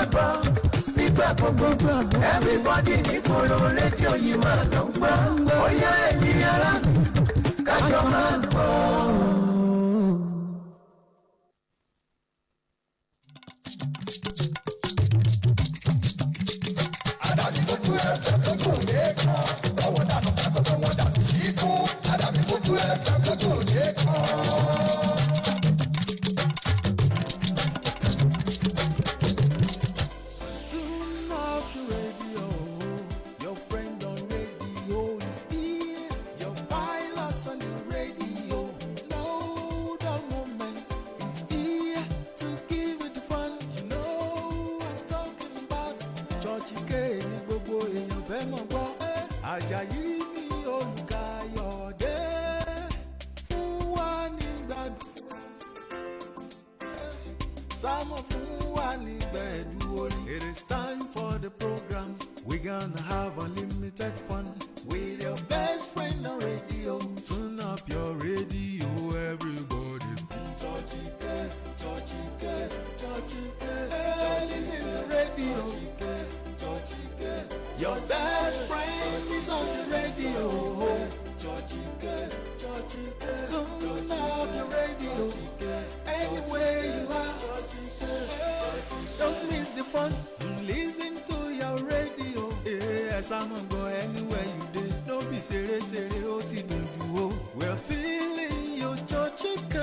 Máa gbọ́ nígbà gbogbo. Everybody nígboro, rédíò yìí máa lọ ń gbọ́. Ó yá, ẹ̀yin ará mi, kájọ máa gbọ́. Àdàbí gbogbo ẹ̀fẹ̀ tó kù lẹ́ẹ̀kan. Ọwọ́ dànù kápẹ́ wọn dànù sí ikú. Àdàbí gbogbo ẹ̀fẹ̀ tó kù lẹ́ẹ̀kan. Tune up your radio. Your friend on radio is here. Your pilot's on the radio. No dull moment is here to give it the fun. You know I'm talking about. Churchy K ní gbogbo èèyàn fẹ́ mọ̀ gbọ́. Àjàyí mi Olùkàyọ̀dé fún wa ní gbádùn. Sámọ̀ fún wa ní gbẹ̀dú orin. It is time for the program. We gonna have unlimited fun with your best friend on radio. Tune up your radio, everybody. Churchy K, Churchy K, Churchy K. Hey, listen to radio. Churchy K. Your best friend is on the radio. Churchy K, Churchy K. Tune up your radio. Anywhere you are. Don't miss the fun. Listen to your radio. Yes, I'm go anywhere you dey. No be ṣeré ṣeré, ó ti dùn jù o. We're feeling your Churchy K.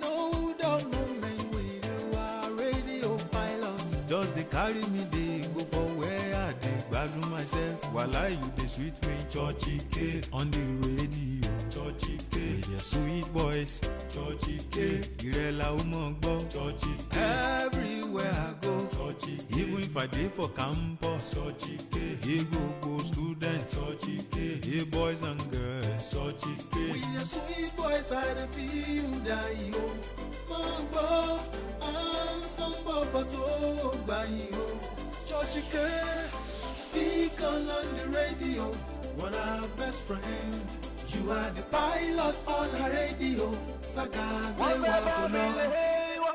No dull moment with you, our radio pilot. Just dey carry me dey go for where I dey gbadun myself. Wàhálà, you dey sweet me, Churchy K on the radio. Churchy K with your sweet voice. Churchy K ìrẹ̀là ó mọ̀ gbọ́. Churchy K everywhere I go. Churchy K even if I dey for campus. Churchy K hey gbogbo student. Churchy K hey boys and girls. Churchy K with your sweet voice, I dey feel die o. Mọ̀ gbọ́ handsome bọ̀bọ̀ tó gbà yìí o. Churchy K speak on the radio. What our best friend. You are the pilot on her radio. Saka Wọ́n gbé fẹ́ wa bá kò mi lọ. lé wá.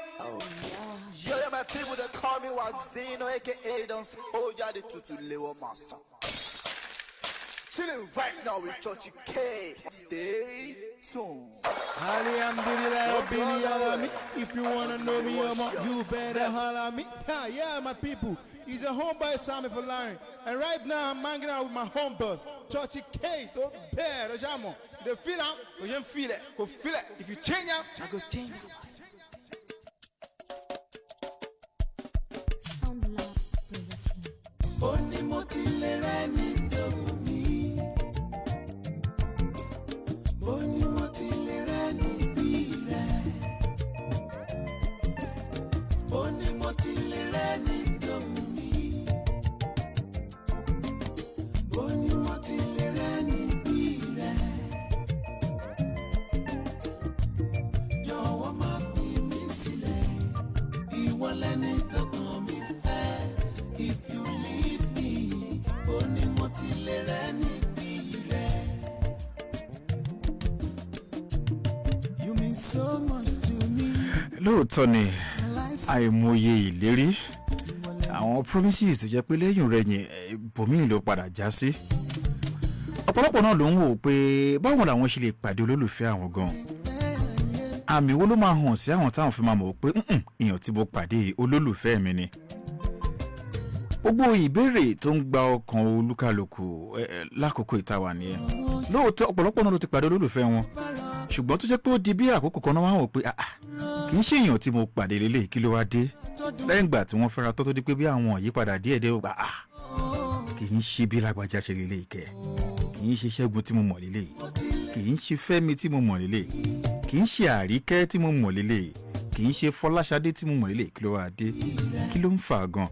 Yo, yeah, my people they call me Waxino, aka Don Soldier, the Tutu Lewo Master. Chilling right now with Churchy K. Stay tuned. Alhamdulillah, Rabbil Alamin. If you wanna know me, you better holler me. Yeah, my people. He's a homeboy, Sammy Folarin. And right now, I'm hanging out with my homeboys, Churchy K. Don't bear, Ojamo. You feel am? You feel it. Go feel it. If you change am, I go change am. Sound Lab Production. Ó ní mo ti lè rẹ́ni tó wù mí. Mo ní mo ti lè rẹ́ni bí rẹ̀. Ó ní mo ti lè rẹ́ni tó wù mí. Mo ní mo ti lè rẹ́ni bí rẹ̀. Jọ̀wọ́ má fi mí sílẹ̀. Ìwọ lẹni tọkàn mi fẹ́. If you leave me, ó ní mo ti lè rẹ́ni bí rẹ̀. You mean so much to me. Lóòótọ́ ni. My life's Àìmọye ìlérí, àwọn promises tó jẹ́ pé lẹ́yìn rẹ̀ yẹn, ibòmíì ló padà já sí. Ọ̀pọ̀lọpọ̀ náà ló ń wò ó pé báwo làwọn ṣe lè pàdé olólùfẹ́ àwọn gan, àmì wo ló máa hàn sí àwọn táwọn fi máa mọ̀ pé èèyàn tí mo pàdé, olólùfẹ́ mi ni?" Gbogbo ìbéèrè tó ń gba ọkàn olúkálùkù lákòókò ìtawà nìyẹn. Lóòótọ́, ọ̀pọ̀lọpọ̀ náà ló ti pàdé olólùfẹ́ wọn, ṣùgbọ́n tó jẹ́ pé ó di bí àkókò kan náà, wá wò pé, "Ah, ah, kì í ṣe èèyàn tí mo pàdé lélẹ̀. Kí ló wá dé?" Lẹ́yìn ìgbà tí wọ́n fẹ́ra tó di pé bí àwọn ìyípadà díẹ̀ díẹ̀ gbà, "Ah, kì í ṣe bí lágbájá ṣe lélẹ̀ kẹ́, kì í ṣe Ṣẹ́gun tí mo mọ̀ lélẹ̀, kì í ṣe Fẹ́mi tí mo mọ̀ lélẹ̀, kì í ṣe Àríkẹ́ tí mo mọ̀ lélẹ̀, kì í ṣe Fọláṣadé tí mo mọ̀ lélẹ̀. Kí ló wá dé? Kí ló ń fà gan?"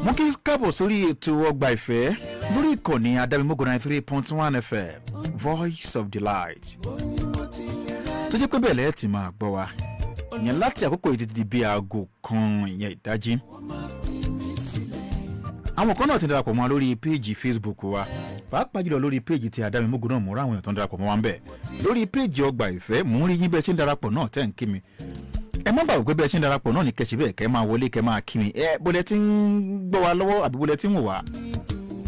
Mo kí káàbọ̀ sórí ètò Ọgbà Ìfẹ́ lórí ìkànnì Adámímọ́gò 93.1 FM, Voice of Delight, tó jẹ́ pé bẹ́ẹ̀ lẹ́ẹ̀ tí máa gbọ́ wa ìyẹn láti àkókò yìí títí di bí aago 1, ìyẹn ìdájí. Àwọn kan náà ti darapọ̀ mọ́ wa lórí péèjì Facebook wa, pàápàá jùlọ lórí péèjì tí Adámímọ́gò náà. Mú ráwọn èèyàn tó ń darapọ̀ mọ́ wa ń bẹ̀ lórí péèjì Ọgbà Ìfẹ́. Mò ń rí yín bẹ́ẹ̀ ṣe ń darapọ̀ náà tẹ́ ń kí mi. Ẹ Ẹ má gbàgbé pé bí ẹ ṣe ń darapọ̀ náà ní kẹ́sì bẹ́ẹ̀, kẹ́ máa wọlé, kẹ́ máa kí mi. Ẹ bólẹ̀ tí ń gbọ́ wa lọ́wọ́ àbí bólẹ̀ tí ń wò wá,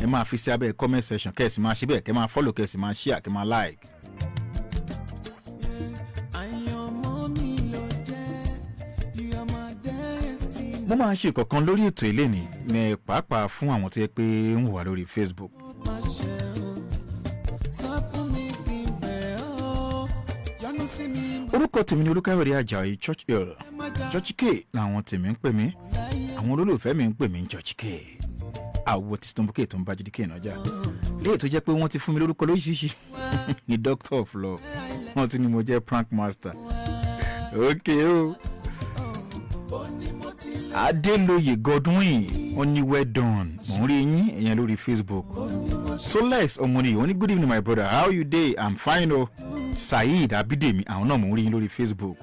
ẹ máa fi sí abẹ́ comment section, kẹ́ ẹ sì máa ṣe bẹ́ẹ̀, kẹ́ máa follow, kẹ́ ẹ sì máa share, kẹ́ máa like. Àyànmọ́ mi ló jẹ́, you are my destiny. Mo máa ń ṣe ìkọ̀kan lórí ètò ilé ní pàápàá fún àwọn tó yẹ pé ń wò wá lórí Facebook. Má ṣe o, sọ fún mi kí n bẹ̀ ọ́, yọ́nú sí mi. Orúkọ tèmi ni Olúkáyọ̀dé Ajayi Churchill. Má jà. Church K làwọn tèmi ń pè mí, àwọn olólùfẹ́ mi ń pè mí ní Church K. Àwọ̀ tí Stomp K tó ń bá Jídí K náà jà léyìí tó jẹ́ pé wọ́n ti fún mi lórúkọ lóríṣiríṣi ní Doctor of Law, wọ́n tún ní mo jẹ́ prank master. Ok o. Adéloyè Godwin, ó ní well done. Mò ń rí yín ìyẹn lórí Facebook. Solex Ọmọnìyàn, ó ní good evening, my brother, how you dey? I'm fine o. Saheed Abidemi, àwọn náà mò ń rí yín lórí Facebook.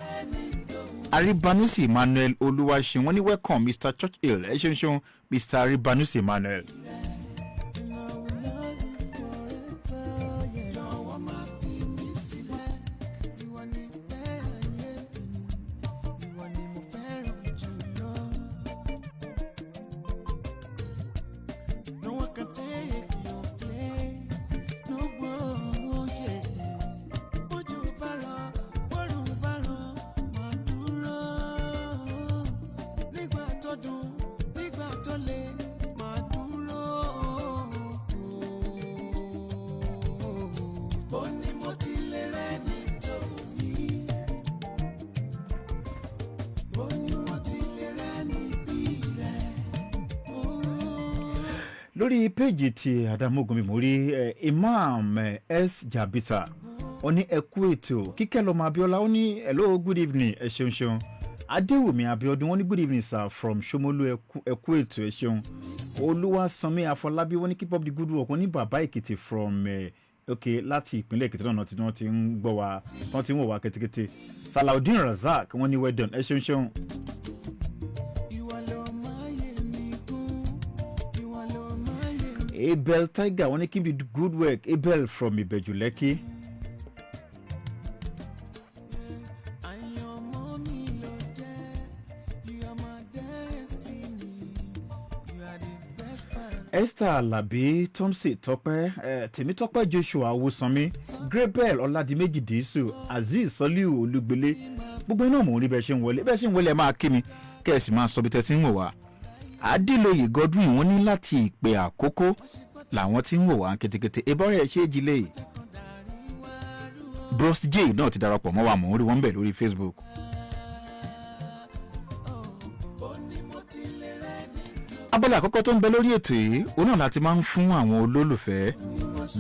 Aribanusi Emmanuel Olúwaṣeun, wọ́n ní welcome, Mr Churchill. Ẹ ṣeun ṣeun, Mr Aribanusi Emmanuel. Jọ̀wọ́ má fi mí sílẹ̀, ìwọ ni ìfẹ́ ayé mi, ìwọ ni mo fẹ́ràn jùlọ. No one can take your place, no one, yeah. Bójú bá rọ̀, bórùn bá rọ̀, máa dúró. Nígbà tó dùn, nígbà tó le, máa dúró. Ó ní mo ti lè rẹ́ni tó mi. Ó ní mo ti lè rẹ́ni bí rẹ̀. Lórí péèjì ti Adamogun mi, mo rí Imam S Jabita, ó ní ẹ kú ètò. Kíkẹ́ lọ́mọ Abiola, ó ní hello, good evening. Ẹ ṣeun ṣeun. Adéwùmí Abiodun, wọ́n ní good evening, sir, from Shomolu. Ẹ kú ètò, ẹ ṣeun. Olúwasanmi Afọlábí, wọ́n ní keep up the good work. Wọ́n ní Bàbá Èkìtì from ok, láti ìpínlẹ̀ Èkìtì náà tí wọ́n ti ń gbọ́ wa, tí wọ́n ti ń wò wá kétékété. Salaudeen Razak, wọ́n ní well done. Ẹ ṣeun ṣeun. Ìwọ ló máa yé mi kún, ìwọ ló máa yé mi. Abel Tiger, wọ́n ní keep the good work. Abel from Ìbẹ̀jú Lẹ́kì. Àyànmọ́ mi ló jẹ́, you are my destiny, you are the best part. Esther Alabi Thompson, Tọpẹ́ Tèmítọ́pẹ́, Joshua Awusanmi, Gabriel Ọládìméjì Dísù, Azeez Soliu Olúgbélé, gbogbo iná mò ń rí bẹ́ẹ̀ ṣe ń wọlé. Bẹ́ẹ̀ ṣe ń wọlé, ẹ máa kí mi, kẹ́ ẹ sì máa sọ bí tẹ́ ti ń wò wá. Adéloyè Godwin, wọ́n ní láti ìpè àkókò làwọn tí ń wò wá kétékété. Ìbọ̀rẹ̀ ṣé jílé. Bros J náà ti darapọ̀ mọ́ wa, mò ń rí wọn bẹ̀ lórí Facebook. Abala àkọ́kọ́ tó ń bẹ lórí ètò yìí, òun náà láti máa ń fún àwọn olólùfẹ́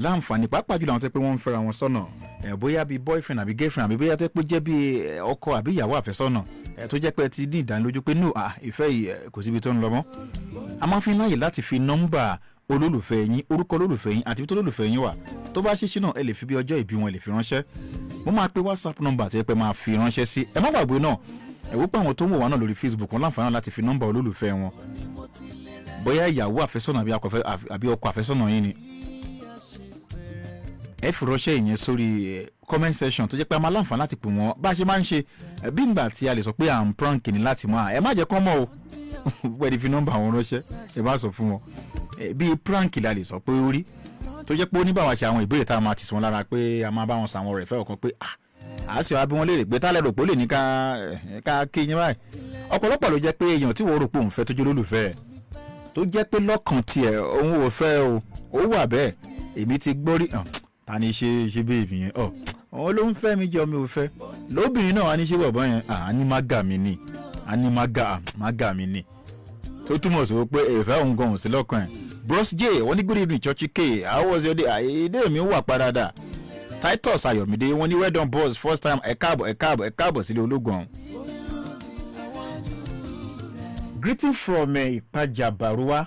láǹfààní, pàápàá jùlọ àwọn tẹ́ pé wọ́n ń fẹ́ra wọn sọ́nà, ẹ̀ bóyá bíi boyfriend àbí girlfriend, àbí bóyá tẹ́ pé jẹ́ bíi ọkọ àbí ìyàwó àfẹ́sọ́nà, ẹ̀ tó jẹ́ pé ẹ ti ní ìdánilójú pé no, ah, ìfẹ́ yìí kò síbi tó ń lọ mọ́. A máa fi ń láàyè láti fi nọ́mbà olólùfẹ́ yín, orúkọ olólùfẹ́ yín àti ibi tó olólùfẹ́ yín wà. Tó bá ṣeéṣe náà, ẹ lè fi bí ọjọ́ ìbí wọn, ẹ lè fi ránṣẹ́. Mo máa pe WhatsApp number tí ẹ pẹ́ máa fi ránṣẹ́ sí. Ẹ má gbàgbé náà, ẹ wò pé àwọn tó ń wò wá náà lórí Facebook, wọn láǹfààní láti fi nọ́mbà olólùfẹ́ wọn, bóyá ìyàwó àfẹ́sọ́nà àbí ọkọ àfẹ́sọ́nà yín ni, ẹ fi ránṣẹ́ ìyẹn sórí comment section, tó jẹ́ pé a máa láǹfààní láti pè wọ́n bá a ṣe máa ń ṣe, bí ìgbà tí a lè sọ pé à ń prank ni láti mọ́ ẹ má jẹ́ kán mọ̀ o. Pẹ̀lú fi nọ́mbà wọn ránṣẹ́, ẹ bá sọ fún wọn, bí prank la lè sọ pé ó rí, tó jẹ́ pé ó ní báwa ṣe àwọn ìbéèrè tá a máa tì sí wọn lára, pé a máa bá wọn sọ àwọn ọ̀rẹ́ fẹ́ ọ̀kan pé ah, a sì wá bí wọ́n léèrè pé tálẹ̀ rò pé ó lè ní ká kí yín báyìí. Ọ̀pọ̀lọpọ̀ ló jẹ́ pé èèyàn tí wọ́n rò pé òun fẹ́ tó jẹ́ olólùfẹ́ ẹ̀, tó jẹ́ pé lọ́kàn tiẹ̀ òun ò fẹ́ o, ó wà bẹ́ẹ̀. Èmi ti gbọ́ rí hàn, ta ni ṣe bẹ́ẹ̀ yẹn ọ, òun ló ń fẹ́ mi jọ, mi ò fẹ́. Lóbìnrin náà wá ní ṣé bọ̀bọ̀ yẹn à ní má gà mí ni, à ní má gà mí ni, tó túmọ̀ sí pé ìfẹ́ òun gan òun sí lọ́kàn ẹ̀. Bros J, wọ́n ní good evening, Churchy K, how was your day? Àìdè mi wà padàdà. Titus Ayọ̀mídé, wọ́n ní well done, boss, first time. Ẹ káàbọ̀, ẹ káàbọ̀, ẹ káàbọ̀ sílé ológun ọ̀hún. Greeting from Ìpàjà Baruwa,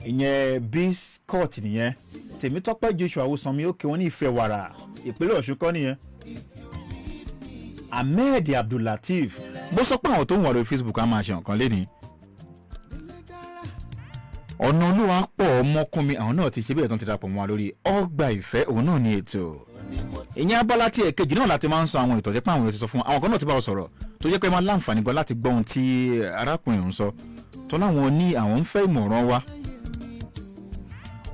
ìyẹn Biscot nìyẹn. Tèmítọ́pẹ́ Joshua Awúsanmi, òkè wọn ní Ìfẹ́ Wàrà, ìpínlẹ̀ Ọ̀ṣun kọ́ nìyẹn. Ahmed Abdullateef, mo sọ pé àwọn tó ń wà lórí Facebook á máa ṣe nǹkan lénìí. Ọ̀nà Olúwa pọ̀ ọmọkùnrin, àwọn náà ti ṣe bẹ́ẹ̀ tán, ti darapọ̀ mọ́ wa lórí Ọgbà Ìfẹ́. Òun náà ní ètò ìyẹn. Abala tí ẹ̀kejì náà láti máa ń sọ àwọn ìtọ́jẹ́ pé àwọn èèyàn ti sọ fún wa, àwọn kan náà ti bá wa sọ̀rọ̀. Tó jẹ́ pé máa láǹfààní gan láti gbọ́ ohun tí arákùnrin ọ̀hún sọ, tó láwọn ní àwọn ń fẹ́ ìmọ̀ràn wa.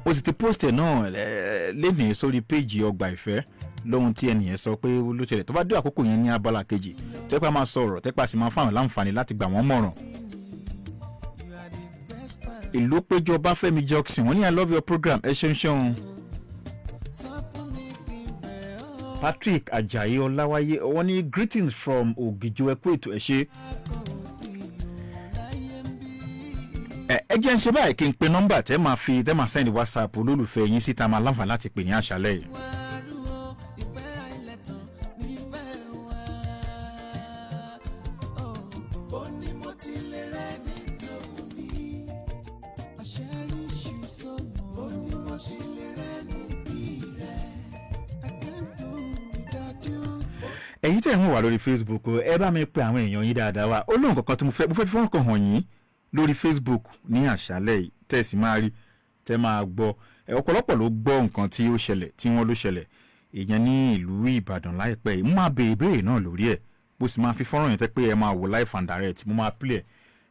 Ó sì ti post ẹ̀ náà lénìí sórí péjì Ọgbà Ìfẹ́, lóhun tí ẹnìyẹn sọ pé ló ṣẹlẹ̀. Tó bá dé àkókò yẹn ní abala kejì, tẹ́pẹ́ máa sọ ọ̀rọ̀, tẹ́pẹ́ sì máa fáwọn láǹfààní láti gbà wọ́n mọ̀ràn. Ìlú péjọ Báfẹ́mi Jackson, wọ́n ní, "I love your program." Ẹ ṣeun ṣeun. Patrick Ajayi Ọláwáyé, wọ́n ní, "Greetings from Ògìjọ, ẹkú ètò." Ẹ ṣe. Ẹ jẹ́ ń ṣe báyìí, kí n pe nọ́mbà tẹ́ máa fi tẹ́ máa send WhatsApp olólùfẹ́ yín síta, máa láǹfààní láti pè ní àṣálẹ́ yìí. Ó ní mo ti lè rẹ́ ní tòun mi. I cherish you so much. Ó ní mo ti lè rẹ́ ní bí rẹ̀. I can't do without you. Ẹ̀yin tẹ̀ ń wà lórí Facebook o, ẹ bá mi pe àwọn èèyàn yín dáadáa wá. Ó lóhùn kankan tí mo fẹ́ fi fọ́nrán kan hàn yín lórí Facebook ní àṣálẹ́ yìí, tẹ́ ẹ sì máa rí, tẹ́ máa gbọ́ ẹ. Ọ̀pọ̀lọpọ̀ ló gbọ́ nǹkan tí ó ṣẹlẹ̀, tí wọ́n ló ṣẹlẹ̀ ìyẹn ní ìlú Ìbàdàn láìpẹ́ yìí. Mo máa béèrè ìbéèrè náà lórí ẹ̀, mo sì máa fi fọ́nrán yẹn tẹ́ pé ẹ máa wò live and direct. Mo máa play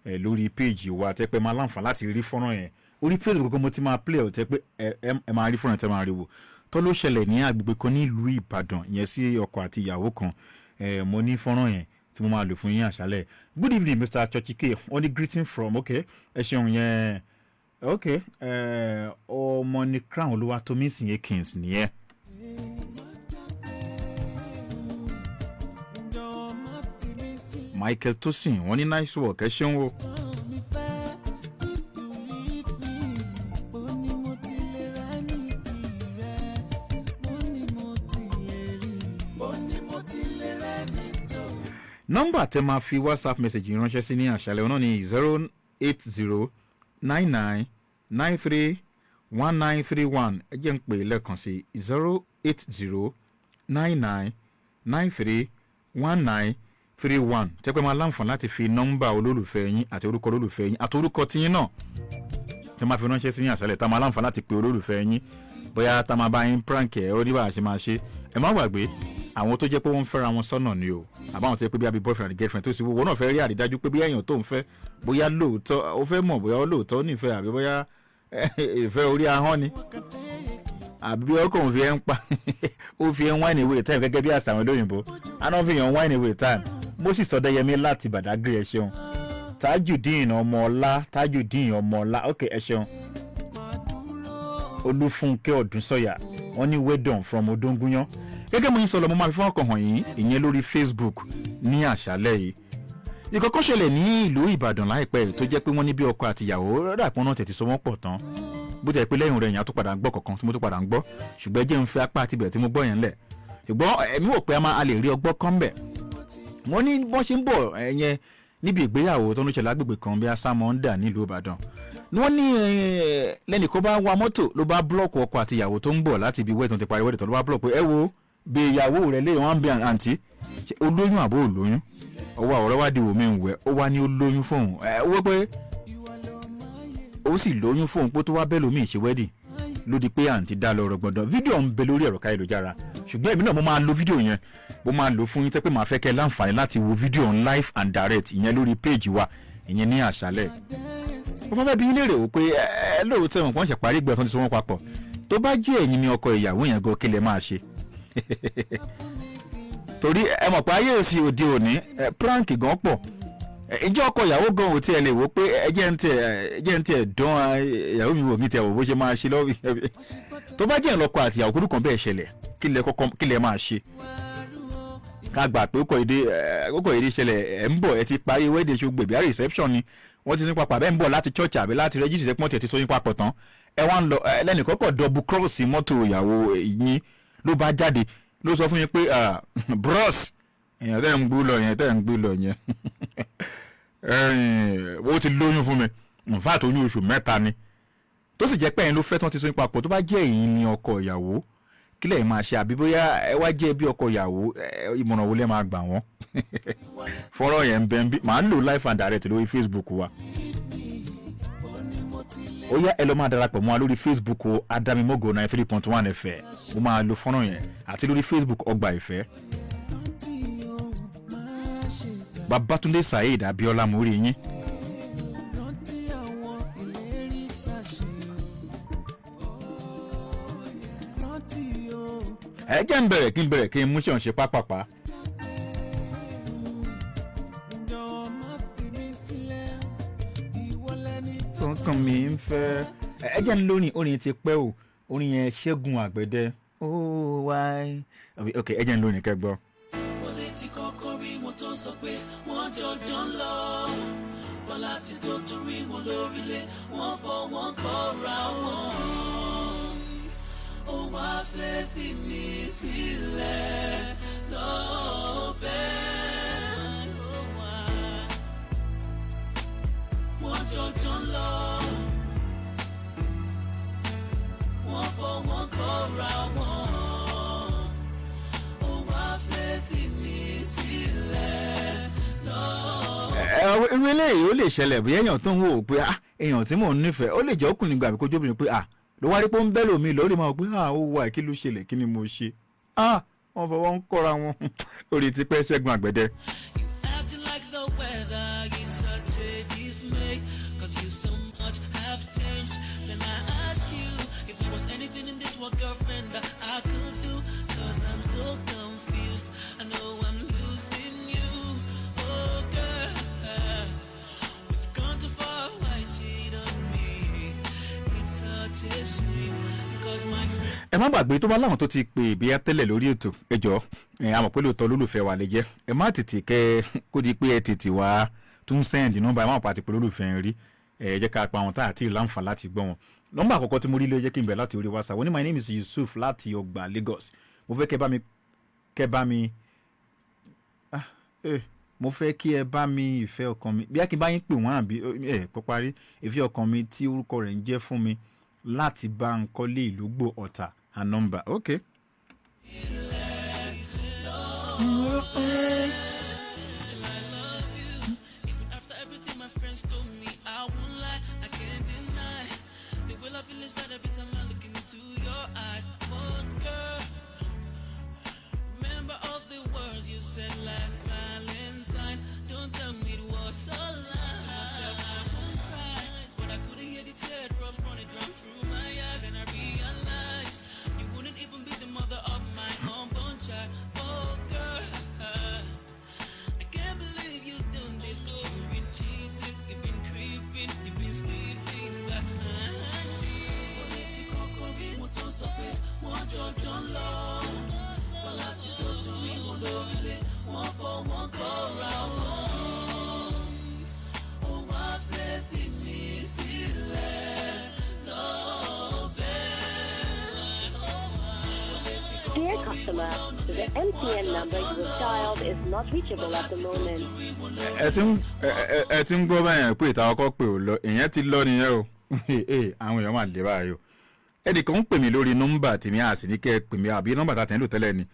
ẹ lórí péèjì wa, tẹ́ pé máa láǹfààní láti rí fọ́nrán yẹn orí Facebook gan. Mo ti máa play ẹ̀ tẹ́ pé ẹ máa rí fọ́nrán yẹn, tẹ́ máa rí wò, tó ló ṣẹlẹ̀ ní agbègbè kan ní ìlú Ìbàdàn yẹn sí ọkọ àti ìyàwó kan. Mo ní fọ́nrán yẹn tí mo máa lò fún yín àṣálẹ̀. Good evening, Mr. Churchike, wọ́n ní greeting from, ok, ẹ ṣeun yẹn. Ok, ọmọ ní Crown Olúwatómísìn Akins nìyẹn. Jọ̀ọ́ má fi mí sí Michael Tosin, wọ́n ní nice work. Ẹ ṣeun o. mi fẹ́. If you leave me, ó ní mo ti lè rẹ́ níbi rẹ̀. Ó ní mo ti lè rí. Ó ní mo ti lè rẹ́ ní tòun. Nọ́mbà tẹ máa fi WhatsApp message ránṣẹ́ sí ní àṣálẹ́ ọ̀nà ní 08099931931. Ẹ jẹ́ ń pè é lẹ́ẹ̀kan sí, 08099931931, tẹ́pẹ́ máa láǹfààní láti fi nọ́mbà olólùfẹ́ yín àti orúkọ olólùfẹ́ yín àti orúkọ tiyín náà tẹ́ máa fi ránṣẹ́ sí ní àṣálẹ́, tá máa láǹfààní láti pe olólùfẹ́ yín, bóyá tá máa bá yín prank ẹ̀. Ó ní bá a ṣe máa ṣe. Ẹ má gbàgbé, àwọn tó jẹ́ pé wọ́n ń fẹ́ra wọn sọ́nà ni o, àbáwọn tó jẹ́ pé bí abi boyfriend and girlfriend, tó sì wọ́n náà fẹ́ rí àrídájú pé bí èèyàn tó ń fẹ́, bóyá lóòótọ́ ó fẹ́ mọ̀ bóyá ó lóòótọ́ nífẹ̀ẹ́, àbí bóyá ìfẹ́ orí ahọ́n ni, àbí ọkọ̀ òun fi ẹ́ ń pa, ó fi ẹ́ ń wine away time, gẹ́gẹ́ bí àṣà àwọn olóyìnbó aná fi yàn wine away time. Moses Ọ̀dẹ́yẹmí láti Badagry, ẹ ṣeun. Tajudeen Ọmọọlá, Tajudeen Ọmọọlá, ok, ẹ ṣeun. Olúfúnkẹ́ Ọ̀dúnsọ̀yà, wọ́n ní well done from Odóngúnyán. Gẹ́gẹ́ mo yín sọ lọ, mo máa fi fọ́nrán kan hàn yín ìyẹn lórí Facebook ní àṣálẹ́ yìí. Ìkọ̀kọ̀ ṣẹlẹ̀ ní ìlú Ìbàdàn láìpẹ́ yìí, tó jẹ́ pé wọ́n ní bí ọkọ àti ìyàwó rárá pọ́n náà tẹ̀tí so wọ́n pọ̀ tán, bó ti ẹ̀ pé lẹ́yìn rẹ̀ yẹn á tún padà ń gbọ́ kọ̀ọ̀kan tí mo tún padà ń gbọ́, ṣùgbọ́n ẹ jẹ́ ń fẹ́ apá àti ibẹ̀ tí mo gbọ́ yẹn lẹ̀, ṣùgbọ́n ẹ̀mí wò pé a lè rí ọgbọ́n kan bẹ̀. Wọ́n ní bọ́n ṣe ń bọ̀ ẹ̀yẹn níbi ìgbéyàwó tó ń ṣẹlẹ̀ lágbègbè kan bí asámọ́ńdà nílùú Ìbàdàn ni wọ́n ní lẹ́nìkan bá wa mọ́tò, ló bá block ọkọ àti ìyàwó tó ń bọ̀ láti ibi wẹ́ẹ̀tàn ti parí wẹ́ẹ̀tàn tó, ló bá block pé, "Ẹ wo bí ìyàwó rẹ̀ lé wọn bí àǹtí, ṣé olóyún àbó olóyún?" Ọwọ́ àwòrán wá di omi ìwẹ̀, ó wá ní ó lóyún fóun. Ẹ wọ́n pé ó sì lóyún fóun, pé tó wá bẹ́ẹ̀ lómi ìṣe wedding, ló di pé àǹtí dá lọ rọgbọdàn. Fídíò ń bẹ lórí ẹ̀rọ káyélujára, ṣùgbọ́n èmi náà mo máa lo fídíò yẹn, mo máa lò fún yín, tẹ́ pé màá fẹ́ kẹ́ láǹfààní láti wo fídíò on live and direct ìyẹn lórí péèjì wa ìyẹn ní àṣálẹ̀. Mo fẹ́ bí yín léèrè wò pé ẹ lóòótọ́ ẹ̀wọ̀n kan ṣe parí ìgbà tó ń ti so wọ́n papọ̀, tó bá jẹ́ ẹ̀yin ni ọkọ ìyàwó yẹn gan, kí lẹ máa ṣe? Torí ẹ mọ̀ pé ayé òsì òde òní, prank gan pọ̀. Ǹjẹ́ ọkọ ìyàwó gan ò tiẹ̀ lè wò pé ẹ jẹ́ ń tiẹ̀ dán ìyàwó mi wò, kí n tiẹ̀ wò bó ṣe máa ṣe lọ́wọ́? Tó bá jẹ́ ìlọ́kọ àti ìyàwó kúrú kan bẹ́ẹ̀ ṣẹlẹ̀, kí lẹ kọ́kọ́, kí lẹ máa ṣe? Ká gbà pé ó kọ̀ èdè ṣẹlẹ̀, ẹ̀ ń bọ̀, ẹ ti parí wedding, ṣe gbèbí reception ni wọ́n ti sin papọ̀, àbẹ́ ń bọ̀ láti church àbí láti register, pọ́n tiẹ̀ ti so yín papọ̀ tán, ẹ wá ń lọ, ẹ lẹ́nìkan kọ̀ double cross mọ́tò ìyàwó yín, ló bá jáde, ló sọ fún yín pé, "Ah, bros, èèyàn tẹ́ ń gbú lọ yẹn, tẹ́ ń gbú lọ yẹn, ó ti lóyún fún mi. In fact, oyún oṣù 3 ni." Tó sì jẹ́ pé ẹ̀yin ló fẹ́ tán ti so yín papọ̀, tó bá jẹ́ ẹ̀yin ni ọkọ ìyàwó, kí lẹ̀yin máa ṣe? Àbí bóyá ẹ wá jẹ́ bí ọkọ ìyàwó, ìmọ̀ràn wo lẹ́ máa gbà wọ́n? Fọ́nrán yẹn ń bẹ ń bí, màá ń lò live and direct lórí Facebook wa. Ó yá, ẹ lọ máa darapọ̀ mọ́ wa lórí Facebook o, Adamimogo 93.1 FM. Mo máa lo fọ́nrán yẹn àti lórí Facebook Ọgbà Ìfẹ́. Tí o máa ṣe. Babatunde Saheed Abiola, mo rí yín. Rántí àwọn ìlérí tá a ṣe o. Rántí o. Ẹ jẹ́ ń bẹ̀rẹ̀, kí n bẹ̀rẹ̀, kí n mú ṣe ọ̀n ṣe pápápá. Jọ̀wọ́ má fi mí sílẹ̀. Ìwọ lẹni tó Tọkàn mi ń fẹ́. Ẹ jẹ́ ń lórin, orin ti pẹ́ o, orin yẹn, Ṣẹ́gun Àgbẹ̀dẹ. Oh why, ok, ẹ jẹ́ ń lórin kẹ́ gbọ́. Wọlé tí kọ́kọ́ rí wọn tó sọ pé wọ́n jọjọ́ ń lọ. Bọ́lá tí tó tún rí wọn lórílẹ̀, wọ́n fọ́ wọn kọ́ra wọn. Ó wá fẹ́ fi mí sílẹ̀ lọ́bẹ̀. Wọ́n jọjọ́ ń lọ. Wọ́n fọ́ wọn kọ́ra wọn. Ó wá fẹ́ fi mí sílẹ̀ lọ́bẹ̀. Ẹ irú eléyìí, ó lè ṣẹlẹ̀ bí èèyàn tó ń wò ó pé, ah, èèyàn tí mò ń nífẹ̀ẹ́, ó lè jẹ́ ọkùnrin gbàgbé kójú obìnrin pé, ah, ló wá rí pé ó ń bẹ́ lómi lọ, ó lè máa wò pé, ah, ó wà, kí ló ṣẹlẹ̀, kí ni mo ṣe? Ah, wọ́n fọwọ́ ń kọ́ra wọn. Orí ti pẹ́, Ṣẹ́gun Àgbẹ̀dẹ. You acting like the weather in such a dismay. 'Cause you so much have changed. Then I ask you if there was anything in this world, girlfriend, that I could do. 'Cause I'm so confused. I know I'm losing you. Oh, girl. We've gone too far. Why cheat on me? It's such a shame. 'Cause my friend. Ẹ má gbàgbé, tó bá láwọn tó ti pè bí ẹ tẹ́lẹ̀ lórí ètò, ẹ jọ̀ọ́, ẹ a mọ̀ pé lóòótọ́ olólùfẹ́ wa lè jẹ́, ẹ má tètè kẹ́ kó di pé ẹ tètè wá tún send nọ́mbà. Ẹ má pa àti pé olólùfẹ́ ń rí ẹ, jẹ́ ká pa àwọn tá àti láǹfà láti gbọ́ wọn. Nọ́mbà àkọ́kọ́ tí mo rí ló jẹ́ kí n bẹ̀ láti orí WhatsApp. Wọ́n ní, "My name is Yusuf láti Ọgbà Lagos. Mo fẹ́ kẹ́ bá mi ah, mo fẹ́ kí ẹ bá mi ìfẹ́ ọkàn mi, bí a kì í bá yín pè wọ́n àbí ẹ kó parí ìfẹ́ ọkàn mi tí orúkọ rẹ̀ ń jẹ́ fún mi láti bá ń kọ́lé ìlú gbò ọ̀tà and number." Ok. Still I love you. Even after everything my friends told me, I won't lie, I can't deny. The will I feel is that every time I look into your eyes. But girl, remember all the words you said last Valentine. Don't tell me it was a lie. To myself, I won't cry, but I couldn't hear the teardrops running down through my eyes, and I realized you wouldn't even be the mother of my unborn child. Oh, girl. I can't believe you done this, 'cause you've been cheating, you've been creeping, you've been sleeping behind me. Wọlé tí kọ́kọ́ rí mo tó sọ pé wọ́n jọjọ́ ń lọ. Bọ́lá tí tó tún rí wọn lórílẹ̀, wọ́n fọ́ wọn kọ́ra wọn. Ó wá fẹ́ fi mí sílẹ̀ lọ́bẹ̀. Dear customer, the MTN number you have dialed is not reachable at the moment. Ẹ ti ń gbọ́ báyẹn pé ìta ọkọ pé ò lọ, ìyẹn ti lọ nìyẹn o. Ee, àwọn èèyàn máa lè báyìí o. Ẹnìkan ń pè mí lórí nọ́mbà tèmi, a sì ní kẹ́ ẹ pè mí, àbí nọ́mbà tá a tẹ̀ ń lò tẹ́lẹ̀ ni.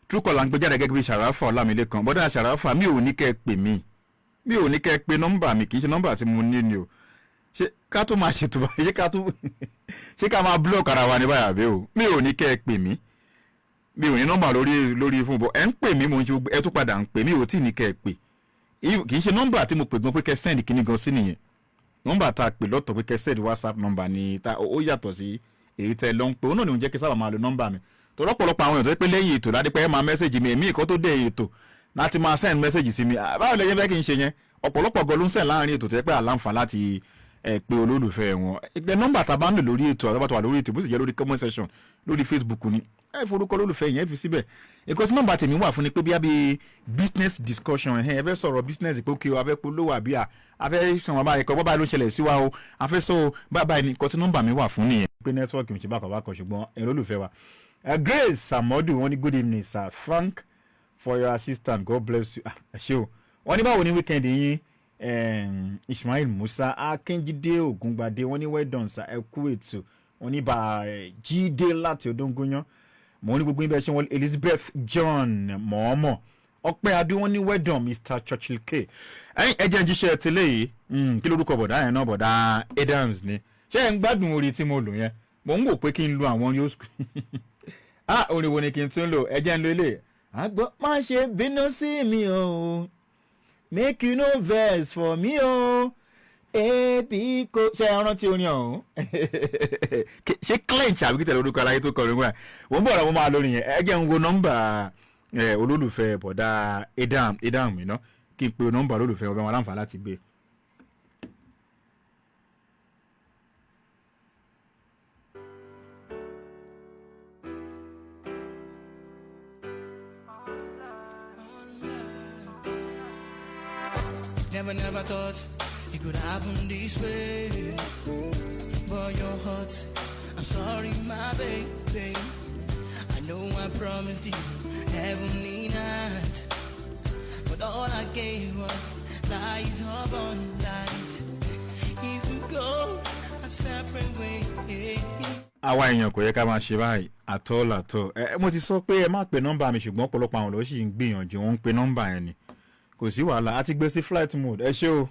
Truecaller ń gbé jáde gẹ́gẹ́ bí Sàràfà Ọlámilékan. Bọ́dà Sàràfà, mi ò ní kẹ́ ẹ pè mí, mi ò ní kẹ́ ẹ pè nọ́mbà mi, kì í ṣe nọ́mbà tí mo ní ni o. Ṣé ká tó máa ṣètò báyìí? Ṣé ká máa block ara wa ní báyìí àbí o? Mi ò ní kẹ́ ẹ pè mí, mi ò ní nọ́mbà lórí fún bọ́. Ẹ ń pè mí, mo ń ṣe ẹ tún padà ń pè mí, ò tí ì ní kẹ́ ẹ pè. Kì í ṣe nọ́mbà tí mo pè gan pé kẹ́ send kíní gan sí nìyẹn. Nọ́mbà tá a pè lọ́tọ̀ pé kẹ́ send WhatsApp nọ́mbà ni ta ó yàtọ̀ sí èyí tẹ́ ẹ lọ ń pè. Ó náà ni òun jẹ́ kí sábà máa lo nọ́mbà mi tọ́lọ́pọ̀lọpọ̀. Àwọn èèyàn tó yẹ pé lẹ́yìn ètò ládé pé ẹ máa message mi, èmi ìkọ́ tó dé ètò láti máa send message sí mi. Ah, báwo lẹ́yìn fẹ́ kí n ṣe yẹn? Ọ̀pọ̀lọpọ̀ gan ló ń send láàrin ètò tó yẹ pé àlàǹfà láti ẹ pé olólùfẹ́ wọn. Ìgbẹ́ nọ́mbà tá a bá ń lò lórí ètò àtàbàtà wà lórí ètò, bó sì jẹ́ lórí comment section lórí Facebook ni, ẹ forúkọ olólùfẹ́ yẹn fi síbẹ̀. Nǹkan tí nọ́mbà tèmi wà fún ni pé bí a bí business discussion, ẹ fẹ́ sọ̀rọ̀ business pé kí o a fẹ́ polówó àbí a fẹ́ sọ̀rọ̀ báyìí kọ́, báyìí ló ṣẹlẹ̀ sí wa o, a fẹ́ sọ báyìí ni. Nǹkan tí nọ́mbà mi wà fún nìyẹn. Pé network mi ṣe bákan bákan, ṣùgbọ́n ẹ olólùfẹ́ wa. Grace Samodu, wọ́n ní, "Good evening, sir. Thank for your assistance. God bless you." Ah, ẹ ṣé o. Wọ́n ní, báwo ni weekend yín? Ismail Musa Akínjídé Ògúngbadé, wọ́n ní, "Well done, sir. Ẹ kú ètò." Wọ́n ní bá Jídé láti Odóngúnyán. Mò ń ní gbogbo yín bẹ́ẹ̀ ṣe wọ́n. Elizabeth John mọ̀ọ́mọ̀ Ọpẹ́ Adé, wọ́n ní, "Well done, Mr Churchill K." Ẹ̀yin, ẹ jẹ́ ń jíṣẹ́ tẹ́lẹ̀ yìí. Kí lórúkọ bọ̀dá yẹn náà? Bọ̀dá Adams ni. Ṣé ẹ̀ ń gbádùn orin tí mo lò yẹn? Mò ń wò pé kí n lu àwọn yóò. Ah, orin wo ni kí n tún lò? Ẹ jẹ́ ń lo ilé àgbọ̀. Má ṣe bínú sí mi o. Make you no vex for me o. Ebi ko ṣe ẹ rántí orin ọ̀hún? Ṣé clench àbí kí tẹ̀lé orúkọ aláyé tó kọrin wá? Wọ́n ń bọ̀ ọ̀rọ̀ mo máa lórí yẹn. Ẹ jẹ́ ń wo nọ́mbà olólùfẹ́ bọ̀dá Edam Edam iná kí n pe nọ́mbà olólùfẹ́ ọbẹ̀ wọn láǹfààní láti gbé. Never, never thought it could happen this way. But your heart, I'm sorry, my baby. I know I promised you heavenly night, but all I gave was lies upon lies. If we go a separate way. Àwa èèyàn kò yẹ ká máa ṣe báyìí àtọ́ làtọ́. Ẹ mo ti sọ pé ẹ má pe nọ́mbà mi, ṣùgbọ́n ọ̀pọ̀lọpọ̀ àwọn ló sì ń gbìyànjú, wọ́n ń pe nọ́mbà yẹn ni. Kò sí wàhálà, a ti gbé sí flight mode. Ẹ ṣé o,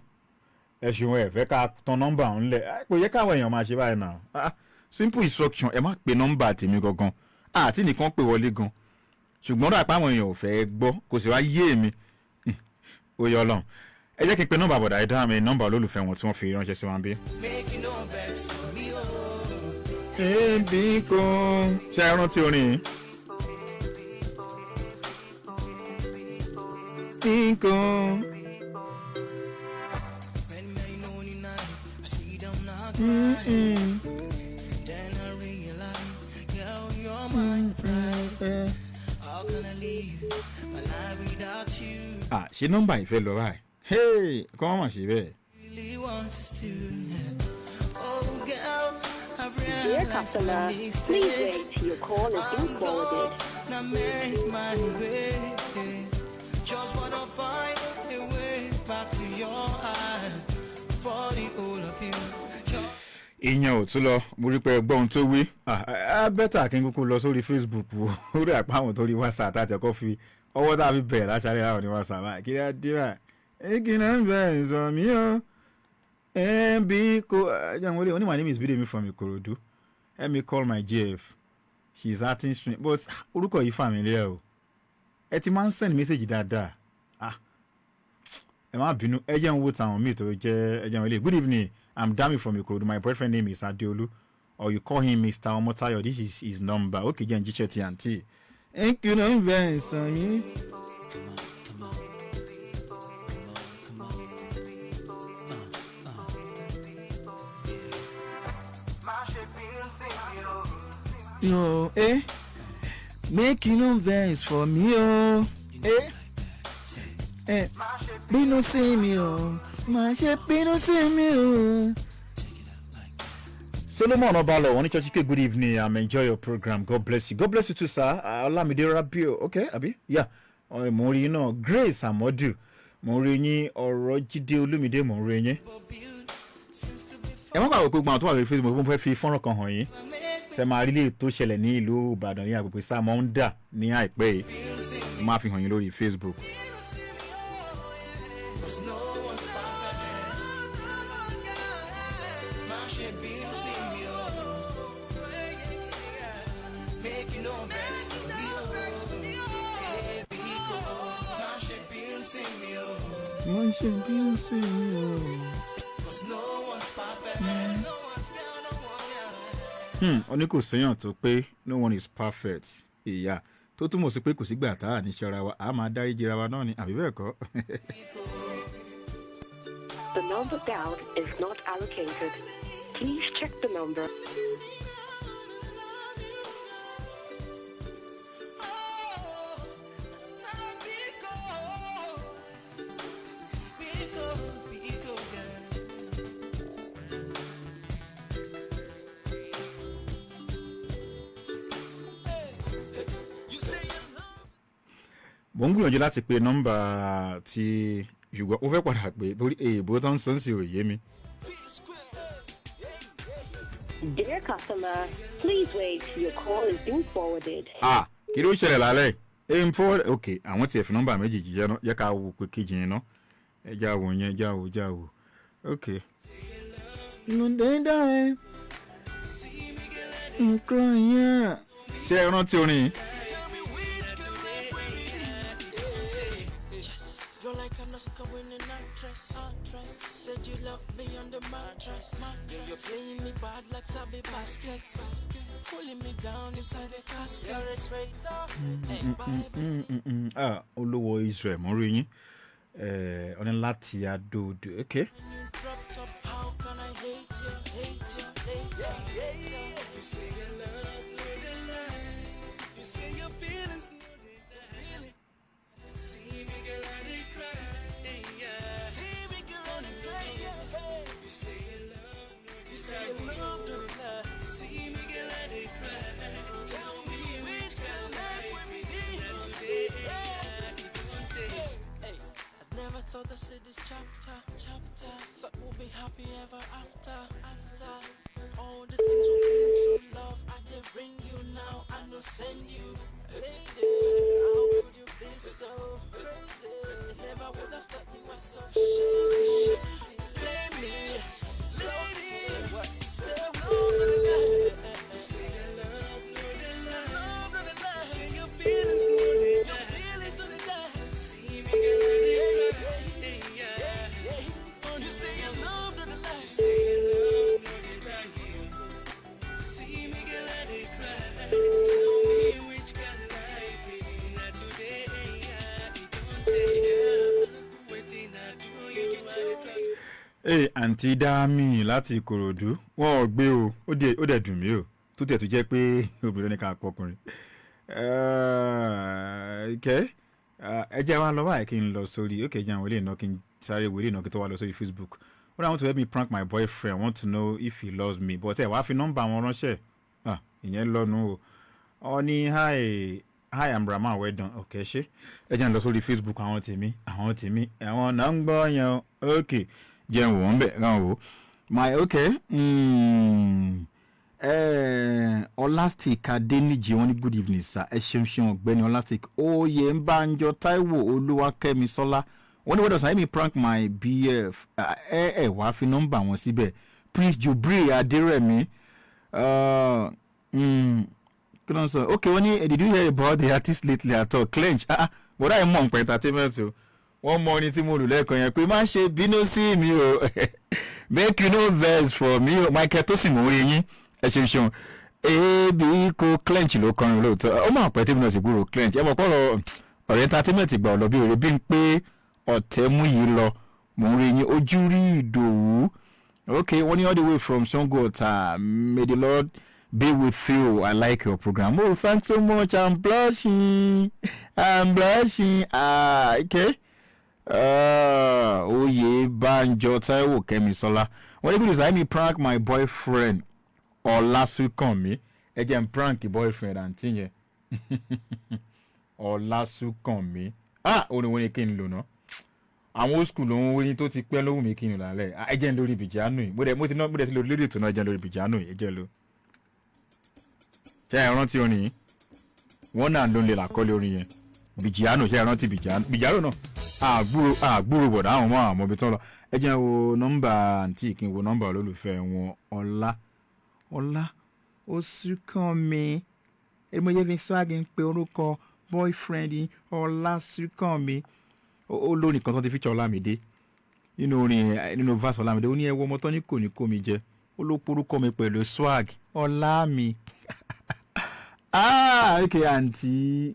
ẹ ṣeun. Ẹ fẹ́ ká tan nọ́mbà ọ̀hún lẹ̀. Kò yẹ káwọn èèyàn máa ṣe báyìí náà. Ah, simple instruction, ẹ má pe nọ́mbà tèmi gangan àti nìkan pè wọlé gan, ṣùgbọ́n rà pé àwọn èèyàn ò fẹ́ gbọ́, kò sì wá yé mi. Ó yọ Ọlọ́run. Ẹ jẹ́ kí n pe nọ́mbà bọ̀dà ẹ̀dá mi, nọ́mbà olólùfẹ́ wọn tí wọ́n fi ránṣẹ́ sí wọn bí. Make you no vex for me, oh. Ebi kò ṣe é rántí orin yìí. Nǹkan. Many, many lonely nights, I see them not cry. Then I realize, girl, you're my pride. How can I live my life without you? Ah, ṣé nọ́mbà yìí fẹ́ lọ báyìí? Hey, kọ́ wọ́n mà ṣe bẹ́ẹ̀. Really wants to. Oh, girl, I've Dear realized customer, my please mistakes. wait. Your call is being I'm forwarded. gonna make my way. Just wanna find a way back to your heart for the whole of you. Just Ìyẹn ò tún lọ. Mo rí pé ẹgbọ́n ohun tó wí. Ah, better kí n kúkú lọ sórí Facebook o, orí àpá àwọn tó rí WhatsApp àti ẹ̀kọ́ fi ọwọ́ tá a fi bẹ̀rẹ̀ láṣálẹ̀ láwọn ní WhatsApp báyìí. Kí ló dé báyìí? Kí ló ń bẹ̀ sọ mí o? Ẹ bí kò ẹ jẹ́ wọlé. Oní, "My name is Bidemi from Ikorodu. Let me call my GF. She is acting strange," but ah, orúkọ yìí familiar o. Ẹ ti máa ń send message dáadáa. Ah, ẹ má bínú, ẹ jẹ́ ń wo tàwọn míì tó jẹ́. Ẹ jẹ́ ń wọlé. "Good evening, I'm Dami from Ikorodu. My boyfriend name is Adeolu, or you call him Mr. Omotayo. This is his number." Okay, jẹ́ ń jíṣẹ́ ti àǹtí. Thank you, no vex on me. Come on, come on, come on, come on. Yo, eh? Make you no vex for me, oh. Eh? Eh? Bínú sí mi o, má ṣe bínú sí mi o. Solomon Obalo, wọ́n ní church ike, "Good evening, I'm enjoy your program. God bless you." God bless you too, sir. Olamide Rabio, okay, abi? Yeah. Ọ̀rẹ́, mo ń rí yín náà. Grace Amodu, mo ń rí yín. Ọ̀rọ̀ Jídé Olúmídé, mo ń rí yín. Ẹ má gbàgbé pé gbogbo àwọn tó wà lórí Facebook, mo fẹ́ fi fọ́nrán kan hàn yín. Ṣe máa rí lè tó ṣẹlẹ̀ ní ìlú Ìbàdàn ní agbègbè Sàmọ́ńdà ní àìpẹ́ yìí. Mo máa fi hàn yín lórí Facebook. Cause no one's perfect. Má ṣe bínú sí mi o. Make you no vex for me o. Baby, go. Má ṣe bínú sí mi o. Mo ń ṣe bínú sí mi o. Cause no one's perfect. No one's down, no one down. Ó ní kò séèyàn tó pé, no one is perfect. Ìyá tó túmọ̀ sí pé kò sígbà tá à ní ṣọ́ra wa, a máa dáríji ra wa náà ni, àbí bẹ́ẹ̀ kọ́? The number dialed is not allocated. Please check the number. Biko, yeah. Mo ń gbìyànjú láti pe nọ́mbà tí, ṣùgbọ́n ó fẹ́ padà pé torí èèbó tó ń sọ ń sì ò yé mi. Dear customer, please wait. Your call is being forwarded. Ah, kí ló ṣẹlẹ̀ lálẹ́ èyí ń fọ́? Ok, àwọn tiẹ̀ fi nọ́mbà méjì jíjẹ́ náà. Yẹ ká wo pé kejì yẹn náà. Ẹ já wo yẹn, já wo, já wo. Ok. Nǹkan yẹn. Ṣé ẹ rántí orin yìí? You're like an Oscar winning said you loved me on the mattress. Yeah, you're playing me bad like Sabi Basket. Pulling me down inside the casket. You're a traitor. Hey, bye. Ah, olówó Israel, mo ń rí yín ọ̀nà láti Adó-Odò, ok. You dropped up, how can I hate you, hate you, hate you, hate you? You say your love no dey lie. You say your feelings no dey die. See me girl, I dey cry. Yeah. See me girl, I dey cry. Yeah. You say your love no dey You say your love no dey lie. See me girl, I dey cry. Tell me which kind of life we be Today, yeah, it don't take. Hey, I never thought I'd see this chapter, chapter. Thought we'll be happy ever after, after. All the things we've been through, love, I did bring you now, I no send you. Lady, how could you be so crazy? Never would have thought you were so shady, shady. Blame me, lady. Stay with me. You say your love no dey lie. Love, no dey lie. You say your feelings no dey Your die. feelings no dey lie. See me girl, I dey cry. Yeah. You say your love no dey lie. You say your love no dey die. See me girl, I dey cry. Tell me which kind of life it be na today. Yeah, it don't take. Yeah. Wetin I do you, I dey try. Ee, àǹtí Dami láti Ìkòròdú, wọn ò gbé o. Ó dẹ̀ dùn mí o, tó tẹ̀ tó jẹ́ pé obìnrin ní ká pọkùnrin. Okay. Ẹ jẹ́ wá lọ báyìí kí n lọ sórí, ok, jẹ́ àwọn ilé ìná kí n sáré wo ilé ìná kí n tó wá lọ sórí Facebook. Wọ́n want to help me prank my boyfriend, want to know if he loves me, but ẹ wàá fi nọ́mbà wọn ránṣẹ́. Ah, ìyẹn lọ́nu o. Ọ ní, "Hi, hi, I'm Rahman, well done." Ok, ṣé ẹ jẹ́ n lọ sórí Facebook. Àwọn tèmi, àwọn tèmi, àwọn náà ń gbọ́ yẹn o. Ok, jẹ́ n wò wọ́n bẹ̀ ràn wò my, ok. Ọlástic Adéníjì, wọ́n ní, "Good evening, sir." Ẹ ṣeun, ṣeun, ọ̀gbẹ́ni Ọlástic. Oyè ń bá ń jọ Táíwò Olúwakẹ́mi Sọ́lá, wọ́n ní, "What does I mean prank my BF?" Ẹ wàá fi nọ́mbà wọn síbẹ̀. Prince Jubril Adérẹ̀mí, kí ló ń sọ? Ok, wọ́n ní, "Did you hear about the artist lately at all, Clench?" Ah ah, bọ́dá yìí mọ̀ nípa entertainment o. Wọ́n mọ orin tí mo lù lẹ́ẹ̀kan yẹn pé, "Má ṣe bínú sí mi o, make you no vex for me o." Michael tó sì mọ̀ orí yín, ẹ ṣeun, ṣeun. Ebi kò Clench ló kọrin lóòótọ́. Ó máa pẹ́ tí mo náà ti gbúrò Clench. Ẹ mọ̀ pọ̀rọ̀ ọ̀rẹ́ entertainment gbà ọ̀lọ́ bí òre bí n pé ọ̀tẹ̀ mú yìí lọ. Mò ń rí yín, ojú rí Ìdòwú. Ok, wọ́n ní, "All the way from Sango Ọ̀tà, may the Lord be with you. I like your program." Oh, thanks so much. I'm blushing, I'm blushing. Ah, okay. Oyè Banjo Taiwo Kẹ́misọ́lá, wọ́n ní, "Good, I me prank my boyfriend Ọlásùnkànmí." Ẹ jẹ́ n prank boyfriend àǹtí yẹn, Ọlásùnkànmí. Ah, orin wo ni kí n lò ná? Àwọn old school lòun orin tó ti pẹ́ lóhùn mi kí n lò lálẹ́. Ah, ẹ jẹ́ n lórí Bìjánù yìí. Mo dẹ̀ mo ti ná, mo dẹ̀ ti lò lórí ètò náà. Ẹ jẹ́ n lórí Bìjánù yìí, ẹ jẹ́ n lò. Ṣé ẹ rántí orin yìí? Wọ́n náà ló ń lè làkọ́lé orin yẹn, Bìjánù. Ṣé ẹ rántí Bìjánù? Bìjánù náà àgbúrò, àgbúrò bọ̀dá àwọn ọmọ àwọn ibi tó ń lọ. Ẹ jẹ́ n wo nọ́mbà àǹtí, kí n wo nọ́mbà olólùfẹ́ wọn, Ọlá, Ọlá Ọ̀sùnkànmí. Èmi mo yẹ fi swag ń pe orúkọ boyfriend yín, Ọlásùnkànmí. Ó lórin kan tó ti feature Ọlámídé nínú orin ẹ̀, nínú verse Ọlámídé, ó ní, "Ẹ wo ọmọ tó ní kò ní kó mi jẹ, ó ló porúkọ mi pẹ̀lú swag, ọlá mi." Ah, ok, àǹtí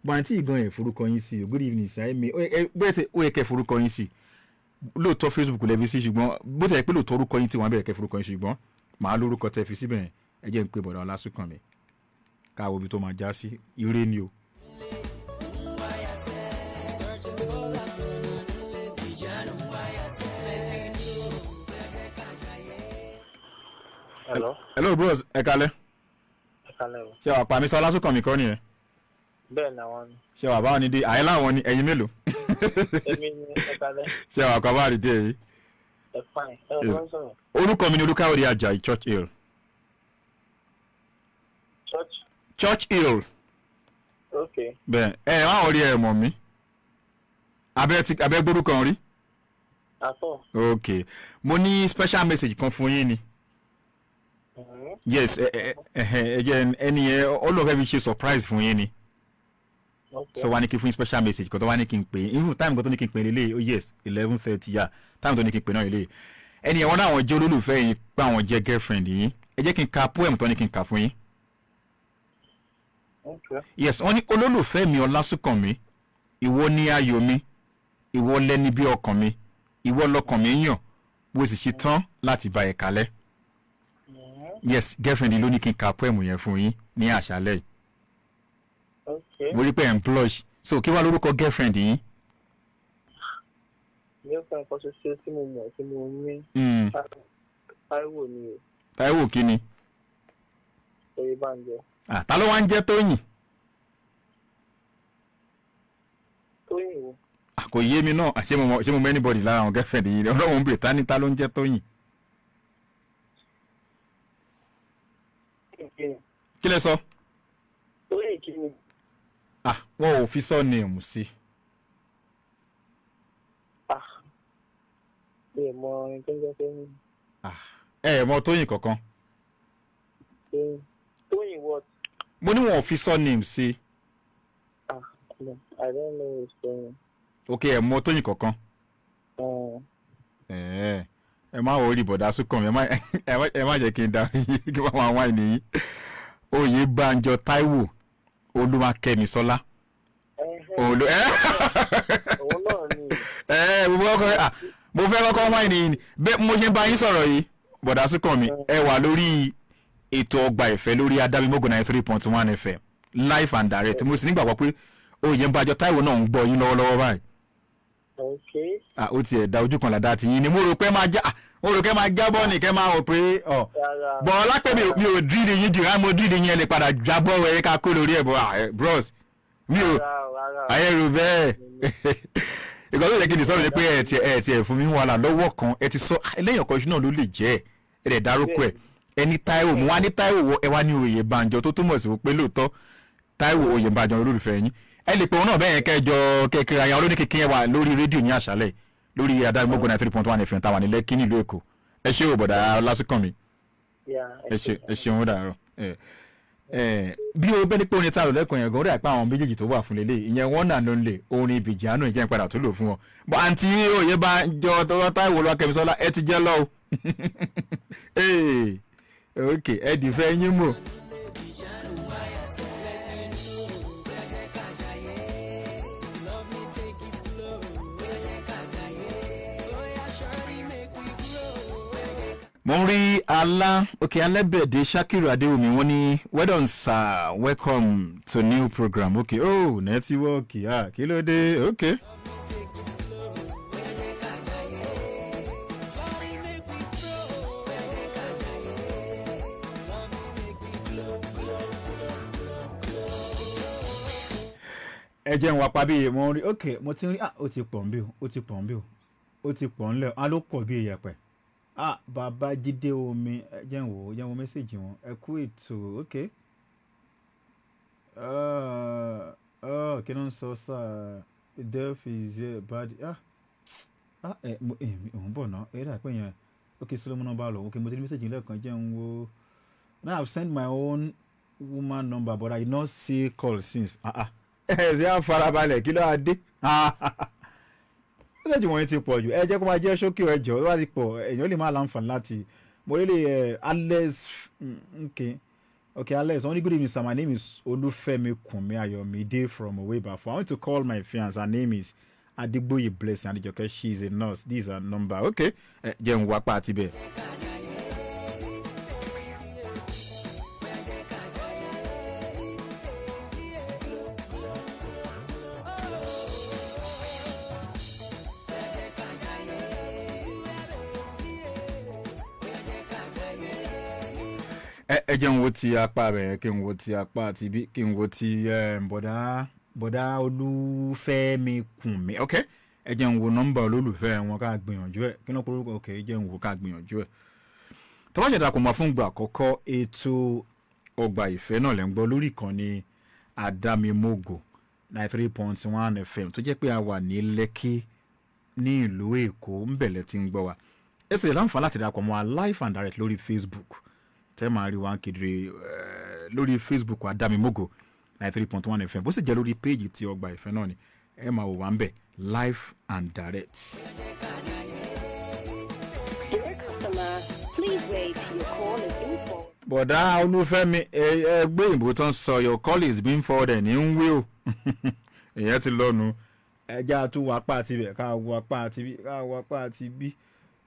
bọ̀, àǹtí ìgan ẹ̀ forúkọ yín sí o. Good evening, sir. Ẹ̀mí bóyá tí ó yẹ kẹ́ forúkọ yín sí lóòótọ́, Facebook lẹ́bi sí, ṣùgbọ́n bó tẹ̀ pé lóòótọ́ orúkọ yín tí wọ́n bẹ̀rẹ̀ kẹ́ forúkọ yín, ṣùgbọ́n màá lórúkọ tẹ́ fi síbẹ̀ yẹn. Ẹ jẹ́ n pé bọ̀dọ̀ Ọlásùnkànmí, káwo ibi tó máa já sí. Ire ni o. Searching for love, Baby, Hello. Hello bros, ẹ kalẹ́. Ẹ kálẹ́ o. Ṣé wàá pa mí sọ Ọlásùnkànmí kọ́ nìyẹn? Bẹ́ẹ̀ ni àwọn ni. Ṣé wàá báwọn ní dé àyè láwọn ni ẹ̀yin mélòó? Èmi ni, ẹ kálẹ́. Ṣé wàá kọ́ bá rí dé yìí? Ẹ fine. Ẹ ò ń sọ̀rọ̀. Orúkọ mi ni Olúkáyọ̀dé Ajayi Church Hill. Church. Church Hill. Ok. Bẹ́ẹ̀, ẹ má rí ẹ mọ̀ mí, abẹ́ ti abẹ́ gbórúkọ rí. Àtọ̀. Ok, mo ní special message kan fún yín ni. Yes, ẹ ẹ ẹ ẹ jẹ́ ẹni yẹn Ọlọ́run fẹ́ fi ṣe surprise fún yín ni. Okay. So wá ní kí n fún yín special message kan tó wá ní kí n pè é. Even time kan tó ní kí n pè é lélẹ̀, oh yes, 11:30 yà, time tó ní kí n pè náà lélẹ̀. Ẹni ẹ̀wọ̀n náà, àwọn jẹ́ olólùfẹ́ yín, pé àwọn jẹ́ girlfriend yín. Ẹ jẹ́ kí n ka poem tó ní kí n kà fún yín. Okay. Yes, wọ́n ní, "Olólùfẹ́ mi Ọlásùnkànmí, ìwọ ní ayọ̀ mi, ìwọ lẹ́ni bí ọkàn mi, ìwọ lọkàn mi yàn, mo sì ṣe tán láti bá ẹ kalẹ̀." Yes, girlfriend yín ló ní kí n ka poem yẹn fún yín ní àṣálẹ́ yìí. Okay. Mo rí pé ẹ̀ ń blush, so kí wàá lórúkọ girlfriend yín? Mi ò kàn kan ṣoṣo tí mo mọ̀ tí mo ní. Táíwò ni o. Táíwò kí ni? Oyèbánjọ. Ah, ta ló wá ń jẹ́ Tóyìn? Tóyìn wo? Ah, kò yé mi náà. Ṣé mo mọ anybody lára àwọn girlfriend yìí? Ọlọ́run ń bèrè ta ni, ta ló ń jẹ́ Tóyìn? Kí ni? Kí lẹ sọ? Tóyìn kí ni? Ah, wọn ò fi surname sí. Ah. Mi ò mọ ẹni tó ń jẹ́ Tóyìn. Ah, ẹ ẹ mọ Tóyìn kankan? Tóyìn. Tóyìn what? Mo ní wọn ò fi surname sí. Ah, no. I don't know his Tóyìn. Ok, ẹ mọ Tóyìn kankan? Ẹ má wọrí, bọ̀dá Súnkànmí, ẹ má jẹ́ kí n darí yín kí wọ́n máa wáìnì yín. Oyèbánjọ Táíwò Olúwakẹ́misọ́lá. Òun ló ẹ. Òun náà ni. Ẹ mo fẹ́ kọ́kọ́ wáìnì yín ni. Bẹ́ẹ̀ mo ṣe ń bá yín sọ̀rọ̀ yìí, bọ̀dá Súnkànmí, ẹ wà lórí ètò Ọgbà Ìfẹ́ lórí Adámímọ́gò 93.1 FM, live and direct. Mo sì nígbàgbọ́ pé Oyèbánjọ Táíwò náà ń gbọ́ yín lọ́wọ́lọ́wọ́ báyìí. Okay. Ah, ó tiẹ̀ da ojú kan làdá ti yín ni. Mo rò pé máa já, ah, mo rò pé máa jábọ́ ní kẹ́ máa rò pé ọ̀ Rárá. bọ̀ ọlápẹ̀ mi ò dírì yín jù, mo dírì yín, ẹ lè padà jábọ́ ẹ ká kó lórí ẹ̀ bọ̀. Ah, bros, mi ò Rárá, rárá. Ayé rò bẹ́ẹ̀. Ìgbà tó yẹ kí n sọ̀rọ̀ ni pé ẹ tiẹ̀ fún mi wàhálà lọ́wọ́ kan. Ẹ ti sọ ẹlẹ́yìn ọ̀kan náà ló lè jẹ́ ẹ dẹ̀ dárúkọ ẹ. Ẹni Táíwò, mo wá ní Táíwò wọ, ẹ wá ní Oyèbánjọ, tó túmọ̀ sí pé lóòótọ́ Táíwò Oyèbánjọ olólùfẹ́ yín. Ẹ lè pe òun náà bẹ́ẹ̀ yẹn kẹjọ kẹkẹrẹ àyàn olóní kékeré wà lórí rédíò ní àṣálẹ̀ lórí Adámọ́gò 93.1 FM táwa ní Lẹ́kí nílùú Èkó. Ẹ ṣé o, bọ̀dà Lásìkànmí. Yeah. Ẹ ṣe, ẹ ṣeun, ó dàárọ̀. Ẹ ẹ bí o bẹ́ẹ̀ ni pé orin tá a lò lẹ́kọ̀ọ́ yẹn gan, ó dà pé àwọn méjèèjì tó wà fún lélẹ̀ ìyẹn wọ́n nà ló ń lè orin ìbìjànù ìjẹ́ ìpadà tó lò fún wọn. Bọ́ àǹtí Oyèbánjọ tọwọ́ Táíwò Olúwakẹ́misọ́lá, ẹ ti jẹ́ lọ o. Ee, ok, ẹ dìfẹ́ yín mọ̀. Love me, take it slow. Oh yeah, surely make we grow. Mo ń rí alá, ok, Alẹ́bẹ̀dẹ̀ Shakiru Adéwùmí, wọ́n ní, "Well done, sir, welcome to new program." Ok, oh, network, ah, kí ló dé? Ok. Take it slow. Surely make we grow. Love me, make we glow, glow, glow, glow, glow. Ẹ jẹ́ n wá pa bí mo ń rí. Ok, mo ti ń rí. Ah, ó ti pọ̀ ń bí o, ó ti pọ̀ ń bí o, ó ti pọ̀ ńlẹ̀ á ló pọ̀ bí ìyẹ̀pẹ̀. Ah, Babájídé Omi, ẹ jẹ́ n wò ó, jẹ́ n wo message wọn. Ẹ kú ètò. Ok, kí ló ń sọ sáà? Death is a bad, ah ah, ẹ mo ẹ òun bọ̀ náà, ẹ dà pé yẹn. Ok, Solomon number lọ. Ok, mo ti ní message lẹ́ẹ̀kan, jẹ́ n wo. "Now I've sent my own woman number, but I no see call since." Ah ah, ẹ ṣe á farabalẹ̀, kí ló á dé? Message wọ̀nyí ti pọ̀ jù. Ẹ jẹ́ kó máa jẹ́ ṣókí, ẹ jọ̀ọ́. Ó bá ti pọ̀, èèyàn lè máa láǹfààní láti mo rí lè ẹ. Alex, okay, Alex only. "Good evening, sir. My name is Olufemi Kunmi Ayomide from Owebafo. I want to call my fiance. Her name is Adegboye Blessing Adejoke. She is a nurse. This is her number." Okay, ẹ jẹ́ n wá pa àti bẹ́ẹ̀. Ẹ jẹ́ n wo ti apá rẹ̀, kí n wo ti apá àti bí, kí n wo ti bọ̀dá Olúfẹ́mi Kùnmi. Ok, ẹ jẹ́ n wo nọ́mbà olólùfẹ́ wọn ká gbìyànjú ẹ̀. Kí ló porúkọ? Ok, ẹ jẹ́ n wo ká gbìyànjú ẹ̀. Tó bá ṣe darapọ̀ mọ́ fún ìgbà àkọ́kọ́, ètò Ọgbà Ìfẹ́ náà lẹ́ ń gbọ́ lórí ìkànnì Àdámímógò 93.1 FM, tó jẹ́ pé a wà ní Lẹ́kí ní ìlú Èkó ńbẹ̀lẹ̀ tí ń gbọ́ wa. Ẹ sì lè láǹfààní láti darapọ̀ mọ́ wa live and direct lórí Facebook, tẹ́ máa rí wa kedere lórí Facebook Adámímógò. 93.1 FM. Bó sì jẹ́ lórí péèjì ti Ọgbà Ìfẹ́ náà ni, ẹ máa wò wá ń bẹ̀ live and direct. Dear customer, please wait. Your call is being forwarded. Bọ̀dá Olúfẹ́mi, ẹ gbé ìbò tó ń sọ "your call is being forwarded" ní ń wí o. Ìyẹn ti lọ́nu. Ẹja tún wá apá àti ibẹ̀, ká wọ apá àti bí, ká wọ apá àti bí.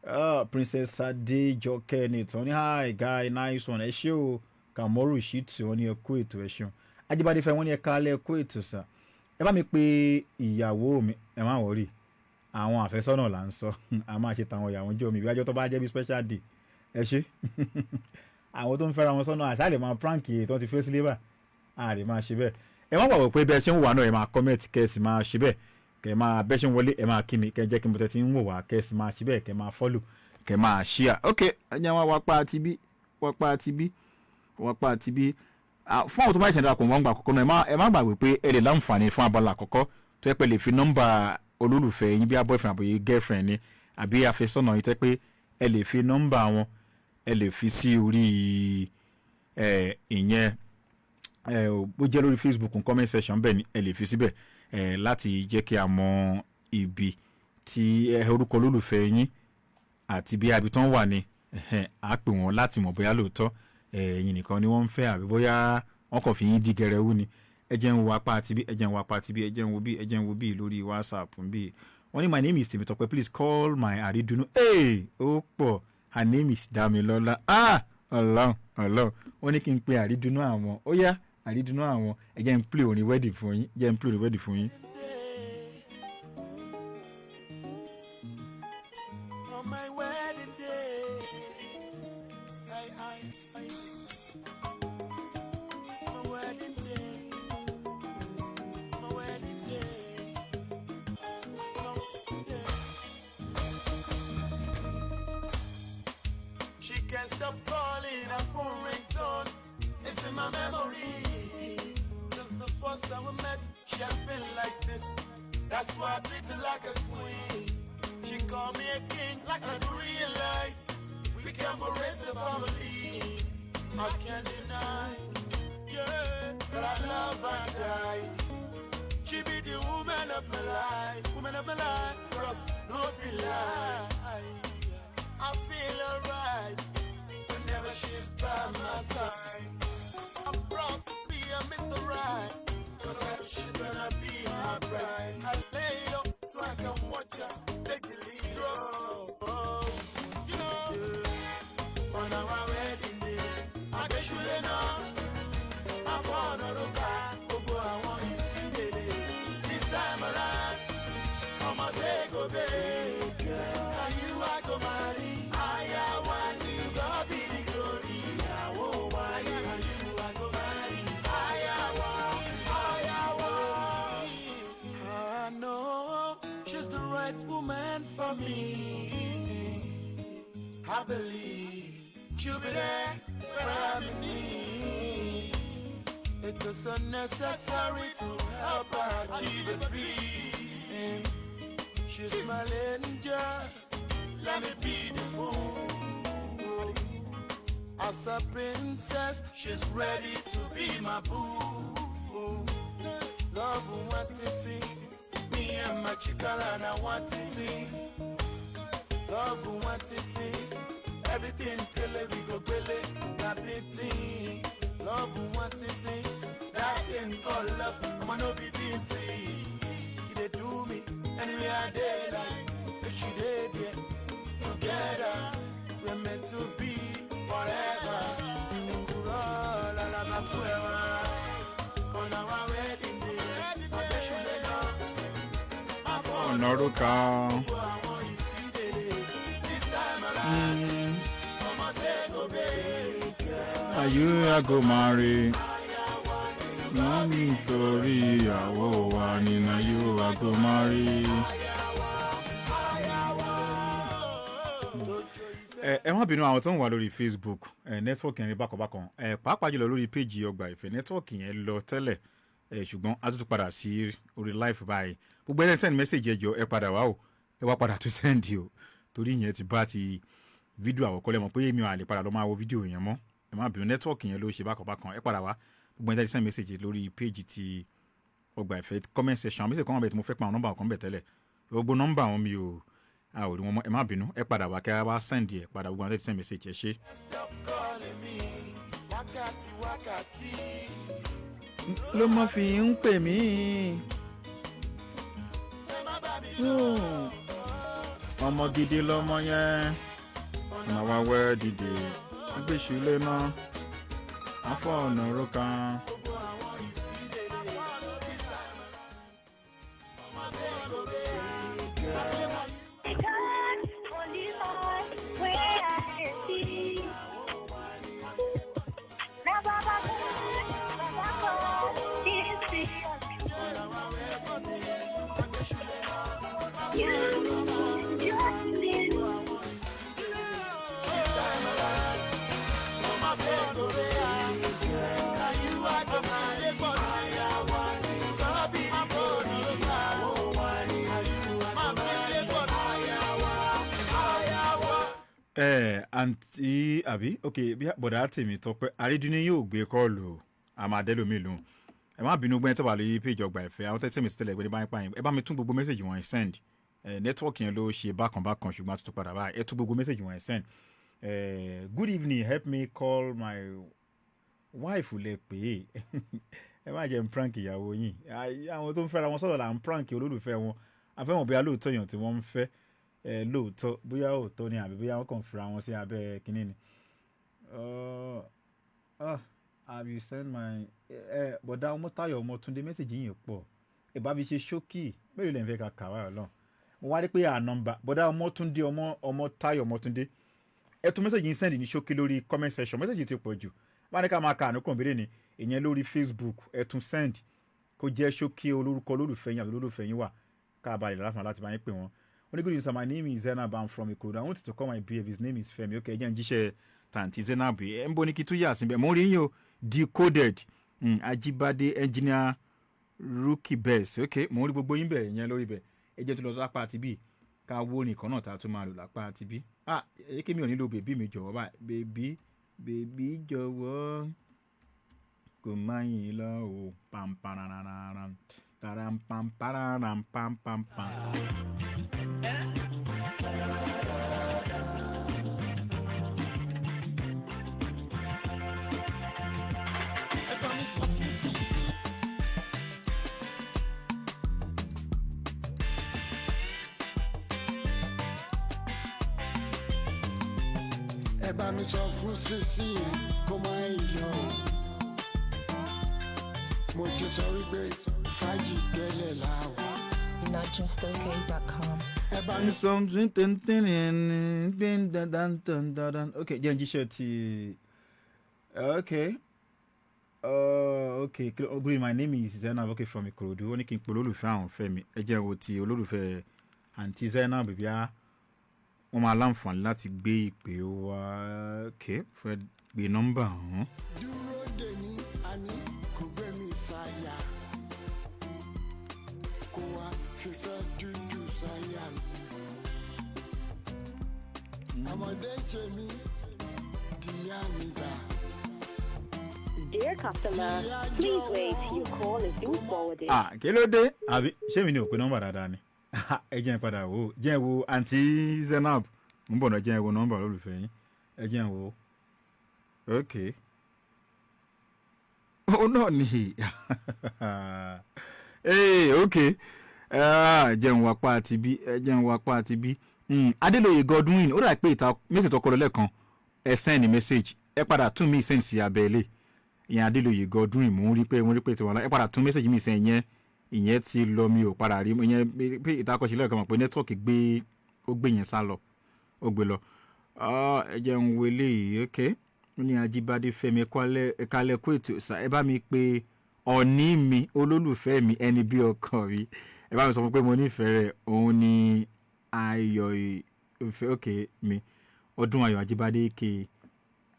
Ah, Princess Adéjọkẹ́ nìtàn ní, "Hi guy, nice one." Ẹ ṣé o. Kamoru Shitu, wọn ní ẹ kú ètò, ẹ ṣeun. Ajíbádé fẹ́, wọ́n ní ẹ kálẹ̀, ẹ kú ètò sà. Ẹ bá mi pe ìyàwó mi. Ẹ má worry, àwọn àfẹ́sọ́nà là ń sọ. A máa ṣe tàwọn ìyàwó jẹ́ omi ìbíwájọ́ tó bá jẹ́ bí special day. Ẹ ṣé. Àwọn tó ń fẹ́ra wọn sọ́nà, àṣà lè máa prank tó ti fẹ́ sílé bá a lè máa ṣe bẹ́ẹ̀. Ẹ má gbàgbọ́ pé bẹ́ẹ̀ ṣe ń wà náà, ẹ máa comment, kẹ́ ẹ sì máa ṣe bẹ́ẹ̀, kẹ́ ẹ máa bẹ́ẹ̀ ṣe ń wọlé, ẹ máa kí mi, kẹ́ ẹ jẹ́ kí n bọ̀ tẹ́ ti ń wò wá, kẹ́ ẹ sì máa ṣe bẹ́ẹ̀, kẹ́ ẹ máa follow, kẹ́ ẹ máa share. Ok, ẹ jẹ́ wá wápá àti bí, wápá àti bí, wápá àti bí. Ah, fún àwọn tó bá ṣẹ̀dá darapọ̀ mọ́ gbà àkọ́kọ́ náà, ẹ má gbàgbé pé ẹ lè láǹfààní fún abala àkọ́kọ́ tó yẹ pé lè fi nọ́mbà olólùfẹ́ yín, bí boyfriend àbí girlfriend ni àbí àfẹ́sọ́nà yín, tẹ́ pé ẹ lè fi nọ́mbà wọn, ẹ lè fi sí orí ẹ ìyẹn ẹ bó jẹ́ lórí Facebook comment section bẹ́ẹ̀ ni ẹ lè fi síbẹ̀ ẹ láti jẹ́ kí a mọ ibi tí ẹ orúkọ olólùfẹ́ yín àti bí abi tán wà ní. Ẹhẹ́n, á pè wọ́n láti mọ̀ bóyá lóòótọ́ ẹ̀yin nìkan ni wọ́n ń fẹ́ àbí bóyá wọ́n kàn fi yín dí gẹrẹwú ni. Ẹ jẹ́ ń wo apá àti bí, ẹ jẹ́ ń wo apá àti bí, ẹ jẹ́ ń wo bí, ẹ jẹ́ ń wo bí lórí WhatsApp bí. Wọ́n ní, "My name is Temitope, please call my àrídùnnú." Ee, ó pọ̀. Her name is Damilola. Ah, Ọlọ́run, Ọlọ́run. Wọ́n ní kí n pe àrídùnnú àwọn. Ó yá, àrídùnnú àwọn, ẹ jẹ́ n play orin wedding fún yín, jẹ́ n play orin wedding fún yín. On my wedding day, I, my wedding day, my wedding day, my wedding day. She can't stop calling her phone ringtone. It's in my memory. Since the first time we met, she has been like this. That's why I treat her like a queen. She call me a king, like I do realize we can raise a family. I can't deny, yeah, that I love her die. She be the woman of my life, woman of my life. Trust no be lie. I feel alright whenever she's by my side. I'm proud to be a Mr. Right, 'cause I know she's gonna be my bride. I lay low so I can watch her take the lead. Oh, on our wedding day, I guess you know. I found a gbogbo àwọn ìsídèdè. This time around, ọmọ ṣe go big. Na you I go marry. Aya wa ni God be the glory. Ìyàwó wa ni na you I go marry. Aya wa, aya wa. I know she's the right woman for me. I believe she'll be there when I'm in need. It is unnecessary to help her achieve a dream. She's my angel, let me be the fool. As a princess, she's ready to be my boo. Love want it, me and my chickalana want it. Love want it, everything's gele, we go gele, na pity. Love want it, that thing called love, I'ma no be 50. You dey do me anyway I dey like, make she dey there. Together, we're meant to be forever. Ekuro lalabakuewa, on our wedding day, Adesule náà, Ọ̀nà orúkọ. gbogbo àwọn ìsídèdè. This time around, ọmọ ṣe go big. Are you I go marry? Wọ́n nítorí ìyàwó wa ni na you I go marry. Ẹ má bínú, àwọn tó ń wà lórí Facebook, ẹ network yẹn rí bákanbákan, ẹ pàápàá jùlọ lórí péjì Ọgbà Ìfẹ́, network yẹn lọ tẹ́lẹ̀ ẹ, ṣùgbọ́n a tún tún padà sí orí live báyìí. Gbogbo ẹni send message, ẹ jọ̀ọ́, ẹ padà wá o, ẹ wá padà tún send o, torí ìyẹn ti bá ti fídíò àwọ̀kọ́ lẹ́mọ̀ pé èmi ò lè padà lọ máa wo fídíò yẹn mọ́. Ẹ má bínú, network yẹn ló ṣe bákanbákan. Ẹ padà wá. Gbogbo ẹni tẹ́ ti send message lórí page ti Ọgbà Ìfẹ́ comment section, àwọn message kan wà bẹ́ẹ̀ tí mo fẹ́ pa àwọn nọ́mbà kan bẹ̀ tẹ́lẹ̀. Gbogbo nọ́mbà wọn mi ò a ò rí wọn mọ́. Ẹ má bínú, ẹ padà wá kẹ́ ẹ wá send ẹ padà. Gbogbo àwọn tẹ́ ti send message, ẹ ṣé. Stop calling me wákàtí wákàtí. Ló mọ́ fi ń pè mí. Ẹ má bá mi lọ. Ọmọ gidi lọmọ yẹn, ọ̀nà wa wẹ́ dìde agbésù lé mọ́ afọ ọ̀nà òrùka. Gbogbo àwọn ìsídèlè this time around. Ọmọ ṣe gòbè. God, only one way I see. Na Baba God, Baba God, this is you. Just live. This time around. Ọmọ ṣe gòbè. Na you I go marry. Ayawa ni God be the glory. Na you I go marry. Ayawa, ayawa. Ẹ àǹtí àbí, ok, bí bọ̀dá tèmi tọpẹ́ àrídúní yóò gbé call o, a máa dẹ́ lómi lóhùn. Ẹ má bínú gbẹ́yìn tó bá lórí page Ọgbà Ìfẹ́. Àwọn tẹ́tí mi sí tẹ́lẹ̀ gbé ní báyìí pààyàn, ẹ bá mi tún gbogbo message wọn send. Ẹ network yẹn ló ṣe bákan bákan, ṣùgbọ́n a tún padà báyìí. Ẹ tún gbogbo message wọn send. Ẹ good evening, help me call my wife. Lẹ pé ẹ má jẹ́ n prank ìyàwó yín. Àwọn tó ń fẹ́ra wọn sọ̀rọ̀ là ń prank olólùfẹ́ wọn. Àfẹ́wọ̀n bóyá lóòótọ́ èèyàn tí wọ́n ń fẹ́ ẹ lóòótọ́, bóyá òótọ́ ni àbí bóyá wọ́n kàn fira wọn sí abẹ́ kínní ni. Have you send my ẹ bọ̀dá Ọmọ́táyọ̀ Ọmọtúndé, message yìí pọ̀. Ẹ bá fi ṣe ṣókì, mélòó lẹ́yìn fẹ́ ká kà wáyọ̀ lọ́n? Mo wá rí pé à nọ́mbà bọ̀dá Ọmọtúndé, ọmọ Ọmọ́táyọ̀ Ọmọtúndé, ẹ tún message yìí send ní ṣókí lórí comment section. Message ti pọ̀ jù, wọ́n á ní ká máa ka ànúkùn béèrè ni ìyẹn lórí Facebook. Ẹ tún send kó jẹ́ ṣókí, olórúkọ olólùfẹ́ yín àbí olólùfẹ́ yín wà ká balẹ̀ láfàá láti bá yín pè wọ́n. Wọ́n ní, "Good evening sir, my name is Zainab, I'm from Ikorodu. I want to call my BF, his name is Femi." Okay, ẹ jẹ́ n jíṣẹ́ tàǹtí Zainab. Ẹ ń bọ́ ní kí tún yà síbẹ̀. Mo rí yín o, Decoded, Ajibade, Engineer Rookie Best. Ok, mo rí gbogbo yín bẹ̀ yẹn lórí bẹ̀. Ẹ jẹ́ tó lọ sápá àti bí ká wó nìkan náà tá a tún máa lò lápá àti bí. Ah, ẹ kí mi ò nílò baby mi jọ̀wọ́ báyìí. Baby, baby jọ̀wọ́, kò má yín lọ o, pampararara tarampampararam pampampam. Ẹ bá mi sọ fún sísí yẹn kó má yọ. Mo ti sọ wípé fàájì tẹ́lẹ̀ láwà. NotJustOK.com. Ẹ bá mi Something. Ok, jẹ́ n jíṣẹ́ ti. Ok, good, my name is Zainab, okay, from Ikorodu. Wọ́n ní kí n pe olólùfẹ́ àwọn Fẹ́mi. Ẹ jẹ́ wo ti olólùfẹ́ àǹtí Zainab bíi wọ́n máa láǹfààní láti gbé ìpè wá. Ok, fẹ́ gbé nọ́mbà ọ̀hún. Dúró dè mí, àní kò gbé mi sáyà, kó wá fífẹ́ dúdú sáyà mi. Ọmọdé ṣe mí díyà mi dà. Dear customer, please wait. Your call is being forwarded. Ah, kí ló dé? Àbí ṣé mi ni ò pé nọ́mbà dáadáa ni? Ẹ jẹ́ n padà wò ó, jẹ́ n wo àǹtí Zainab ń bọ̀ náà. Jẹ́ n wo nọ́mbà olólùfẹ́ yín, ẹ jẹ́ n wò ó. Ok, ó náà ni. Ee, ok. Ah, jẹ́ n wo apá àti bí, ẹ jẹ́ n wo apá àti bí. Adélòye Godwin, ó dà pé ìta message tó kọ lọ lẹ́ẹ̀kan, ẹ send message, ẹ padà tún mi send sí abẹ́lé ìyẹn. Adélòye Godwin, mò ń rí pé mo rí pé tiwọn ẹ padà tún message mi send yẹn. Ìyẹn ti lọ, mi ò padà rí ìyẹn pé ìtakọ̀sílẹ̀ kan mọ̀ pé network gbé, ó gbé yẹn sá lọ, ó gbé lọ. Ah, ẹ jẹ́ ń wo eléyìí. Ok, ó ní Ajíbádé Fẹ́mi, ẹ̀kálẹ̀ kó ètò ṣá. Ẹ bá mi pé ọ̀ní mi, olólùfẹ́ mi, ẹni bí ọkàn mi. Ẹ bá mi sọ fún pé mo nífẹ̀ẹ́ rẹ̀, òun ni ayọ̀ ìfẹ́ òkè mi, ọdún ayọ̀ Ajíbádé ké.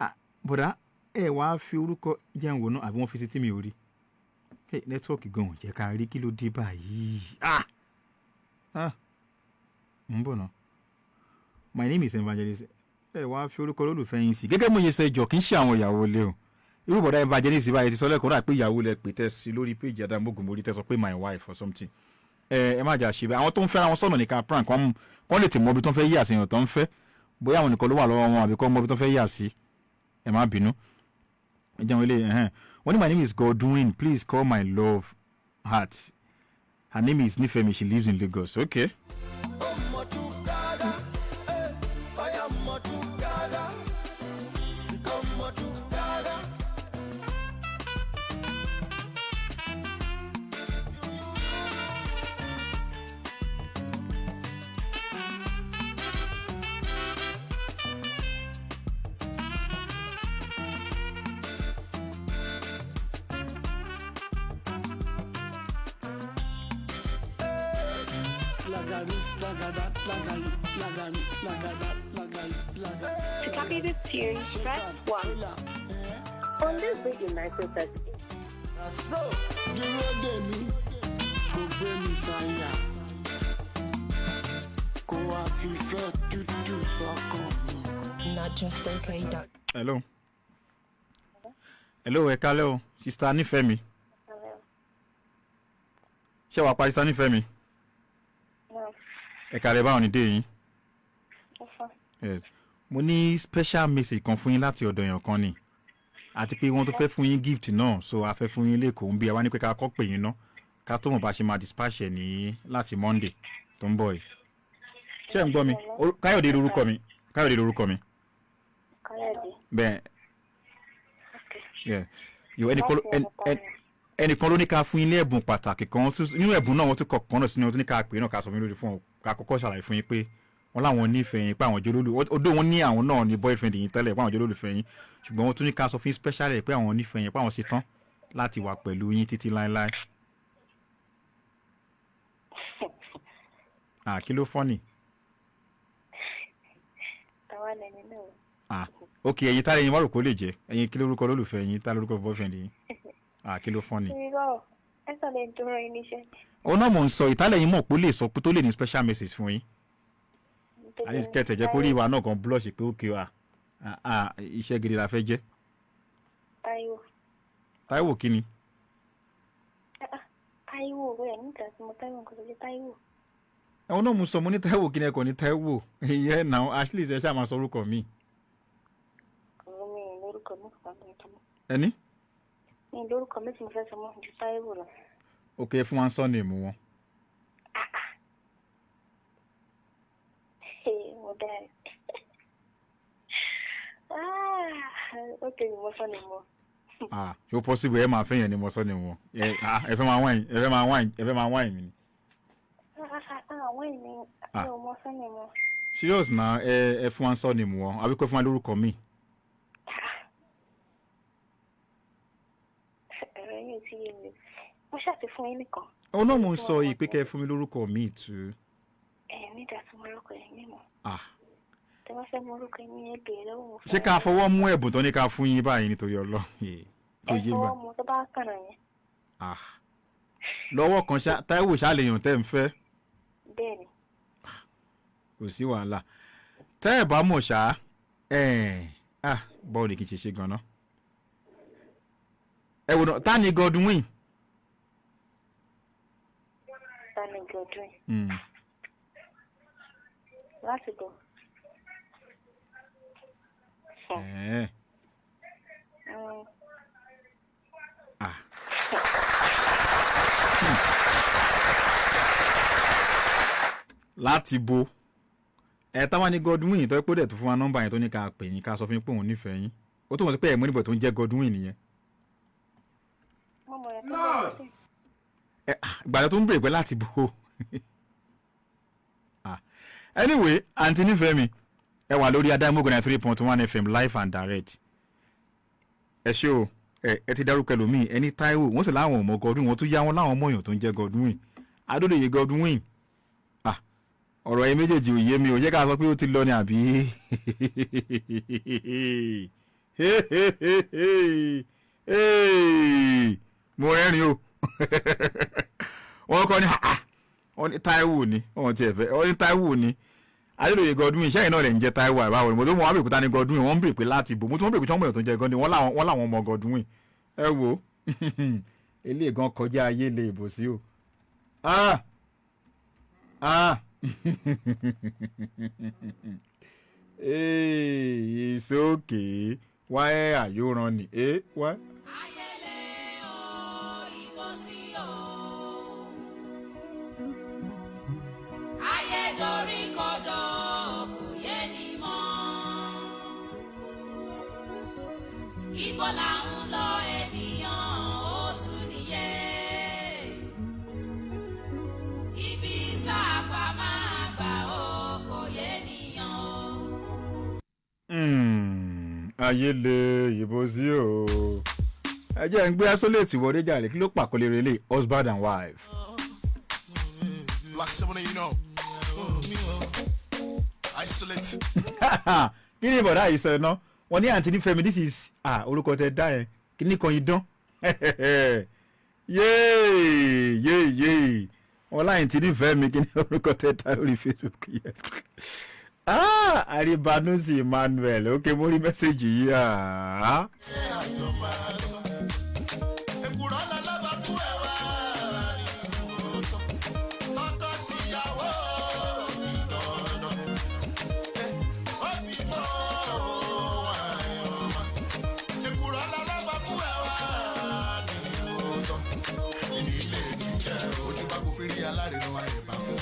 Ah, bọ̀dá, ẹ wàá fi orúkọ jẹun wò náà àbí wọ́n fi sí tí mi ò rí? Hey, network gan ò jẹ́ ká rí. Kí ló dé báyìí? Ah ah, ń bọ̀ náà. My name is Evangelist. Ẹ wá fi orúkọ olólùfẹ́ yín sí gẹ́gẹ́ mo ṣe sọ. Ẹjọ́ kì í ṣe àwọn ìyàwó ilé o. Irú bọ̀dá evangelist báyìí ti sọ lẹ́kọ̀ọ́ rà pé ìyàwó lẹ pè tẹ́ sí lórí péjì Adamogun mórí tẹ́ sọ pé my wife or something. Ẹ má jà ṣe bẹ́ẹ̀. Àwọn tó ń fẹ́ra wọn sọ̀nà nìkan prank wọn, wọ́n lè tè mọ ibi tó ń fẹ́ yí àṣeyàn tó ń fẹ́, bóyá àwọn nìkan ló wà lọ́wọ́ wọn àbí kọ́ mọ ibi tó ń fẹ́ yà sí. Ẹ má bínú, ẹ jẹun ilé ẹhẹn. Wọ́n ní, "My name is Godwin. Please call my love heart. Her name is Nifemi. She lives in Lagos." Okay. Ọmọdúnkára, ọyá ọmọdúnkára, ọmọdúnkára. To copy this tune, press 1. On this radio 1938. So dúró dè mí, kò gbé mi sáyà, kó wá fífẹ́ tútù sọ́kàn mi. Not just okay. Dot. Hello, hello, ẹ kálẹ́ o, Sister Nífẹ̀mí. Hello. Ṣé wàá pa, Sister Nífẹ̀mí? No. Ẹ kálẹ́, báwo ni dé yín? Ó fine. Yes. Mo ní special message kan fún yín láti ọ̀dọ̀ èèyàn kan ni, àti pé wọ́n tó fẹ́ fún yín gift náà, so a fẹ́ fún yín lẹ́kọ̀ọ́ ń bí ẹ wá ní pé ká kọ́ pè yín ná, ká tó mọ̀ bá ṣe máa dispatch ẹ̀ ní láti Monday tó ń bọ̀ yìí. Ṣé ẹ̀ ń gbọ́ mi? Káyọ̀dé lorúkọ mi, Káyọ̀dé lorúkọ mi. Káyọ̀dé. Bẹ́ẹ̀. Okay. Yeah. Yo, ẹnìkan ló ní ká fún yín ní ẹ̀bùn pàtàkì kan. Nínú ẹ̀bùn náà, wọ́n tún kọ̀ kan náà sínú, wọ́n tún ní ká pè náà, ká sọ fún yín lórí fún ọ, ká kọ́kọ́ ṣàlàyé fún yín pé wọ́n láwọn nífẹ̀ẹ́ yín, pé àwọn jólólù odó wọn ní àwọn náà ní boyfriend yín tẹ́lẹ̀, pé àwọn jólólùfẹ́ yín, ṣùgbọ́n wọ́n tún ní ká sọ fún yín specially pé àwọn nífẹ̀ẹ́ yín, pé àwọn ṣetán láti wà pẹ̀lú yín títí láéláé. Ah, kí ló funny? Tàwa lẹni náà. Ah, ok, ẹ̀yin tá ẹ̀yin wá rò kó lè jẹ́ ẹ̀yin, kí lórúkọ olólùfẹ́ yín, tá lórúkọ boyfriend yín? Ah, kí ló funny? Irọ́, ẹ sọ lẹ́ni tó rán yín níṣẹ́. Òun náà mò ń sọ ìtàlẹ̀ yín mọ̀ pé ó lè sọ pé tó lè ní special message fún yín. Àní kẹtẹ̀ jẹ́ kó rí ìwà náà kan blush pé ókè wa, ah, iṣẹ́ gidi la fẹ́ jẹ́. Táíwò. Táíwò kí ni? Ah, ah, Táíwò rẹ̀ nígbà tí mo Táíwò nǹkan tó jẹ́ Táíwò. Ẹ̀wọ̀n náà mo sọ, mo ní Táíwò kí ni, ẹ kò ní Táíwò ìyẹn náà. At least ẹ ṣáà máa sọ orúkọ mi. Ọ̀rọ̀ mi ì lórúkọ mi kan tó ń tọ́ mọ́. Ẹni? Mi ì lórúkọ mi tí mo fẹ́ sọ mọ́ ju Táíwò lọ. Ok, fún wa ń sọ ní èmú wọn. Mo dá ẹ. Ah, ok, mo sọ ni mo. Ah, ṣó possible ẹ máa fẹ́ yẹn ni mo sọ ní wọn? Ẹ, ah, ẹ fẹ́ máa wáìn, ẹ fẹ́ máa wáìn, ẹ fẹ́ máa wáìn mi ni. Ah, ah, ah, àwọn èmi Ah. mi ò mọ sọ ni mo. Serious na, ẹ fún wa ń sọ ní èmú wọn, àbí kó fún wa lórúkọ mi. Ẹ̀rọ yìí ti yé mi. Mo ṣáà ti fún yín nìkan. Òun náà mo ń sọ yìí pé kẹ́ ẹ fún mi lórúkọ mi tù. Ẹ nígbà tí mo lórúkọ yẹn mímọ́. Ah. Tẹ bá fẹ́ mọ orúkọ yín, ẹ béèrè lọ́wọ́ mo fún Ṣé ká fọwọ́ mú ẹ̀bùn tó ní ká fún yín báyìí nítorí ọlọ́ kò Ẹ yé fọwọ́ báyìí? mu tó bá kànà yẹn. Ah, lọ́wọ́ kan ṣá, Táíwò ṣá lè yàn tẹ́ ń fẹ́? Bẹ́ẹ̀ ni. Kò sí wàhálà. Tẹ́ ẹ̀ bá mọ̀ ṣá ẹ̀, ah, báwo ni kì í ṣe ṣe gan-an? Ẹ wò náà, ta ni Godwin? Tani Godwin? Láti bọ̀. Ah. Láti bo ẹ táwa ní Godwin tó pé dẹ̀ tó fún wa nọ́mbà yẹn, tó ní ká pè yín, ká sọ fún yín pé òun nífẹ̀ẹ́ yín, ó tó wọ́n sọ pé ẹ̀mọ́ níbọ̀ tó ń jẹ́ Godwin nìyẹn. Mo mọ̀ ẹ́ tó bá wọ́n. Ẹ, ah, ìgbàdàn tó ń bèrè pé láti bo. Ah, anyway, àǹtí nífẹ̀ẹ́ mi, ẹ wà lórí Adámógún 93.1 FM, live and direct. Ẹ ṣé o. Ẹ ti dárúkọ ẹlòmíì, ẹni Táíwò, wọ́n sì láwọn ò mọ Godwin, wọ́n tún yá wọn láwọn mọ̀yàn tó ń jẹ́ Godwin, Adódòye Godwin. Ah, ọ̀rọ̀ yẹn méjèèjì ò yé mi ò. Yẹ ká sọ pé ó ti lọ ni àbí? Mo rẹ́rìn o. Wọ́n kọ́ ni, ah, wọ́n ní Táíwò ni wọ́n ti ẹ̀ fẹ́, wọ́n ní Táíwò ni. Adédọ̀yè Godwin, iṣẹ́ yìí náà lè ń jẹ́ Taiwo àbáwọ̀ ni mo tó mọ Abẹ́òkúta ní Godwin. Wọ́n ń bèrè pé láti bò mo tún wọ́n bèrè pé tí wọ́n mọ̀ èèyàn tó ń jẹ́ Godwin. Wọ́n làwọn ọmọ Godwin. Ẹ wo eléyìí gan kọjá ayé lè bò sí o. Ah ah, hey, it's okay. Why are you running? Eh, why? Ayẹlẹ o, ìbòsí o. Ayédorí kodò, kò yé ni mọ́. Ibo là ń lọ ènìyàn, ó sùn nìyẹn. Ibi sáàpà máa gbà ó, kò yé nìyàn o. Ayé lè ìbò sí o. Ẹ jẹ́ ń gbé isolate wọlé jàre. Kí ló pàkólé relé husband and wife? Black 7, you know. Isolate. Kí ni ìbọ̀dá yìí sọ ẹ̀ ná? Wọ́n ní àǹtí nífẹ̀ẹ́ mi, this is, ah, orúkọ tẹ dá yẹn, kí ní kan yìí dán yéè yéè yéè. Wọ́n láyìn tí nífẹ̀ẹ́ mi, kí ní orúkọ tẹ dá lórí Facebook yẹn? Ah, Àríbanusi Emmanuel. Ok, mo rí message yìí. Ah. Èkùrọ́ lálábàkú ẹ̀wà. Tọkọ tìyàwó dandan. Ó fi mọ́ àyànmọ́. Èkùrọ́ lálábàkú ẹ̀wà ni ó sọ. Ilé jíjẹ ojú bá kò fi rí alárinà àyẹ̀bá fún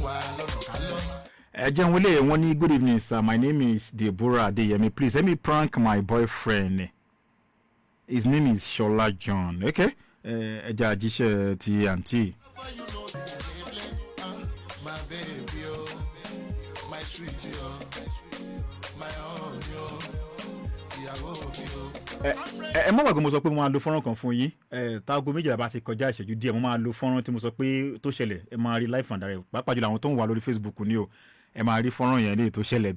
wa lọ́nà ká lọ. Ẹ jẹun wọlé. Wọn ní, "Good evening, sir. My name is Deborah Adeyemi. Please let me prank my boyfriend. His name is Shola John." Okay, ẹ jẹ́ àjíṣẹ́ ti àǹtí. You know the play, my baby, oh, my sweetie, oh, my honey, oh, ìyàwó mi, oh. Ẹ má gbàgbé, mo sọ pé mo máa lo fọ́nrán kan fún yín. Ẹ táago 12 bá ti kọjá ìṣẹ́jú díẹ̀, mo máa lo fọ́nrán tí mo sọ pé tó ṣẹlẹ̀. Ẹ máa rí live and direct, pàápàá jùlọ àwọn tó ń wà lórí Facebook ni o. Ẹ máa rí fọ́nrán yẹn léyìí tó ṣẹlẹ̀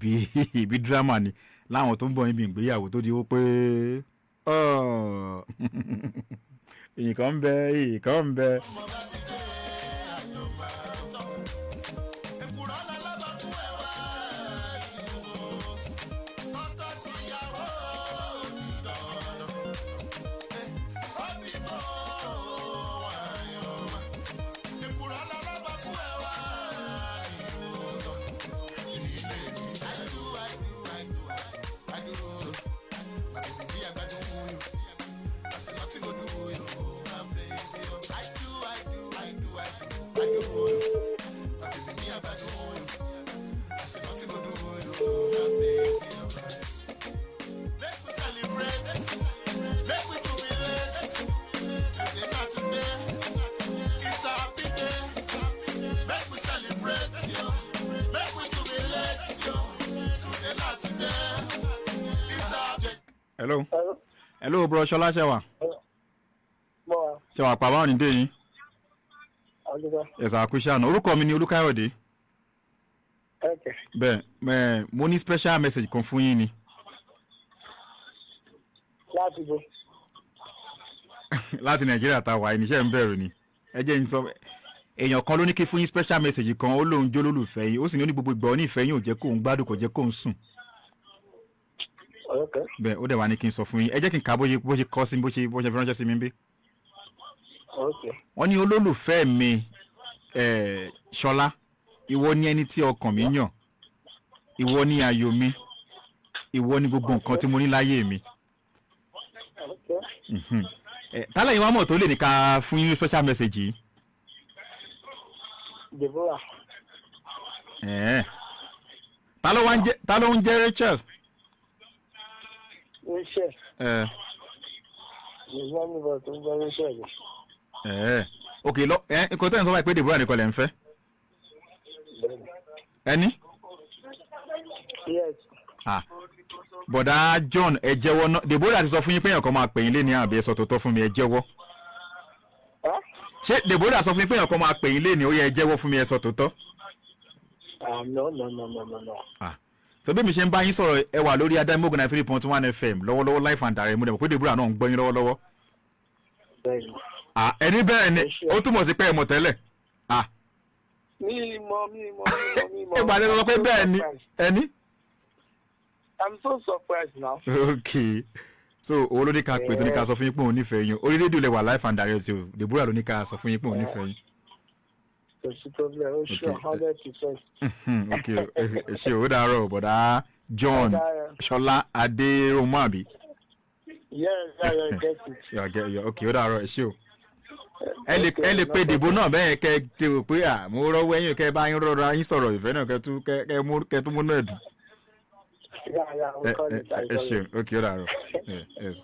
bí drama ni láwọn tó ń bọ̀ níbi ìgbéyàwó tó di ó pé ìkan ń bẹ, ìkan ń bẹ. Ọmọ bá ti dé àjọ máa tọ́. Èkùrọ́ lálábàkú ẹ̀wà tọkọ tìyàwó dandan. Ó fi mọ́ àyànmọ́. Èkùrọ́ lálábàkú ẹ̀wà ni ó sọ. Ilé mi, I do, I do, I do, I do. My baby, me, I gbádùn you. I say nothing go do you, my baby. I do, I do, I do, I do, I do. My baby, me, I gbádùn you. I say nothing go do you, my baby. Make we celebrate, make we jubilate. Today not today, it's a happy day. Make we celebrate, yo. Make we jubilate, yo. Today not today, it's a happy Hello, hello, bro Ṣọlá, ṣẹwà? Bọ́ wa. Ṣẹwà pa? Báwọn ní dé yín? Àdúgbò. Ẹ̀sà àkúṣe àná. Orúkọ mi ni Olúkáyọ̀dé. Okay. Bẹ́ẹ̀ bẹ́ẹ̀, mo ní special message kan fún yín ni. Láti bo? Láti Nàìjíríà tá a wà. Ẹniṣẹ́ ń bẹ̀rù ni. Ẹ jẹ́ n sọ, èèyàn kan ló ní kí fún yín special message kan. Ó lóun jó lólùfẹ́ yín, ó sì ní ó ní gbogbo ìgbà ó ní ìfẹ́ yín ò jẹ́ kóun gbádùn, kò jẹ́ kóun sùn. Okay. Bẹ́ẹ̀, ó dẹ̀ wá ní kí n sọ fún yín. Ẹ jẹ́ kí n kà á bó ṣe kọ́ sí mi, bó ṣe fi ránṣẹ́ sí mi bí. Okay. Wọ́n ní, "Olólùfẹ́ mi, Ṣọlá, ìwọ ni ẹni tí ọkàn mi yàn, ìwọ ni ayọ̀ mi, ìwọ ni gbogbo nǹkan tí mo ní láyé mi." Okay. Tálẹ̀ yìí wá mọ̀ tó lè ní ká fún yín ní special message yìí? Deborah. Ta ló ń jẹ́ Rachel? Rachel. Yorùbá ní bọ̀ tó ń jẹ́ Rachel. Ok, lọ ẹ nǹkan tẹ́ ń sọ báyìí pé Deborah nìkan lẹ̀ ń fẹ́? Bẹ́ẹ̀ni. Ẹni? Yes. Ah, bọ̀dá John, ẹ jẹ́wọ́ náà. Deborah ti sọ fún yín pé èèyàn kan máa pè yín lé ní, àbí ẹ sọ tòótọ́ fún mi? Ẹ jẹ́wọ́. Huh? Ṣé Deborah sọ fún yín pé èèyàn kan máa pè yín lé ní? Ó yẹ, ẹ jẹ́wọ́ fún mi, ẹ sọ tòótọ́. Ah, no, no, no, no, no, no. Ah, tó bí mi ṣe ń bá yín sọ̀rọ̀, ẹ wà lórí Adámógún 93.1 FM lọ́wọ́lọ́wọ́, live and direct. Mo dẹ̀ mọ̀ pé Deborah náà ń gbọ́ yín lọ́wọ́lọ́wọ́. Bẹ́ẹ̀ni. Ah, ẹni bẹ́ẹ̀ ni, ó túmọ̀ sí pé ẹ mọ̀ tẹ́lẹ̀. Ah. Mi mọ̀, mi mọ̀, mi mọ̀, mi mọ̀. Ẹ gbàdé sọ pé bẹ́ẹ̀ ni ẹni. I'm so surprised now. Ok, so owó ló ní ká pè tó ní ká sọ fún yín pé òun nífẹ̀ẹ́ yín. Orí rédíò lẹ wà live and direct o. Deborah ló ní ká sọ fún yín pé òun nífẹ̀ẹ́ yín. Kò sí problem, ó sure, 100%. Ok, ẹ ṣe ó dàárọ̀, bọ̀dá John Ó dàárọ̀. Ṣọlá Adéròmù àbí? Yeah, get it. Yeah, ok, ó dàárọ̀, ẹ ṣé o. Ẹ lè pe dìbò náà bẹ́ẹ̀ kẹ́ ẹ ti rò pé à mo rọ́wọ́ ẹ̀yìn kẹ́ ẹ bá yín rọra yín sọ̀rọ̀ ìfẹ́ náà kẹ́ tún múnú ẹ̀dùn. Yeah, we Ẹ call ẹ it. I ẹ call ṣeun it. Ok, ó dàárọ̀. Yeah, yes.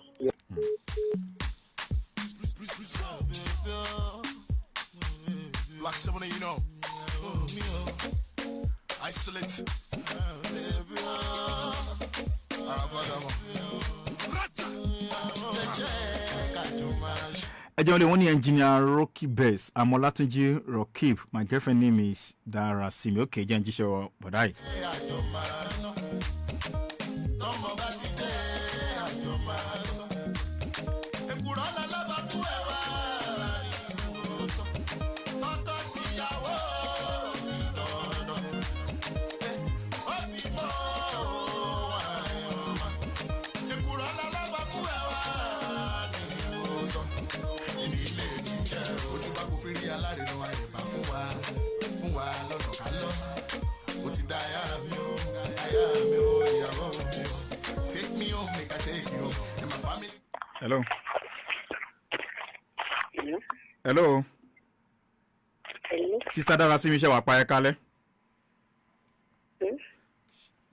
Black 7, you know. Isolate. Arabadamo. Jẹ́jẹ́ kájọ máa ṣe. Ẹ jẹun lé wọn ní engineer Rocky Best Amọlátúnjí Rokib. My girlfriend name is Darasimi. Ok, jẹ́ ń jíṣẹ́ bọ̀dá yìí. Àjọ máa ná. Tọ́mọ bá ti dé, àjọ máa tọ́. Èkùrọ́ lálábàákú ẹ̀ wá. Tọ́kọ tìyàwó dandan. Ó bímọ àyànmọ́. Èkùrọ́ lálábàákú ẹ̀ wá. Ilé níjẹ́ ojú bá kò fi rí alárinà àyẹ̀bá fún wa lọ́nà ká lọ. Ó ti dá aya mi o, aya mi o, ìyàwó mi o. Take me home, make I take you home. And my family. Hello. Hello. Hello. Sister Darasimi, ṣe wà pa? Ẹ kálẹ́.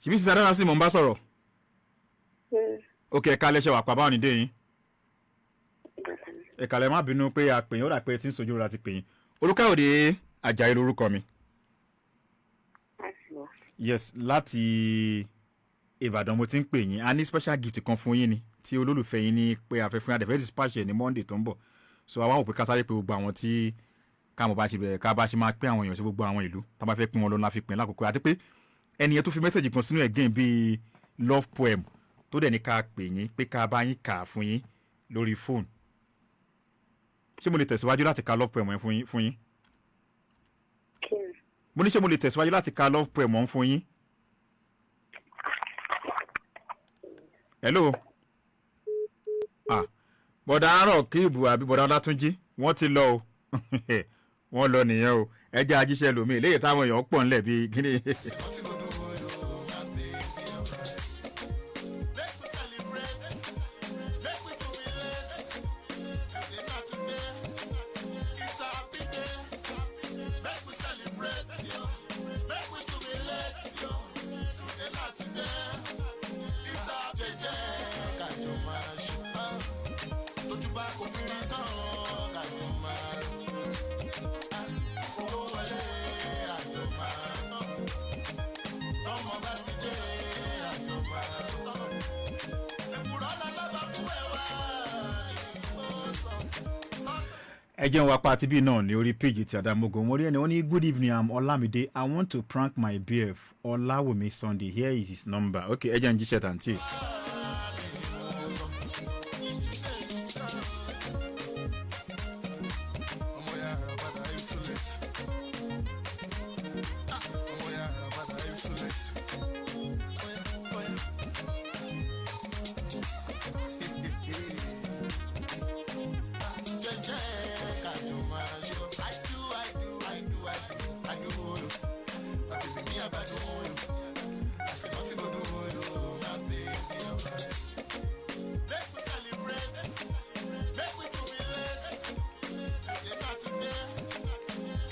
Ṣìbí Sister Darasimi mo ń bá sọ̀rọ̀? Ok, ẹ kálẹ́, ṣe wà pa? Báwo ni dé yín? Ẹ kálẹ́, má bínú pé a pè yín, ó dà pé tí ń sojú ra ti pè yín. Olúkáyọ̀dé Àjàyí lorúkọ mi. Yes, láti Ìbàdàn mo ti ń pè yín. A ní special gift kan fún yín ni tí olólùfẹ́ yín ní pé a fẹ́ fún yín. A dẹ̀ fẹ́ dispatch ẹ̀ ní Monday tó ń bọ̀, so àwa ò pé ká sáré pé gbogbo àwọn tí káwọn bá ṣe bẹ̀rẹ̀ ká bá ṣe máa pín àwọn èèyàn sí gbogbo àwọn ìlú tá a bá fẹ́ pín wọn lọ́nà, fi pín lákòókò, àti pé ẹni yẹn tó fi message kan sínú again bíi love poem tó dẹ̀ ní ká pè yín pé ká bá yín kà á fún yín lórí fóònù. Ṣé mo lè tẹ̀síwájú láti ka love poem yẹn fún yín? Mo ní ṣé mo lè tẹ̀síwájú láti ka love poem ọ̀hún fún yín? Hello. Ah, bọ̀dà àárọ̀ kíìbù àbí bọ̀dà Ọlátúnjí, wọ́n ti lọ o, wọ́n lọ nìyẹn o. Ẹ jẹ́ ajíṣẹ́ lómi léyìí táwọn èèyàn pọ̀ ńlẹ̀ bíi kíni. Make we celebrate, make we jubilate. Today na today, it's a happy day. Make we celebrate, yo. Make we jubilate, yo. Today na today, it's a jẹ́jẹ́ kájọ máa ṣe. Tójú bá kò fi rí tán, kájọ máa rí. Owó wọlé, àjọ máa ná. Tọ́mọ bá ti dé, àjọ máa tọ́. Èkùrọ́ lálábàákú ẹ̀ wá. Ẹ jẹun wa pa àti bí náà ní orí péjì ti Àdàmógo. Mo rí ẹni wọ́n ní, "Good evening, I'm Olamide. I want to prank my BF Ọláwùmí Sunday. Here is his number." Ok, ẹ jẹ́ ń jíṣẹ́ tàǹtì. Ọmọ yàrá bàtà isolate. Ọmọ yàrá bàtà isolate. Oya, oya. Jẹ́jẹ́ kájọ máa ṣe. I do, I do, I do, I do, I do. My baby, me agbádùn o. I say nothing go do o, my baby. Make we celebrate, make we jubilate. Today na today,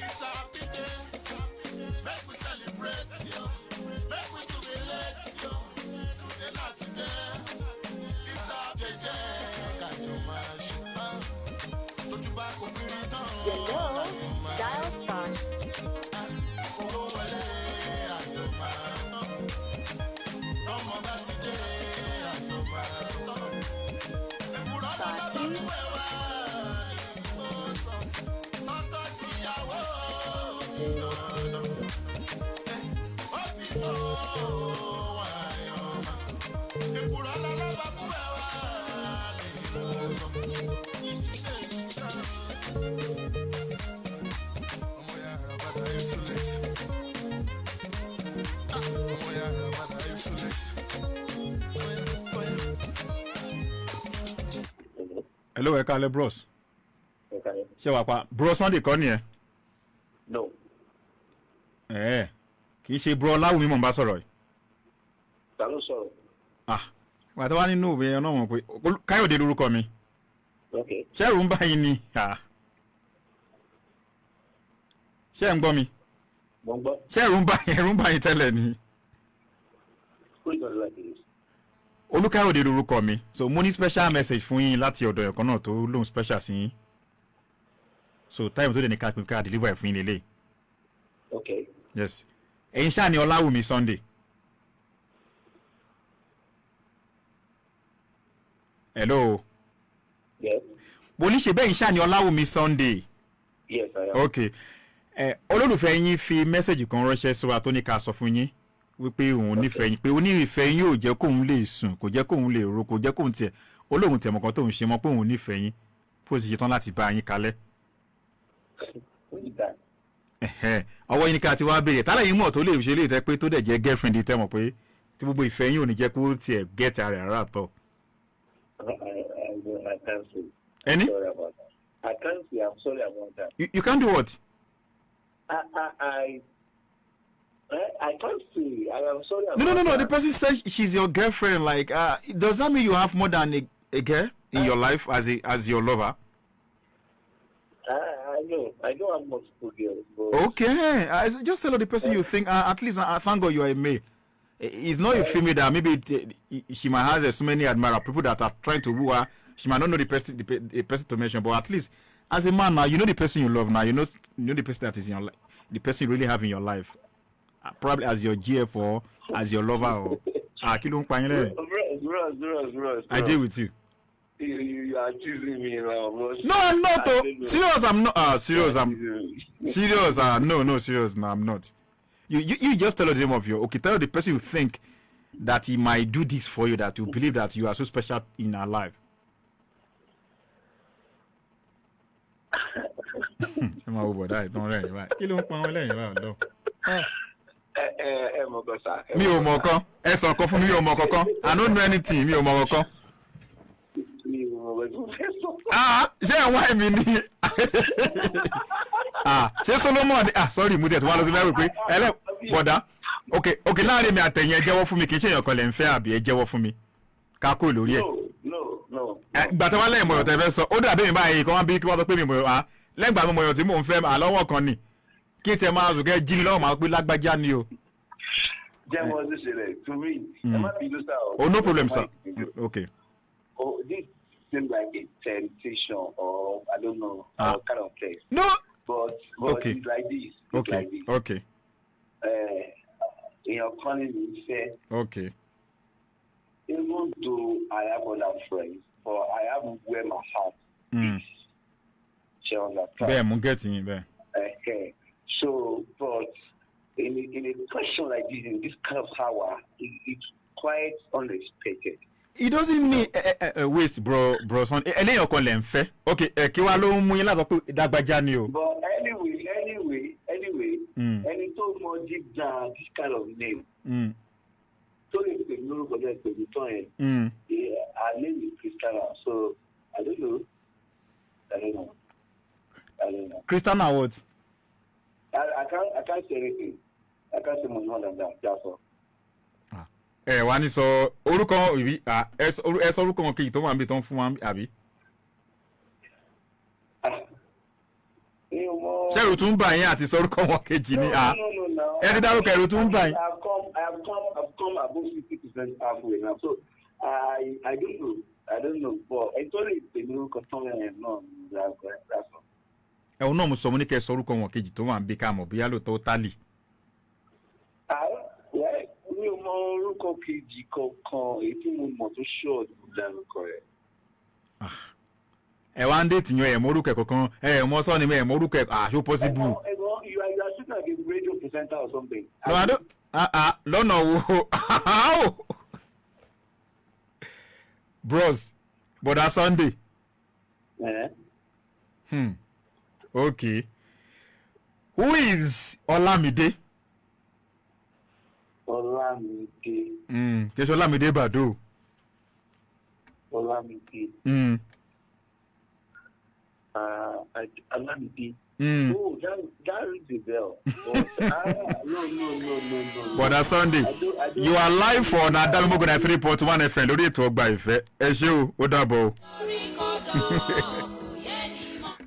it's a happy day. Make we celebrate, yo. Make we jubilate, yo. Today na today, it's a jẹ́jẹ́ kájọ máa ṣe. Tójú bá kò fi rí tán. Hello. Dial star. Owó wọlé, àjọ máa ná. Tọ́mọ bá ti dé, àjọ máa tọ́. Èkùrọ́ lálábàákú ẹ̀ wá. Tọkọ tìyàwó dandan. Ó bímọ àyànmọ́. Èkùrọ́ lálábàákú ẹ̀ wá. Hello, ẹ káalẹ́, bros. Ẹ káalẹ́. Ṣé wàá pa bro Sunday kọ́ nìyẹn? No. Ẹ̀ẹ́, kì í ṣe bro Ọláwùmí mò ń bá sọ̀rọ̀ yìí? Ta ló sọ̀rọ̀? Ah, wà á tó wá nínú òwe yẹn náà mọ̀ pé Káyọ̀dé lórúkọ mi. Ok. Ṣẹ́rù ń bá yín ni? Ah. Ṣé ẹ̀ ń gbọ́ mi? Mo ń gbọ́. Ṣẹ́rù ń bá yín, ẹ̀rù ń bá yín tẹ́lẹ̀ ni? Who is on the line, please? Olúkáyọ̀dé lórúkọ mi. So mo ní special message fún yín láti ọ̀dọ̀ ẹ̀kan náà tó lóun special sí yín. So time tó dẹ̀ ní ká pín ká deliver ẹ̀ fún yín lélẹ̀. Ok. Yes, ẹ̀yin ṣáà ni Ọláwùmí Sunday? Hello? Yes. Mo ní ṣe bẹ́ẹ̀ yín ṣáà ni Ọláwùmí Sunday? Yes, I am. Ok, ẹ olólùfẹ́ yín fi message kan ránṣẹ́ sí wa tó ní ká sọ fún yín wípé òun nífẹ̀ẹ́ yín, pé onífẹ̀ẹ́ yín ò jẹ́ kóun lè sùn, kò jẹ́ kóun lè ro, kò jẹ́ kóun tiẹ̀ olóhùn tẹ̀mọ̀ kan tóun ṣe mọ́, pé òun nífẹ̀ẹ́ yín, bó sì ṣe tán láti bá yín kalẹ̀. Who is that? Ẹ̀hẹ́n, ọwọ́ yín ní ká ti wá béèrè tálẹ̀ yín mọ̀ tó lè ṣe lè tẹ́ pé tó dẹ̀ jẹ́ girlfriend tẹ́ mọ̀ pé tí gbogbo ìfẹ́ yín ò ní jẹ́ kó tiẹ̀ get ara ẹ̀ rárá tọ̀. I can't say. Ẹni? Sorry about that. I can't say. I'm sorry about that. You can't do what? I can't say. I am sorry about No. that. The person says she's your girlfriend. Like, does that mean you have more than a girl in your life as your lover? I know. I don't have multiple girls. But Okay. Just tell the person you think. At least, thank God you are a male. It's not a female that maybe she might have so many admirers, people that are trying to woo her. She might not know the person to mention, but at least as a man now, you know the person you love now. You know the person that is in your life, the person you really have in your life, probably as your GF or as your lover. Or kí ló ń pa yín lẹ́rìn? Bros, bros, bros, bros. I deal with you. You are choosing me now, bros. No, I'm not. I Oh, don't know. serious, I'm not. Serious, I'm serious. No, serious. No, I'm not. You just tell the name of your. Okay, tell the person you think that he might do this for you, that you believe that you are so special in her life. Ẹ máa wo bọ̀dá ìtàn rẹ̀ báyìí. Kí ló ń pa wọn lẹ́yìn báyìí lọ? Ẹ mọ̀ kan sá. Mi ò mọ̀ kan. Ẹ sọ kan fún mi, mi ò mọ̀ kankan. I don't know anything, mi ò mọ̀ kankan. Mi ò mọ̀ kan tó fẹ́ sọ. Ah, ṣé ẹ̀ wá èmi ni? Ah, ṣé Solomon? Ah, sorry, mo tiẹ̀ tí wọ́n lọ sí báyìí pé ẹlẹ́ bọ̀dá. Ok, láàrin mi àtẹ̀yìn, ẹ jẹ́wọ́ fún mi, kì í ṣe èèyàn kan lẹ̀ ń fẹ́, àbí ẹ jẹ́wọ́ fún mi? Ká kúrò lórí ẹ̀. No. Ẹ, gbà tí wọ́n lẹ́yìn mọ̀yàn tẹ́ fẹ́ sọ, ó dàbí mi báyìí kí wọ́n bí kí wọ́n sọ pé mi mọ̀yàn ah lẹ́gbàá mi mọ̀yàn tí mò ń fẹ́ àlọ́wọ́ kan ni. Kí tiẹ̀ máa sùn kẹ́ jí mi lọ́wọ́ máa pé lágbájá ni o. Jẹ́ wọ́n ṣe ṣẹlẹ̀ to me. Ẹ má bínú sá o. Oh, no problem, sir. Okay. Oh, this seems like a temptation or I don't know, Ah. or kind of place. No. But it's like this. It's like this. Èèyàn kan ní mi fẹ́. Even though I have other friends, but I have where my heart is. Ṣé understand? Bẹ́ẹ̀ mú get yín bẹ́ẹ̀. Okay. So, but in a question like this, in this kind of hour, it's quite unexpected. It doesn't mean wait, bro son, eléyàn kan lẹ̀ ń fẹ́. Ok, ẹ kí wàá ló ń mú yín láti sọ pé dágbájá ni o? But anyway, ẹni tó mọ deep down this kind of name, tó lè pè mí lórúkọ náà pè mí tán yẹn, yeah, her name is Christiana, so I don't know. I don't know. I don't know. Christiana what? I can't say anything. I can't say much more than that. That's all. Ẹ wá ní sọ orúkọ ìbí, ẹ sọ orúkọ wọn kejì tó wà níbi tó ń fún wa, àbí? Mi ò mọ̀. Ṣé ẹ̀rù tún ń bà yín àti sọ orúkọ wọn kejì ni? No. Ẹ ti dárúkọ, ẹ̀rù tún ń bà yín. I've come above 50% halfway now. So I don't know. I don't know. But ẹ tó lè pè mí lórúkọ tán yẹn náà, that's all. Ẹ̀hún náà mo sọ, mo ní kẹ́ ẹ sọ orúkọ wọn kejì tó wà níbi ká mọ̀ bóyá lóòótọ́ ó tálì. Ah, well, mi ò mọ orúkọ kejì kankan. Èyí tí mo mọ̀ tó ṣọ́ọ̀ ní mo dárúkọ rẹ̀. Ẹ wá ń date yan, ẹ̀ mọ orúkọ ẹ̀ kankan, ẹ̀ mọ sọ́ni ẹ̀ mọ orúkọ ẹ̀. Ah, ṣó possible? Ẹ̀gbọ́n, you are sitting like a radio presenter or something. No, I don't. Ah ah, lọ́nà wo? How? Bros, Bọ̀dá Sunday. Eh? Okay. Who is Olamide? Ọlámídé. Kì í ṣe Olamide Bado. Ọlámídé. Olamide. Oh, that rings a bell. But, no, no, no, no, no. Bọ̀dá Sunday, I don't you are live for Adamimogo 93.1 FM lórí ètò Ọgbà Ìfẹ́. Ẹ ṣé o, ó dàbọ̀ o.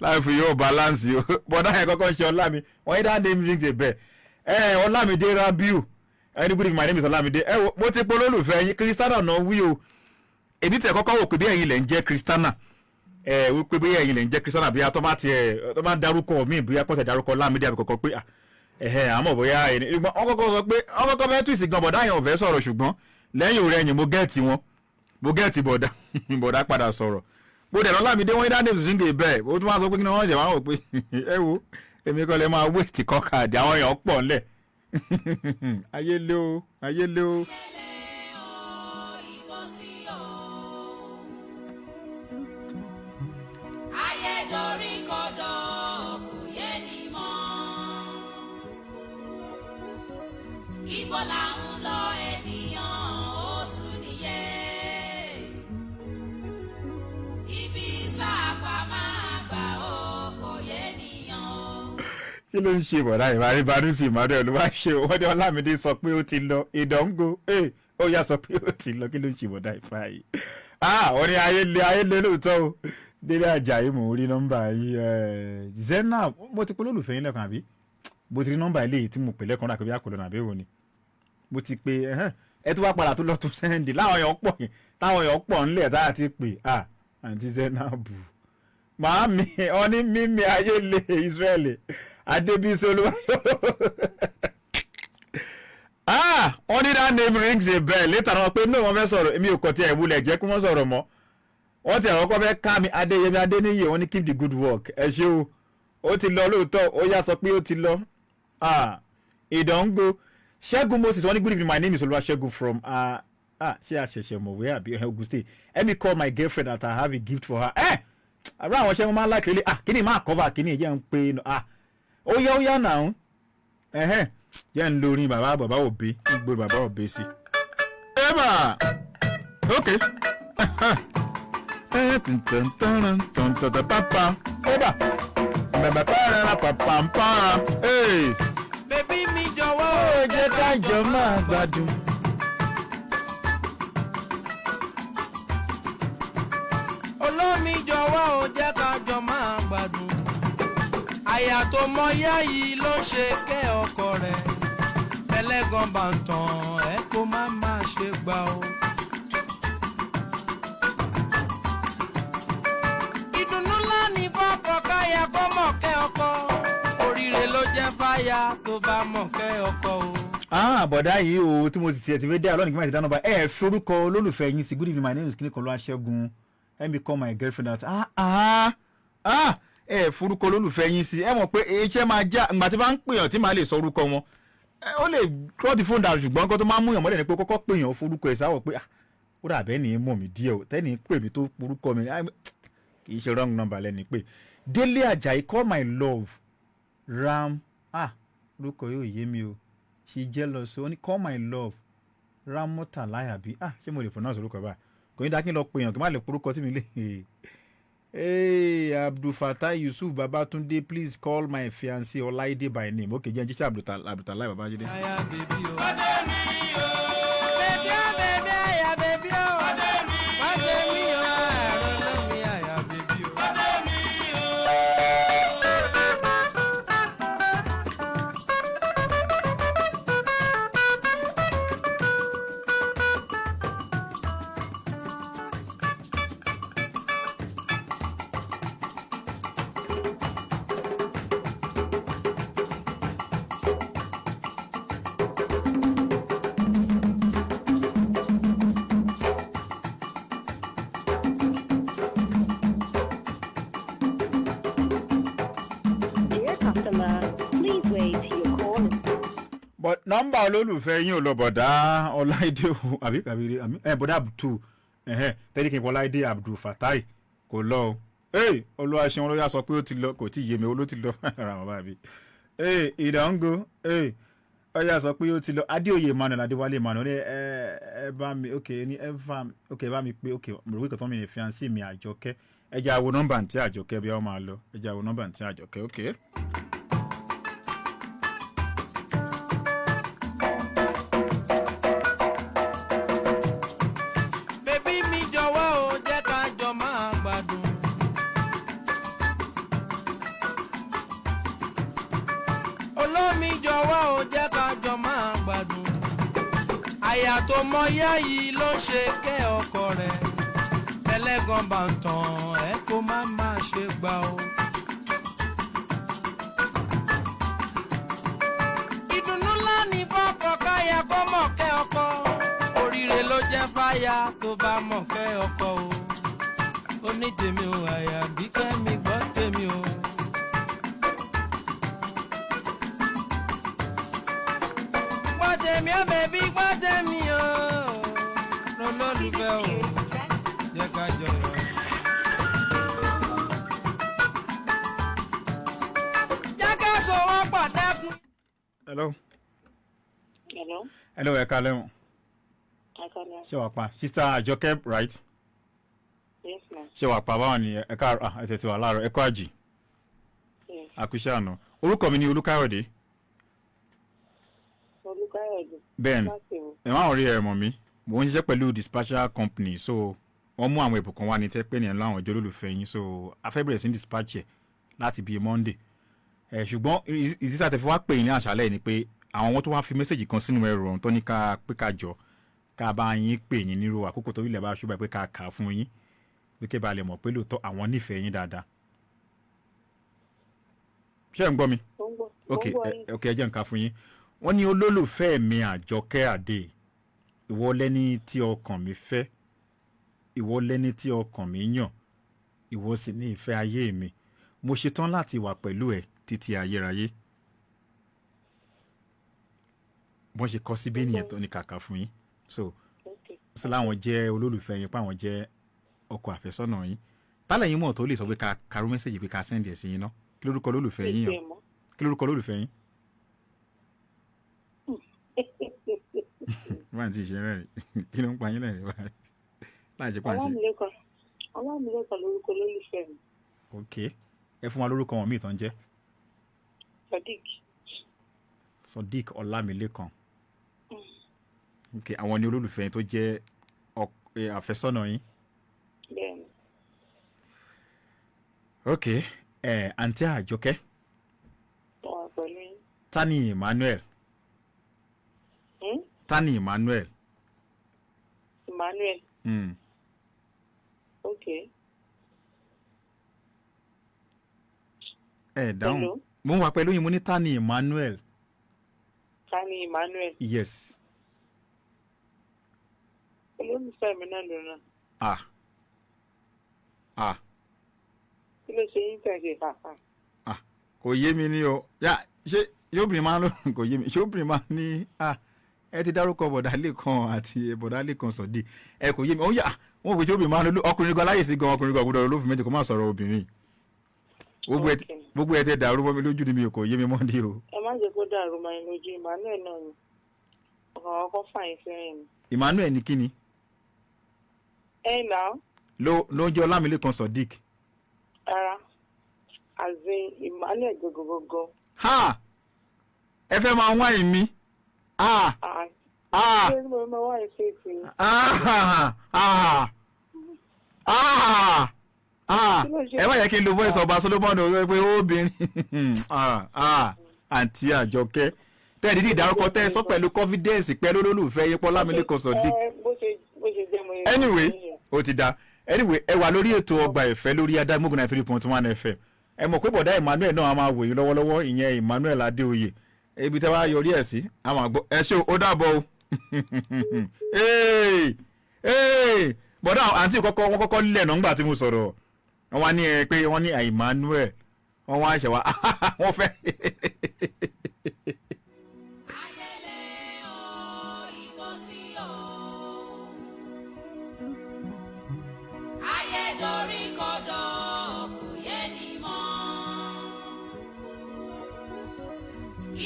Láìfù yóò balance yìí o. Bọ̀dá yẹn kọ́kọ́ ṣe Ọlámi. Wọ́n yí that name rings a bell. Ẹ Ọlámidé Rabiu. Ẹni, "Good evening, my name is Ọlámidé." Ẹ wo, mo ti pe olólùfẹ́ yín, Christiana náà wí o. Èmi tẹ̀ kọ́kọ́ wò pé bí ẹ̀yin lẹ̀ ń jẹ́ Christiana. Ẹ wípé bí ẹ̀yin lẹ̀ ń jẹ́ Christiana, bí atọ́ bá tiẹ̀ tó bá ń darúkọ míì, bóyá kọ́sẹ̀ darúkọ Ọlámidé àbí kọ̀ọ̀kan pé ah, ẹ̀hẹ́, àmọ́ bóyá ẹni wọ́n kọ́kọ́ sọ pé wọ́n kọ́kọ́ fẹ́ twist gan. Bọ̀dá yẹn ò fẹ́ sọ̀rọ̀, ṣùgbọ́n lẹ́yìn òrẹ́ ẹ̀yìn mo get wọn, mo get bọ̀dá. Bọ̀dá padà sọ̀rọ̀. Mo dẹ̀ lọ́lámídé, wọ́n dá names ring a bell. Ó tún wá sọ pé kí ni wọ́n ṣe wá wò pé ẹ wo, èmi kọ́ lè máa waste kọ́kàdé, àwọn èèyàn pọ̀ ńlẹ̀. Ayé lé o, ayé lé o. Ayédorí kodò, kò yé ni mọ́. Ibo là ń lọ, ènìyàn? Ó sùn nìyẹn. Ibi sáàpà máa gbà ó, kò yé nìyàn o. Kí ló ń ṣe bọ̀dá ìbárí sí Emmanuel ló bá ṣe o? Wọ́n ní Ọlámídé sọ pé ó ti lọ ìdánwò ẹ̀, ó yá sọ pé ó ti lọ. Kí ló ń ṣe bọ̀dá ìfà yìí? Ah, wọ́n ní ayé lé, ayé lé lóòótọ́ o. Délé Ajayi, mò ń rí nọ́mbà yìí. Zainab, mo ti pe olólùfẹ́ yín lẹ́ẹ̀kan, àbí mo ti rí nọ́mbà eléyìí tí mo pè lẹ́ẹ̀kan rà pé bí àkọlọ́ nàbẹ́ wo ni mo ti pe ẹ tó bá padà tó lọ tún send láwọn èèyàn pọ̀ táwọn èèyàn pọ̀ ńlẹ̀ tá a ti pè. Ah, àǹtí Zainab, màámi, ọ ní mímí ayé lé. Israẹli Adébísí Olúwayọ, ah, wọ́n ní that name rings a bell. Later wọ́n pé no, wọ́n fẹ́ sọ̀rọ̀. Èmi ò kọ̀ tí ẹ̀ wulẹ̀ jẹ́ kí wọ́n sọ̀rọ̀ mọ́. Wọ́n ti àwọn kọ́ fẹ́ ká mi. Adéyẹmí Adéníyè, wọ́n ní keep the good work. Ẹ ṣé o. Ó ti lọ lóòótọ́, ó yá sọ pé ó ti lọ. Ah, ìdánwò. Ṣẹ́gun Moses, wọ́n ní, "Good evening, my name is Olúwaṣẹ́gun from ah, ṣé àṣẹ̀ṣẹ̀ mọ̀wé àbí Ogun State. Let me call my girlfriend that I have a gift for her." Ẹ àbúrò àwọn ṣẹ́gun máa ń láìpẹ́ lé. Ah, kíni máa cover kíni jẹ́ ń pé ah, ó yá, ó yá náà. Ẹ̀hẹ́n, jẹ́ ń lórin bàbá bàbá òbí ń gbé bàbá òbí sí. Eba, ok. Eba bàbá. Baby mi, jọ̀wọ́. Ó jẹ́ ká jọ máa gbádùn. Olómi, jọ̀wọ́, ó jẹ́ ká jọ máa gbádùn. Àyà tó mọ yá yìí ló ń ṣe kẹ́ ọkọ rẹ̀. Ẹlẹ́gàn bá ń tàn ẹ́, kó má má ṣe gbà o. Ìdùnnú ńlá ní fọ́kọ káyà kó mọ̀ kẹ́ ọkọ. Oríire ló jẹ́ fáyà tó bá mọ̀ kẹ́ ọkọ o. Ah, bọ̀dá yìí o, tí mo sì tiẹ̀ ti fẹ́ dé àlọ́ nìkan máa ti dáná bá ẹ forúkọ olólùfẹ́ yín sí. "Good evening, my name is kíníkan Olúwaṣẹ́gun. Let me call my girlfriend out." Ah ah ah, ẹ forúkọ olólùfẹ́ yín sí. Ẹ mọ̀ pé iṣẹ́ máa já ìgbà tí bá ń pèèyàn tí màá lè sọ orúkọ wọn. Ẹ, ó lè kọ́ di fóònù dànù, ṣùgbọ́n nǹkan tó máa ń múyàn mọ́lẹ̀ ni pé kọ́kọ́ pèèyàn, forúkọ ẹ̀ sáwọ̀ pé ah, ó dà bẹ́ẹ̀ ni, mọ̀ mí díẹ̀ o. Tẹ́ni pè mí tó porúkọ mi, ah, kì í ṣe wrong number lẹ́ni pé. Délé Ajayi, "Call my love Ram." Ah, orúkọ yóò yé mi o. She jealous o. Ní "Call my love Ramota àbí? Ah, ṣé mo lè pronounce orúkọ báyìí? Kò ní dákí lọ pè yàn kí n má lè porúkọ tí mi lè. Hey, Abdulfatai Yusuf Babatunde, "Please call my fiancé Ọláìdé by name." Ok, jẹ́ n jíṣẹ́ Abdulfatai Babájídé. Aya baby o. Baby o, baby aya baby o. Wájẹ́ mi o, ẹ̀rọ lómi aya baby o. Dear customer, please wait. Your call is But nọ́mbà olólùfẹ́ yín ò lọ. Bọ̀dá Ọláìdé o, àbí àbí àbí ẹ bọ̀dá Abdul, ẹ̀hẹ́n, tẹ́lẹ̀ kí n pọ̀ Ọláìdé Abdulfatai, kò lọ o. Ee, Olúwaṣeun olóyà sọ pé ó ti lọ, kò tí ì yé mi, ó ló ti lọ ara wọn báyìí. Ee, ìdánwò. Ee, Ọyá sọ pé ó ti lọ. Adéoyè Emmanuel, Adéwálé Emmanuel ní ẹ ẹ bá mi, ok, ní ẹ bá mi, ok, ẹ bá mi pé, ok, mo rò pé kòtò mi ní fiancé mi Àjọkẹ́. Ẹ jẹ́ àwo nọ́mbà àǹtí Àjọkẹ́ bí wọ́n máa lọ. Ẹ jẹ́ àwo nọ́mbà àǹtí Àjọkẹ́, ok. Baby mi jọ̀wọ́ o, jẹ́ ká jọ máa gbádùn. Olómi jọ̀wọ́ o, jẹ́ ká jọ máa gbádùn. Àyà tó mọ yá yìí ló ń ṣe kẹ́ ọkọ rẹ̀. Ẹlẹ́gàn bá ń tàn ẹ́ kó má má ṣe gbà o. Ìdùnnú ńlá ní fọ́kọ káyà kó mọ̀ kẹ́ ọkọ. Oríire ló jẹ́ fáyà tó bá mọ̀ kẹ́ ọkọ o. Ó ní tèmi o, àyà bí kẹ́mi gbọ́ tèmi o. Gbọ́ tèmi o, bèbí, gbọ́ tèmi o. Lọ́lọ́lùfẹ́ o, jẹ́ ká jọ lọ. Jẹ́ ká sowọ́pọ̀ dẹ́kun. Hello. Hello. Hello, ẹ káalẹ́ o. Ẹ káalẹ́. Ṣé wàá pa Sister Àjọkẹ́, right? Yes, ma'am. Ṣé wàá pa? Báwọn ni? Ẹ káàárọ̀. Ah, ẹ tètè wà láàárọ̀. Ẹ kọ́ àjì. Yes. Àkúṣe àná. Orúkọ mi ni Olúkáyọ̀dé. Olúkáyọ̀dé. Bẹ́ẹ̀ni. Láti wo? Ẹ má rí ẹ mọ̀ mí. Mò ń ṣiṣẹ́ pẹ̀lú dispatcher company, so wọ́n mú àwọn ẹ̀bùn kan wá ní tẹ́ pé ní ẹ̀ láwọn ọjọ́ olólùfẹ́ yín, so a fẹ́ bẹ̀rẹ̀ sí ní dispatch ẹ̀ láti bíi Monday ẹ̀. Ṣùgbọ́n ìdí tá a tẹ̀ fi wá pè yín ní àṣálẹ́ yìí ni pé àwọn wọn tó wá fi message kan sínú ẹrù ọ̀hún tó ní ká pé ká jọ ká bá yín pè yín nírú àkókò tó ilẹ̀ bá ṣùgbọ́n pé ká kà á fún yín, pé kí ẹ bá lè mọ̀ pé lóòótọ́ àwọn nífẹ̀ẹ́ yín dáadáa. Ṣé ẹ̀ ń gbọ́ mi? Mo ń gbọ́. Mo Ok. ń gbọ́ Ẹ yín. ok, ẹ jẹ́ nǹkan fún yín. Wọ́n ní, "Olólùfẹ́ mi Àjọkẹ́ Àdè, ìwọ lẹ́ni tí ọkàn mi fẹ́, ìwọ lẹ́ni tí ọkàn mi yàn, ìwọ sì ní ìfẹ́ ayé mi. Mo ṣetán láti wà pẹ̀lú ẹ títí ayérayé." Wọ́n ṣe kọ́ síbí nìyẹn tó ní kàkà fún yín. So sọ láwọn jẹ́ olólùfẹ́ yín, pé àwọn jẹ́ ọkọ àfẹ́sọ́nà yín. Tálẹ̀ yín mọ̀ tó lè sọ pé ká karú message pé ká send ẹ̀ sí yín ná? Kí lórúkọ olólùfẹ́ yín o? Mi ò mọ̀. Kí lórúkọ olólùfẹ́ yín? Wọ́n àti ìṣe rẹ̀, kí ló ń pa yín lẹ́rìn báyìí láì ṣe pàṣẹ? Ọlámilékan. Ọlámilékan lórúkọ olólùfẹ́ mi. Ok, ẹ fún wa lórúkọ wọn míì tán jẹ́. Sadiq. Sodiq Ọlámilékan. Ok, àwọn ni olólùfẹ́ yín tó jẹ́ àfẹ́sọ́nà yín? Bẹ́ẹ̀ni. Ok, ẹ àǹtí Àjọkẹ́. Mo wà pẹ̀lú yín. Tani Emmanuel? Hmm? Tani Emmanuel? Emmanuel. Ok. Ẹ dáhùn. Hello? Mo ń wà pẹ̀lú yín. Mo ní tani Emmanuel? Tani Emmanuel? Yes. Olólùfẹ́ mi náà ló náà. Ah, ah. Kí ló ṣe yín tẹ̀ ṣe fàfà? Kò yé mi ní o. Yá, ṣé yóòbìnrin máa ń lò? Kò yé mi. Ṣé obìnrin máa ń ní? Ah, ẹ ti dárúkọ bọ̀dá Lẹ́kan àti bọ̀dá Lẹ́kan Sọ̀dí. Ẹ kò yé mi. Ó yà wọ́n pè ṣé obìnrin máa ń lò? Ọkùnrin gan láyè sí gan, ọkùnrin gan gbọ́dọ̀ olófin méjì kó má sọ̀rọ̀ obìnrin. Gbogbo ẹ ti dàrú mọ́ mi lójú ni, mi ò kò yé mi mọ́ ni o. Ẹ má jẹ́ kó dàrú mọ́ yín lójú. Emmanuel náà ni. Ọkàn ọkọ fàyín sẹ́yìn ni. Emmanuel ní kíni? Ẹ nà á. Ló ń jẹ́ Ọlámilékan Sodiq? Rárá. Azin Emmanuel gogogogo. Ha, ẹ fẹ́ máa wá ìmí. Ah. Ah. Ah. Ṣé mo máa wá ìfẹ́ sí i? Ah, ah, ah, ah. Ẹ má yẹ kí n lo voice ọba Solomon o, pé obìnrin. Ah, ah, àǹtí Àjọkẹ́, tẹ́ ẹ dídí ìdárúkọ, tẹ́ ẹ sọ pẹ̀lú confidence pẹ̀lú olólùfẹ́ yín Pọ́lámilékan Sodiq. Ẹ bó ṣe jẹ́ mo yẹ. Anyway, ó ti da. Anyway, ẹ wà lórí ètò Ọgbà Ìfẹ́ lórí Adágúnmọ̀gùn 93.1 FM. Ẹ mọ̀ pé bọ̀dá Emmanuel náà a máa wò yín lọ́wọ́lọ́wọ́, ìyẹn Emmanuel Adéoyè. Ibi tẹ́ wá yọrí ẹ̀ sí a máa gbọ́. Ẹ ṣé o, ó dàbọ̀ o. Hey, hey, bọ̀dá àǹtí kọ́kọ́, wọ́n kọ́kọ́ lẹ̀ nọ́ngbà tí mo sọ̀rọ̀. Wọ́n wá ní ẹ pé wọ́n ní Emmanuel, wọ́n wá ṣẹ̀ wá wọ́n fẹ́. Ayẹlẹ o, ìkọsí o. Ayédorí kodò, kò yé ni mọ́.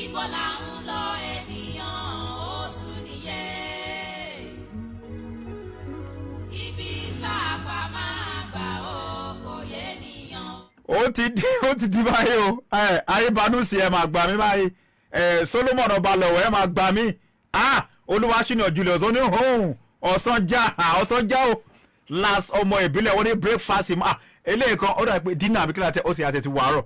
Ibo là ń lọ ènìyàn? Ó ti di báyìí o. Ẹ ayébánúsì, ẹ máa gbà mí báyìí. Ẹ Solomon Ọbalọwọ, ẹ máa gbà mí. Ah, Olúwaṣínà Julius, ó ní hùn ọ̀sán já, ọ̀sán já o. Last ọmọ ìbílẹ̀, wọ́n ní breakfast. Ah, eléyìí kan ó dà pé dinner àbí kíláà tẹ ó ti àtẹ̀tí wàárọ̀.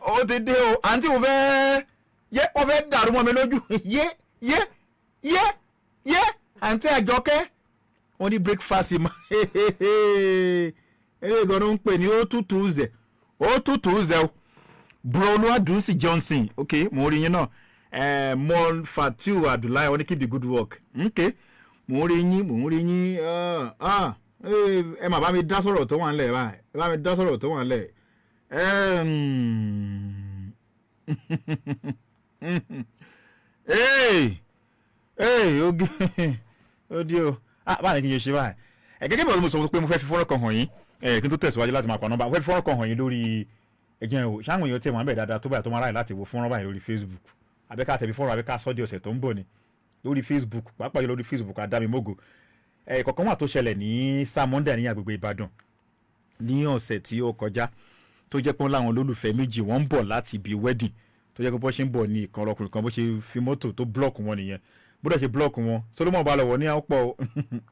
Ó ti dé o. Àǹtí mo fẹ́ yé, wọ́n fẹ́ dàrú mọ́ mi lójú. Yé yé yé yé, àǹtí Àjọkẹ́, wọ́n ní breakfast ma. Eléyìí gan ló ń pè ní ó tútù zẹ̀, ó tútù zẹ̀ o. Bro Olúwadùnsì Johnson, ok, mo rí yín náà. Mon Fatiu Abdullahi, wọ́n ní keep the good work. Ok, mo rí yín, mo rí yín. Ah, ah, ẹ má bá mi dá sọ̀rọ̀ tó wà nílẹ̀ báyìí, ẹ bá mi dá sọ̀rọ̀ tó wà nílẹ̀. Hey, hey, oge ó di o. Ah, báyìí kí n ṣe ṣe báyìí. Ẹ gẹ́gẹ́ bí ọ̀rọ̀ mo sọ pé mo fẹ́ fi fọ́nrán kan hàn yín, ẹ kí n tó tẹ̀síwájú láti máa pa nọ́mbà, mo fẹ́ fi fọ́nrán kan hàn yín lórí ẹ̀jẹ̀ o. Ṣáwọn èèyàn tẹ̀ wọ́n bẹ̀ dáadáa tó báyìí tó máa ráyè láti wo fọ́nrán báyìí lórí Facebook, àbí ká tẹ̀bi fọ́nrán, àbí ká sọ́ di ọ̀sẹ̀ tó ń bọ̀ ni lórí Facebook, pàápàá jùlọ lórí Facebook Adámimógo? Ẹ kọ̀ọ̀kan wà tó ṣẹlẹ̀ ní Samonda ní agbègbè Ìbàdàn ní ọ̀sẹ̀ tí ó kọjá, tó jẹ́ pé wọ́n láwọn olólùfẹ́ méjì, wọ́n ń bọ̀ láti ibi wedding, tó jẹ́ pé bó ṣe ń bọ̀ ní ìkan ọkùnrin kan bó ṣe fi mọ́tò tó block wọn nìyẹn. Bó dẹ̀ ṣe block wọn, Solomon Balọ̀wọ̀ ní àwọn pọ̀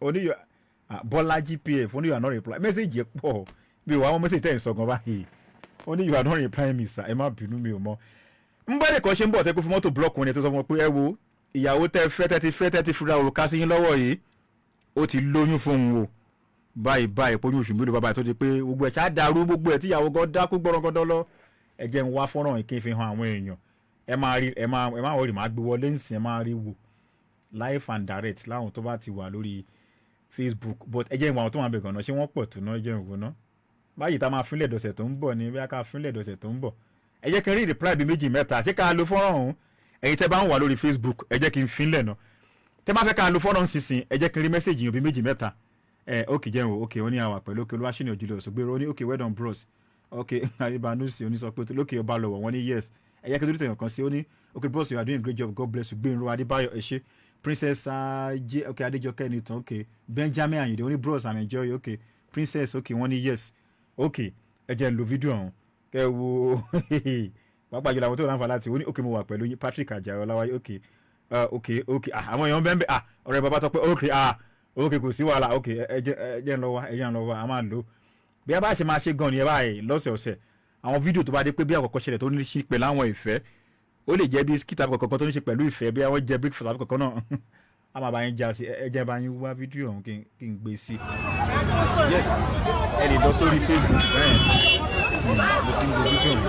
oníyọ Bọ́lá GPF oní you are not reply. Message yẹn pọ̀ bí wàá wọn message tẹ̀ ń sọ gan báyìí. Ó ní you are not replying me, sir. Ẹ má bínú, mi ò mọ̀ ń bá nìkan ṣe ń bọ̀ tẹ́ kó fi mọ́tò block wọn ni, tó sọ fún wọn pé ẹ wo ìyàwó tẹ́ fẹ́, tẹ́ ti fẹ́, tẹ́ ti fura òrùka sí yín lọ́wọ́ yìí, ó ti lóyún fún òun o báyìí báyìí, pọ́nyún oṣù mélòó bàbá, tó di pé gbogbo ẹ̀ ṣáà dàrú, gbogbo ẹ̀ tíyàwó gan dákú gbọ́rọ̀gọ́dọ́ lọ. Ẹ jẹ́ ń wá fọ́nrán yìí kí n fi hàn àwọn èèyàn. Ẹ máa rí, ẹ máa wọrí, máa gbé wọlé ńsìn, ẹ máa rí wò live and direct láwọn tó bá ti wà lórí Facebook. But ẹ jẹ́ ìwọ̀n àwọn tó wà bẹ̀ gan-an, ṣé wọ́n pọ̀ tó náà? Ẹ jẹ́ ìwọ̀n náà báyìí tá a máa fínlẹ̀ dọ̀sẹ̀ tó ń bọ̀ ni, bí a ká fínlẹ̀ dọ̀sẹ̀ tó ń bọ̀. Ẹ jẹ́ kí n rí reply bíi méjì mẹ́ta. Ṣé ká lo fọ́nrán ọ̀hún? Ẹ̀yin tẹ́ bá ń wà lórí Facebook, ẹ jẹ́ kí n fínlẹ̀ náà. Tẹ́ bá fẹ́ ká lo fọ́nrán sísìn, ẹ jẹ́ kí n rí message yìí bíi méjì mẹ́ta. Ẹ ok, jẹun o. Ok, ó ní àwà pẹ̀lú. Ok, Olúwaṣínà Julius Ògbéró, ó ní ok, well done, bros. Ok, Àríbánúsì onísọ pé lókè ọba lọ́wọ́, wọ́n ní yes. Ẹ jẹ́ kí n tó tẹ̀yàn kan sí. Ó ní ok bros, you are doing a great job, God bless you. Gbẹ̀nrò Adébáyọ̀, ẹ ṣé. Princess Ajé, ok, Adéjọkẹ́ nìtàn. Ok, Benjamin Ayinde, ó ní bros, I'm enjoy. Ok, Princess, ok, wọ́n ní yes. Ok, ẹ jẹ́ n lo fídíò ọ̀hún kẹ́ ẹ wo, pàápàá jùlọ àwọn tó láǹfà láti. Ó ní ok, mo wà pẹ̀lú yín. Patrick Ajayi Ọláwáyé, ok, ok, ah, àwọn èèyàn bẹ́ẹ̀ bẹ́ẹ̀. Ah, ọ̀rẹ́ bàbá tọpẹ́, ok, ah, ok, kò sí wàhálà. Ok, ẹ jẹ́ ń lọ wá, ẹ jẹ́ ń lọ wá. A máa lò bí a bá ṣe máa ṣe gan ni ẹ báyìí lọ́sẹ̀ọ̀sẹ̀. Àwọn fídíò tó bá dé pé bí àkọ́kọ́ ṣẹlẹ̀ tó ní ṣe pẹ̀lú àwọn ìfẹ́, ó lè jẹ́ bí skit àbí kọ̀ọ̀kan tó ní ṣe pẹ̀lú ìfẹ́, bí àwọn jẹ breakfast àbí kọ̀ọ̀kan náà, a máa bá yín já sí. Ẹ jẹ́ bá yín wá fídíò ọ̀hún kí n gbé sí. Yes, ẹ lè lọ sórí Facebook bẹ́ẹ̀. Mo ti ń lo fídíò ọ̀hún,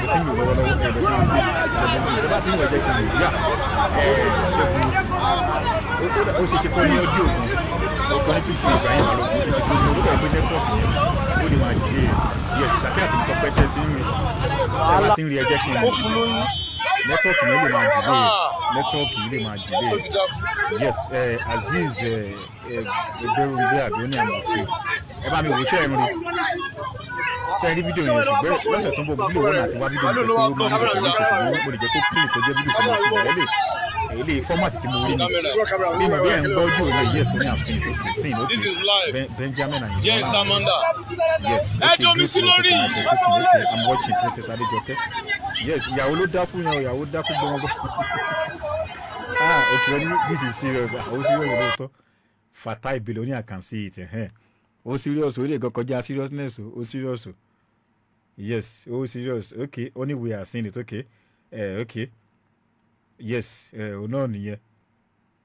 mo ti ń lò lọ́wọ́lọ́wọ́. Ẹ lọ sórí Facebook, ẹ bá ti ń wọ̀, ẹ jẹ́ kí n lè yá ẹ. Ṣẹ́gun Moses, ó ṣe ṣe kó ní audio gan ọkọ ní pípé Ibrahim Balógun. Ó ṣe ṣe kó ní orúkọ ìpín network yẹn, ó lè máa jẹ díẹ̀. Ṣàkí àti Tọpẹ́, ṣe ti ń rí? Ẹ bá ti ń rí, ẹ jẹ́ kí n rí. Network yẹn lè máa delay, network yìí lè máa delay. Yes, Azeez Ẹgbẹ́rúngbé àbí ó ní àmọ̀fẹ́, ẹ bá mi wò. Ṣẹ́ ẹ rí? Ṣe rí fídíò yẹn? Ṣùgbọ́n lọ́sẹ̀ tó ń bọ̀, fídíò wọn àti wá fídíò mi jẹ́ pé ó máa ń ṣe pẹ̀lú ìfẹ́, ṣùgbọ́n mo lè jẹ́ kó clean, kó jẹ́ fídíò tó máa fi rẹ̀ lè èyí lè format tí mo rí ni bí mo bí ẹ̀ ń gbọ́ ojú òye. Yes, ní I've seen it. Okay, seen, okay. This is live. Benjamin Ayinde. Yes, Amanda. Yes. Ẹ Okay, jọ mi great sí work. lórí. Okay, okay, I'm watching. Princess Adejoke, yes. Ìyàwó ló dákú yẹn o, ìyàwó dákú gbọmọgbọ. Ah, okay, wọ́n ní this is serious. Ah, ó serious lóòótọ́. Fatai Bello ní I can see it. Ẹ̀hẹ́n, ó serious, ó lè gan kọjá seriousness o. Ó serious o. Yes, ó serious. Okay, only we are seeing it. Okay, okay, yes, òun náà nìyẹn.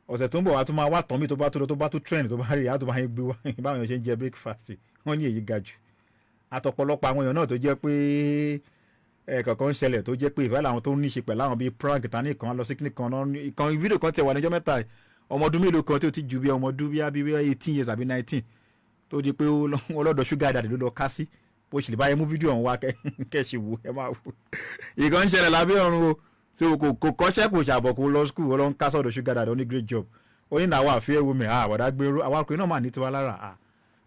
Ọ̀sẹ̀ tó ń bọ̀ wá tó máa wá tán mi, tó bá tó lọ, tó bá tó trend, tó bá rí, á tó bá yín gbé wá báwọn èèyàn ṣe ń jẹ breakfast. Wọ́n ní èyí ga jù. Àtọ̀pọ̀lọpọ̀ àwọn èèyàn náà tó jẹ́ pé ẹ kọ̀ọ̀kan ń ṣẹlẹ̀, tó jẹ́ pé ìfẹ́ làwọn tó ń ní ṣe pẹ̀lú àwọn bíi prank tani kan lọ sí kíní kan náà, ìkan fídíò kan tẹ̀ wà níjọ́ mẹ́ta yìí, ọmọ ọdún mélòó kan tí ó ti ju bí ọmọ ọdún bí 18 years àbí 19, tó di pé ó ọlọ́dọ̀ sugar daddy ló lọ ká sí. Bó ṣe lè báyẹn mú fídíò ọ̀hún wá kẹ́ ṣe wò, ẹ máa wò. Ìkan ń ṣẹlẹ̀ lábẹ́ ọ̀run o, tí o kò kọ́ṣẹ́, kò ṣàbọ̀, kò lọ school, ọlọ́run ká sọ̀dọ̀ sugar daddy. Ó ní great job. Ó ní nàwọn àfihàn women. Ah, àwàdà gbèrú, àwọn akùnrin náà mà ní tiwa lára. Ah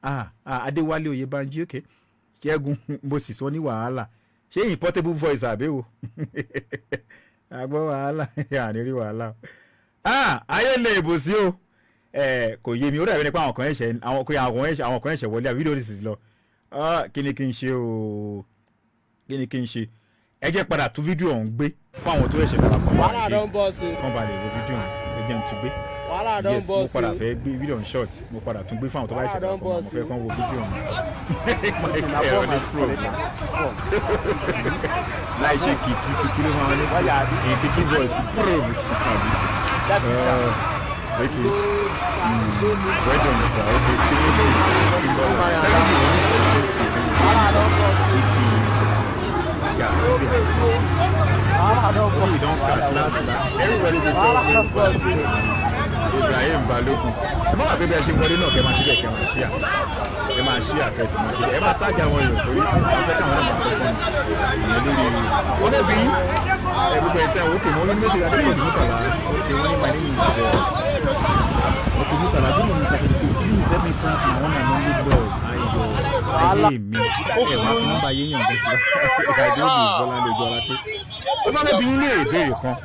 ah ah, Adéwálé Oyèbánjí, okay. Ṣẹ́gun Moses, wọ́n ní wàhálà. Ṣé in portable voice àbí wo àgbọ̀ wàhálà àní rí wàhálà. Ah, ayé lè bò sí o. Ẹ kò yé mi, ó dàbí nípa àwọn kan ẹ̀ṣẹ̀, àwọn kan ẹ̀ṣẹ̀ wọlé àbí fídíò sì lọ. Ah, kí ni kí n ṣe o? Kí ni kí n ṣe? Ẹ jẹ́ padà tún fídíò ọ̀hún gbé fún àwọn tó ṣẹ̀ṣẹ̀ darapọ̀ mọ́ Wàhálà àdé don bust o. kán ba lè wo fídíò ọ̀hún. Ẹ jẹ́ n tún gbé. Wàhálà don Yes, mo bust padà o. fẹ́ gbé fídíò ọ̀hún short. Mo padà tún gbé fún àwọn tó bá Wàhálà ṣẹ̀ṣẹ̀ don darapọ̀ mọ́. Mo bust fẹ́ o. kán wo fídíò ọ̀hún. Michael Ọdún Pro láì ṣe kìkì kìkì ló máa ní kìkì voice pro àbí. Okay. Well done, sir. Okay, Timothy Kimbola. Thank you. Ibi Gasibia. Oh, you don cast last last. Everybody dey talk. Ibrahim Balogun. Ẹ má wà pé bí ẹ ṣe wọlé náà kẹ́ máa ṣílẹ̀, kẹ́ máa ṣíà. Ẹ máa ṣíà, kẹ́sì máa ṣílẹ̀. Ẹ máa tájà àwọn èèyàn torí àwọn fẹ́ káwọn náà máa kọ́kọ́ ní. Ìyẹn lórí wọ́n fẹ́ bí ẹ gbogbo ẹ̀ tí àwọn òkè mọ́ ní méjì adépọ̀jù mọ́tàlá. Òkè wọ́n ní my name is okay, Mr. Ladino, Mr. Kejiko, please help me prank my one and only love. Ayọ̀ ayé mi. Ẹ wá fún nọ́mbà yéèyàn bẹ́ẹ̀ sí. Ìdádé mi is Bọ́láńdé Ojúọlá pé. Ó sáré bí ilé ìbéèrè kan.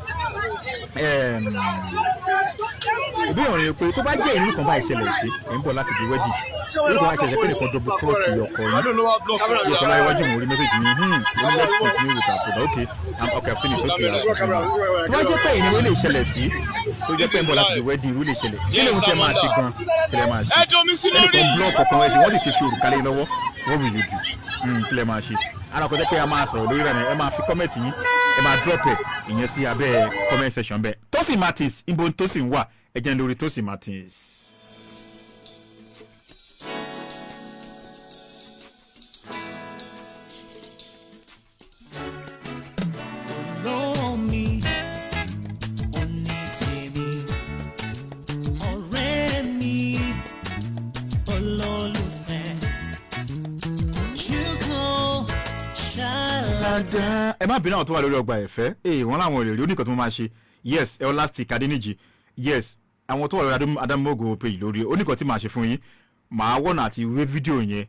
Ìbéèrè ọ̀rẹ́ pé tó bá jẹ́ ìlú kan báyìí ṣẹlẹ̀ sí, ẹ̀ ń bọ̀ láti bí wedding. Ìlú kan báyìí ṣẹlẹ̀ pé nìkan double cross ọkọ yín. Yes, ọlá iwájú mo rí message yín. Let's continue with our program. Okay, okay, I've seen it. Okay, I'll continue. Tó bá jẹ́ pé ìní ló lè ṣẹlẹ̀ sí, tó jẹ́ pé ń bọ̀ láti bí wedding, irú lè ṣẹlẹ̀. Kí lóhun tí ẹ máa ṣe gan? Kí lẹ máa ṣe? Ẹnìkan block ọkàn ẹsẹ̀, wọ́n sì ti fi òrùka lé lọ́wọ́. What will you do? Kí lẹ máa ṣe? Ara kò jẹ́ pé a máa sọ̀rọ̀ lórí rẹ̀ ni ẹ máa fi comment yín, ẹ máa drop ẹ̀ ìyẹn sí abẹ́ comment section bẹ́ẹ̀. Tosin Martins, ibo ni Tosin wà? Ẹ jẹ́ n lórí Tosin Martins. Olómi, onítèmi, ọ̀rẹ́ mi, olólùfẹ́, ojú kan ṣáàlàdá. Ẹ má bínú àwọn tó wà lórí ọgbà ẹ̀fẹ́. Ee, wọ́n láwọn èrè oníkan tó máa ṣe. Yes, Elastic Adeniji. Yes, àwọn tó wà lórí Adamogo page lórí oníkan tí màá ṣe fún yín. Màá wọ̀nà àti wé fídíò yẹn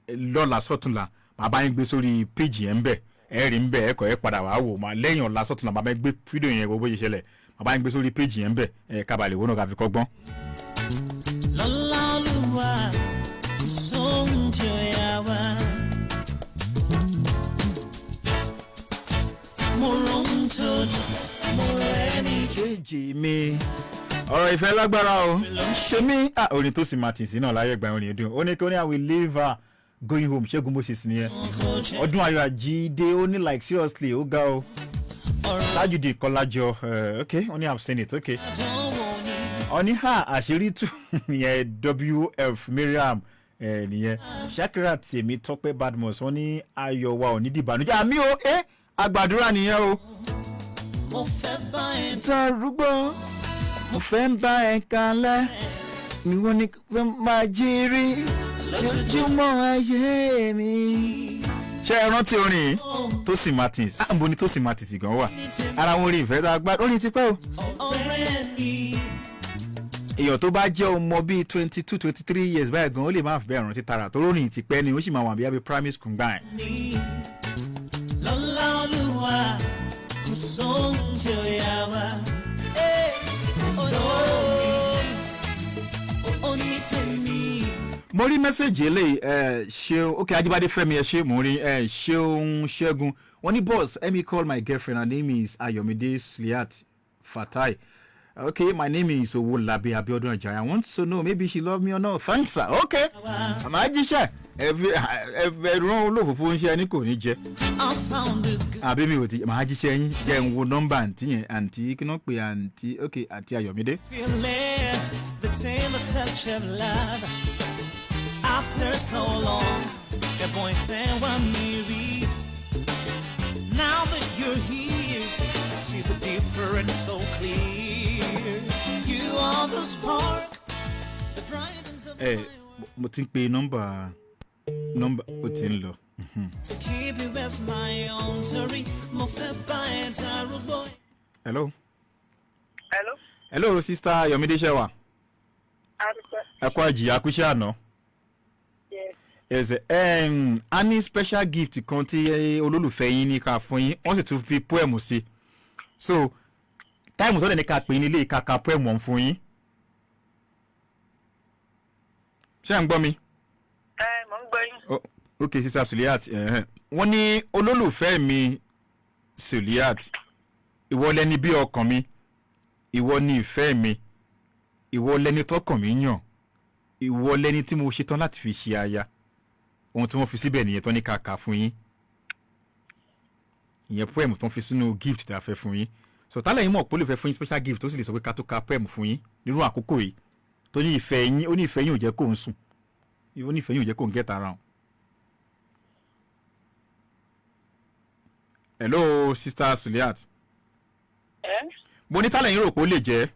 lọ́la sọ́túnla. Màá bá yín gbé sórí page yẹn ń bẹ̀. Ẹ rí ń bẹ̀, ẹ kọ̀ ẹ padà wàá wò. Màá lẹ́yìn ọ̀la sọ́túnla, màá bá yín gbé fídíò yẹn wo bó ṣe ṣẹlẹ̀. Màá bá yín gbé sórí page yẹn ń bẹ̀. Ẹ kábàlẹ̀ wọnà ká fi kọ́gbọ́n. Lọ́lá Olúwa, kò sóhun tí ó yà wá. Mo rohun tó dùn, mo rẹ́ ní Kejì mi, ọ̀rọ̀ ìfẹ́ lágbára o. Ṣe mí orin Tosin Martins náà láyé ìgbà orin dùn. Ó ní kí ó ní, "I will leave her going home." Ṣẹ́gun Moses nìyẹn. Ọdún Ayọ̀ Àjídé, ó ní, "Like seriously, ó ga o." Tájùdì Kọlájọ, ok, ó ní, "I've seen it." Ok, ó ní ha, àṣírí tú ìyẹn. WF Mariam nìyẹn. Shakira Tèmi Tọ́pẹ́ Badmus, wọ́n ní ayọ̀ wa ò ní dìbànújẹ́. Àmì o, ẹ àgbàdúrà nìyẹn o. Mo fẹ́ bá ẹ Darúgbó, mo fẹ́ ń bá ẹ kalẹ̀, ìwọ ni fẹ́ máa jí rí lójoojúmọ́ ayé mi. Ṣé ẹ rántí orin yìí? Tosin Martins. Ah, nbo ni Tosin Martins gan wà? Ara wọn orin ìfẹ́ tá a gbá, orin ti pẹ́ o. Ọ̀rẹ́ mi. Èèyàn tó bá jẹ́ ọmọ bíi 22, 23 years báyìí gan, ó lè má fi bẹ́ẹ̀ rántí tara tó lórin ti pẹ́ ni, ó sì máa wà bí abẹ́ primary school gbà yẹn. Ní lọ́lá Olúwa, kò sóhun tí ó yà wá. Olómi, onítèmi. Mo rí message eléyìí. Ẹ ṣeun. Ok, Ajíbádé Fẹ́mi, ẹ ṣe. Mo rí ẹ ṣeun. Ṣẹ́gun, wọ́n ní, "Boss, let me call my girlfriend. Her name is Ayomide Sliat Fatai. Okay, my name is Owolabi Abiodun Ajayi. I want to know maybe she love me or not. Thanks, sir." Okay, àmọ́ ajíṣẹ́ ẹ ẹ rán olófòfó ń ṣe ẹni kò ní jẹ. I found a good Àbí mi ò ti màá jíṣẹ́ yín. Jẹ́ ń wo nọ́mbà àǹtí yẹn. Àǹtí kí náà pé àǹtí? Ok, àǹtí Ayọ̀mídé. Feeling, the tender touch of love. After so long, the boyfriend want me rí. Now that you're here, I see the difference so clear. You are the spark that brightens up Ẹ mo ti ń pe nọ́mbà, ó ti ń lọ. to keep you as my own. Torí mo fẹ́ bá ẹ darúgbó. Hello. Hello. Hello, sister Ayọ̀mídé, ṣe wà? Adúpẹ́. Ẹ kú àjì àkúṣe àná. Yes. Ẹsẹ̀ a ní special gift kan tí olólùfẹ́ yín ní ká fún yín. Wọ́n sì tún fi poem sí. So time tó dẹ̀ ní ká pè ní ilé ìkàkà poem ọ̀hún fún yín. Ṣé ẹ̀ ń gbọ́ mi? Ẹ mò ń gbọ́ yín. Ok, Sister Suliat, ẹ̀hẹ́n. Wọ́n ní olólùfẹ́ mi Suliat, ìwọ lẹni bí ọkàn mi, ìwọ ni ìfẹ́ mi, ìwọ lẹni tọkàn mi yàn, ìwọ lẹni tí mo ṣetán láti fi ṣe aya. Ohun tí wọ́n fi síbẹ̀ nìyẹn tán ní kàkà fún yín. Ìyẹn poem tó ń fi sínú gift tí a fẹ́ fún yín. So tálẹ̀ yín mọ̀ pé ó lè fẹ́ fún yín special gift, tó sì lè sọ pé ká tó ka poem fún yín nírú àkókò yìí, tó ní ìfẹ́ yín, ó ní ìfẹ́ yín ò jẹ́ kó ń sùn, ó ní ìfẹ́ yín ò jẹ́ kó ń get around. Hello, Sister Suliat. Ẹ́. Mo ní tálẹ̀ yín rò pé ó lè jẹ́.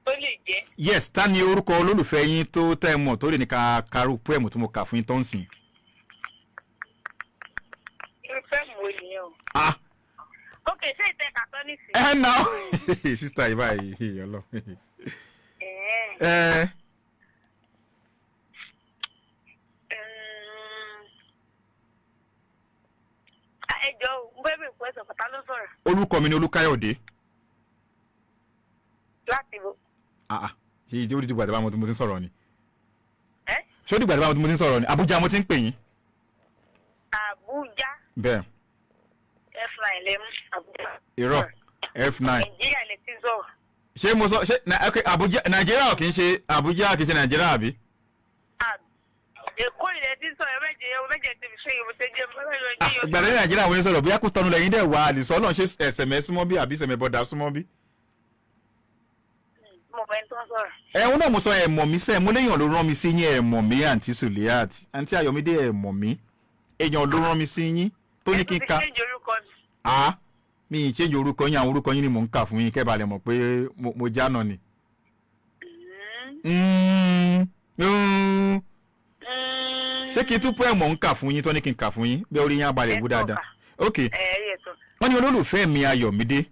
Ó lè jẹ́. Yes, ta ni orúkọ olólùfẹ́ yín tó tẹ́ ẹ mọ̀ tó lè ní ká karú poem tí mo kà fún yín tó ń sìn? Irú fẹ́ẹ̀mù wo nìyẹn o? Ah. Ok, ṣé ìtẹ́ kàtọ́ nísìnyí? Ẹ nà ó, sister yìí báyìí ọlọ. Ẹ̀ẹ́. Ẹ. Ẹ jọ o, mo fẹ́ bèèrè pẹ́sọ̀ pàtà ló sọ̀rọ̀. Orúkọ mi ni Olúkáyọ̀dé. Láti bo? Ah ah, ṣe ìdí ó dìgbà tí mo ti ń sọ̀rọ̀ ni? Ẹ́. Ṣé ó dìgbà tí mo ti ń sọ̀rọ̀ ni? Abuja mo ti ń pè yín. Àbújá. Bẹ́ẹ̀. F9 lẹ́mú Àbújá. Irọ́, F9. Nàìjíríà lè ti sọ̀rọ̀. Ṣé mo sọ ṣé ok, Abuja Nàìjíríà ò kì í ṣe Abuja, kì í ṣe Nàìjíríà, àbí? Èkó ilẹ̀ ti sọ̀rọ̀ méje méje ti fi ṣe ìbùsẹ̀ jẹ́ méje. Ìgbà tí Nàìjíríà wọ́n ń sọ̀rọ̀ bóyá kó tọ́nu lẹ́yìn dẹ̀ wá àlìsọ́ náà, ṣé ẹ̀sẹ̀mẹ́ súnmọ́ bí àbí sẹ̀mẹ́ bọ́dà súnmọ́ bí? Mo mọ̀ ẹni tó ń sọ̀rọ̀. Ẹ̀hún náà mo sọ, ẹ̀ mọ̀ mí sẹ́, mo léèyàn ló rán mi sí yín. Ẹ̀ mọ̀ mí, Àǹtí Suliat, Àǹtí Ayọ̀mídé, ẹ̀ mọ̀ mí. Èèyàn ló rán mi sí yín tó ní kí n ka. Ẹ tún ti change orúkọ mi. Ah, mi ì change orúkọ yín, àwọn orúkọ yín ni mò ń kà fún yín kẹ́ bá lè mọ̀ pé mo jánà ni. Ṣé kí n tún poem mò ń kà fún yín tó ní kí n kà fún yín bí orí yín á balẹ̀ wú dáadáa? Ok. Ẹ ẹ tó. Wọ́n ní olólùfẹ́ mi Ayọ̀mídé,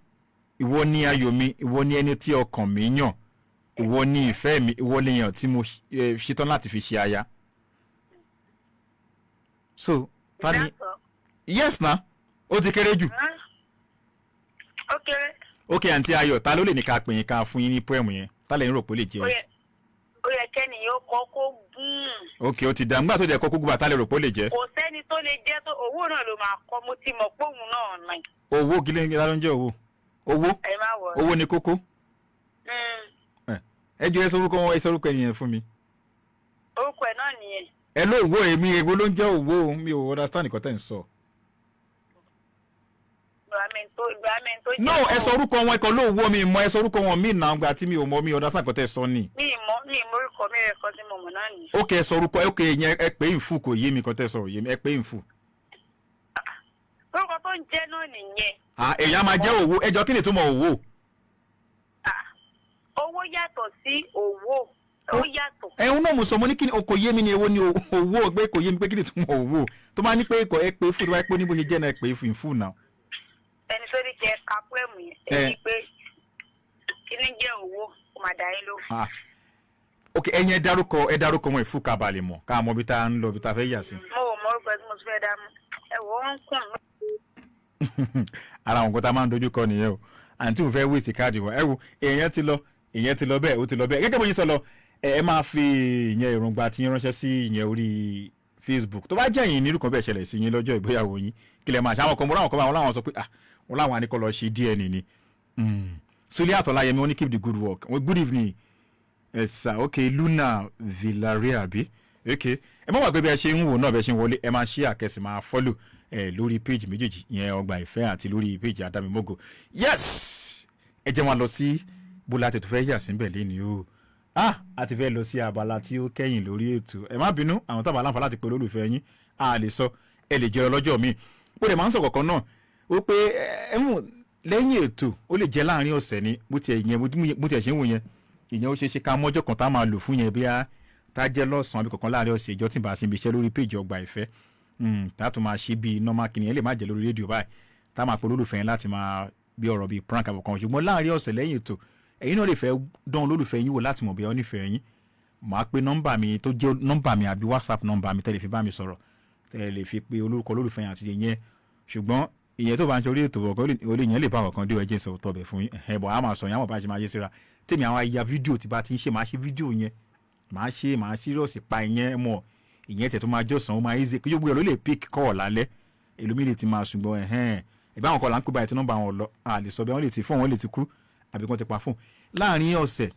ìwọ ni ayọ̀ mi, ìwọ ni ẹni tí ọkàn mi yàn, ìwọ ni ìfẹ́ mi, ìwọ lèèyàn tí mo ṣetán láti fi ṣe aya. So ta ni? Yes na, ó ti kéré jù. Ó kéré. Ok, Àǹtí Ayọ̀, ta ló lè ní ká pè yín ká fún yín ní poem yẹn? Ta lè ń rò pé ó lè jẹ́? Ó yẹ kẹ́ni yóò kọ́ kó gùn. Ok, ó ti dà. Nígbà tó dẹ̀ kọ́ kúkú bá, ta lè rò pé ó lè jẹ́? Kò sẹ́ni tó lè jẹ́ tó owó náà ló máa kọ́, mo ti mọ̀ pé òun náà nà. Owó gílẹ̀ ní, ta ló ń jẹ́ owó? Owó. Ẹ má wọ̀. Owó ni kókó. Ẹ jọ, ẹ sọ orúkọ wọn, ẹ sọ orúkọ ènìyàn fún mi. Orúkọ ẹ̀ náà nìyẹn. Ẹ ló òwò, èmi èwo ló ń jẹ́ òwò? Mi ò understand nǹkan tẹ́ ń sọ. Ibrahim tó Ibrahim tó jẹ́. No, ẹ sọ orúkọ wọn, ẹ kọ lóòwò, mi mọ, ẹ sọ orúkọ wọn mi nà gbà tí mi ò mọ, mi understand nǹkan tẹ́ sọ ni. Mi ì mọ orúkọ mi rẹ̀ kan tí mo mọ̀ náà nìyẹn. Ok, ẹ sọ orúkọ, ok, yẹn ẹ pé ìfù kò yé mi, nǹkan tẹ́ sọ ò yé mi, ẹ pé ìfù. Orúkọ tó ń jẹ́ náà nìyẹn. Ah, èèyàn máa jẹ́ òwò? Ẹ jọ, kí ni ìtumọ̀ òwò? Owó yàtọ̀ sí owó, ó yàtọ̀. Ẹ̀hún náà mo sọ, mo ní kí ni kò yé mi ni, èwo ni owó pé kò yé mi pé kí ni ìtumọ̀ owó tó máa ní pé kò ẹ pé fún tó bá pé ní bó ṣe jẹ́ náà, ẹ pé fún ìfù náà. Ẹni tó ní kí ẹ ka pẹ́ẹ̀mù yẹn, ẹni pé kí ni jẹ́ owó, kó máa dá yín lóhùn. Ah, ok, ẹ̀yin ẹ dárúkọ wọn ìfú ká balẹ̀ mọ̀, ká mọ bí tá a ń lọ, bí tá a fẹ́ yà sí. Mo ò mọ orúkọ tí mo ti fẹ́ dá mú, ẹ wò ó ń kùn mí. Ara àwọn nǹkan tá a máa ń dojú kọ nìyẹn o. Àǹtí òun fẹ́ wéèsì káàdì wọn. Ẹ wo, èèyàn ti lọ, èèyàn ti lọ bẹ́ẹ̀, ó ti lọ bẹ́ẹ̀. Gẹ́gẹ́ bó yín sọ lọ, ẹ máa fi ìyẹn èròǹgbà tí yín ránṣẹ́ sí ìyẹn orí Facebook. Tó bá jẹ́ yín nírú kan bẹ́ẹ̀ ṣẹlẹ̀ sí yín lọ́jọ́ ìgbéyàwó yín, kí lẹ máa ṣe? Àwọn kan mọ́, àwọn kan bá wọn láwọn sọ pé ah, wọn láwọn àníkọ́ lọ ṣe DNA ni. Suliat Ọláyẹmí, wọn ní keep the good work. Well, good evening ẹ sà. Ok, Luna Villarreal bí. Ok, ẹ má wà pé bí ẹ ṣe ń wò náà, bí ẹ ṣe ń wọlé, ẹ máa ṣí àkẹsì, máa follow ẹ lórí page méjèèjì ìyẹn, Ọgbà Ìfẹ́ àti lórí page Adámimógo. Yes, ẹ jẹ́ wọn lọ sí bó la tètè fẹ́ yà síbẹ̀ lẹ́ni o. Ah, a ti fẹ́ lọ sí abala tí ó kẹ́yìn lórí ètò. Ẹ má bínú, àwọn tábà láǹfà láti pe olólùfẹ́ yín, a lè sọ, ẹ lè jẹ́ ọlọ́jọ́ mi. Bó dẹ̀ máa ń sọ kọ̀ọ̀kan náà ó pé ẹ mú lẹ́yìn ètò, ó lè jẹ́ láàrin ọ̀sẹ̀ ni. Bó tiẹ̀ yẹn, bó tiẹ̀ ṣe ń wò yẹn, ìyẹn ó ṣeé ṣe ká mọ́jọ́ kan tá a máa lò fún yẹn, bí a tá a jẹ́ lọ́sàn-án àbí kọ̀ọ̀kan láàrin ọ̀sẹ̀, ìjọ tí n bá sí ibi iṣẹ́, lórí péjì Ọgbà Ìfẹ́, tá a tún máa ṣe bíi normal kìnìyàn, lè má jẹ́ lórí rédíò báyìí, tá a máa pe olólùfẹ́ yẹn láti máa bí ọ̀rọ̀ bíi prank àbọ̀kan. Ṣùgbọ́n láàrin ọ̀sẹ̀ lẹ́yìn ètò, ẹ̀yin náà lè fẹ́ dán olólùfẹ́ yín wò láti mọ̀ bí ọ nífẹ̀ẹ́ yín. Màá pe nọ́mbà mi tó jẹ́ nọ́mbà mi àbí WhatsApp nọ́mbà mi tẹ́lẹ̀ fi bá mi sọ̀rọ̀, tẹ́lẹ̀ lè fi pe olórúkọ olólùfẹ́ yín àti ìyẹn. Ṣùgbọ́n ìyẹn tó bá ń ṣe orí ètò ọ̀kan, olè yẹn lè bá ọ̀kan dé ẹjẹ́ sọ̀rọ̀ tọbẹ̀ fún yín. Ẹ̀ bọ̀ á máa sọ yẹn, àmọ̀ bá ṣe máa ṣe síra tèmi, àwọn aya fídíò tí bá ti ń ṣe, máa ṣe fídíò yẹn, máa ṣe, máa serious pa ìyẹn mọ̀. Ìyẹn tẹ̀ tó máa jọ̀sán, ó máa easy kí yóò ló lè pick call lálẹ́. Èlòmí lè ti máa sùn gbọ́ ẹ̀hẹ́n ìbá àwọn kan là ń pè báyìí tí nọ́mbà wọn lọ, a lè sọ bí wọ́n lè ti fóun, wọ́n lè ti kú àbí kí wọ́n ti pa fóun. Láàrin ọ̀sẹ̀,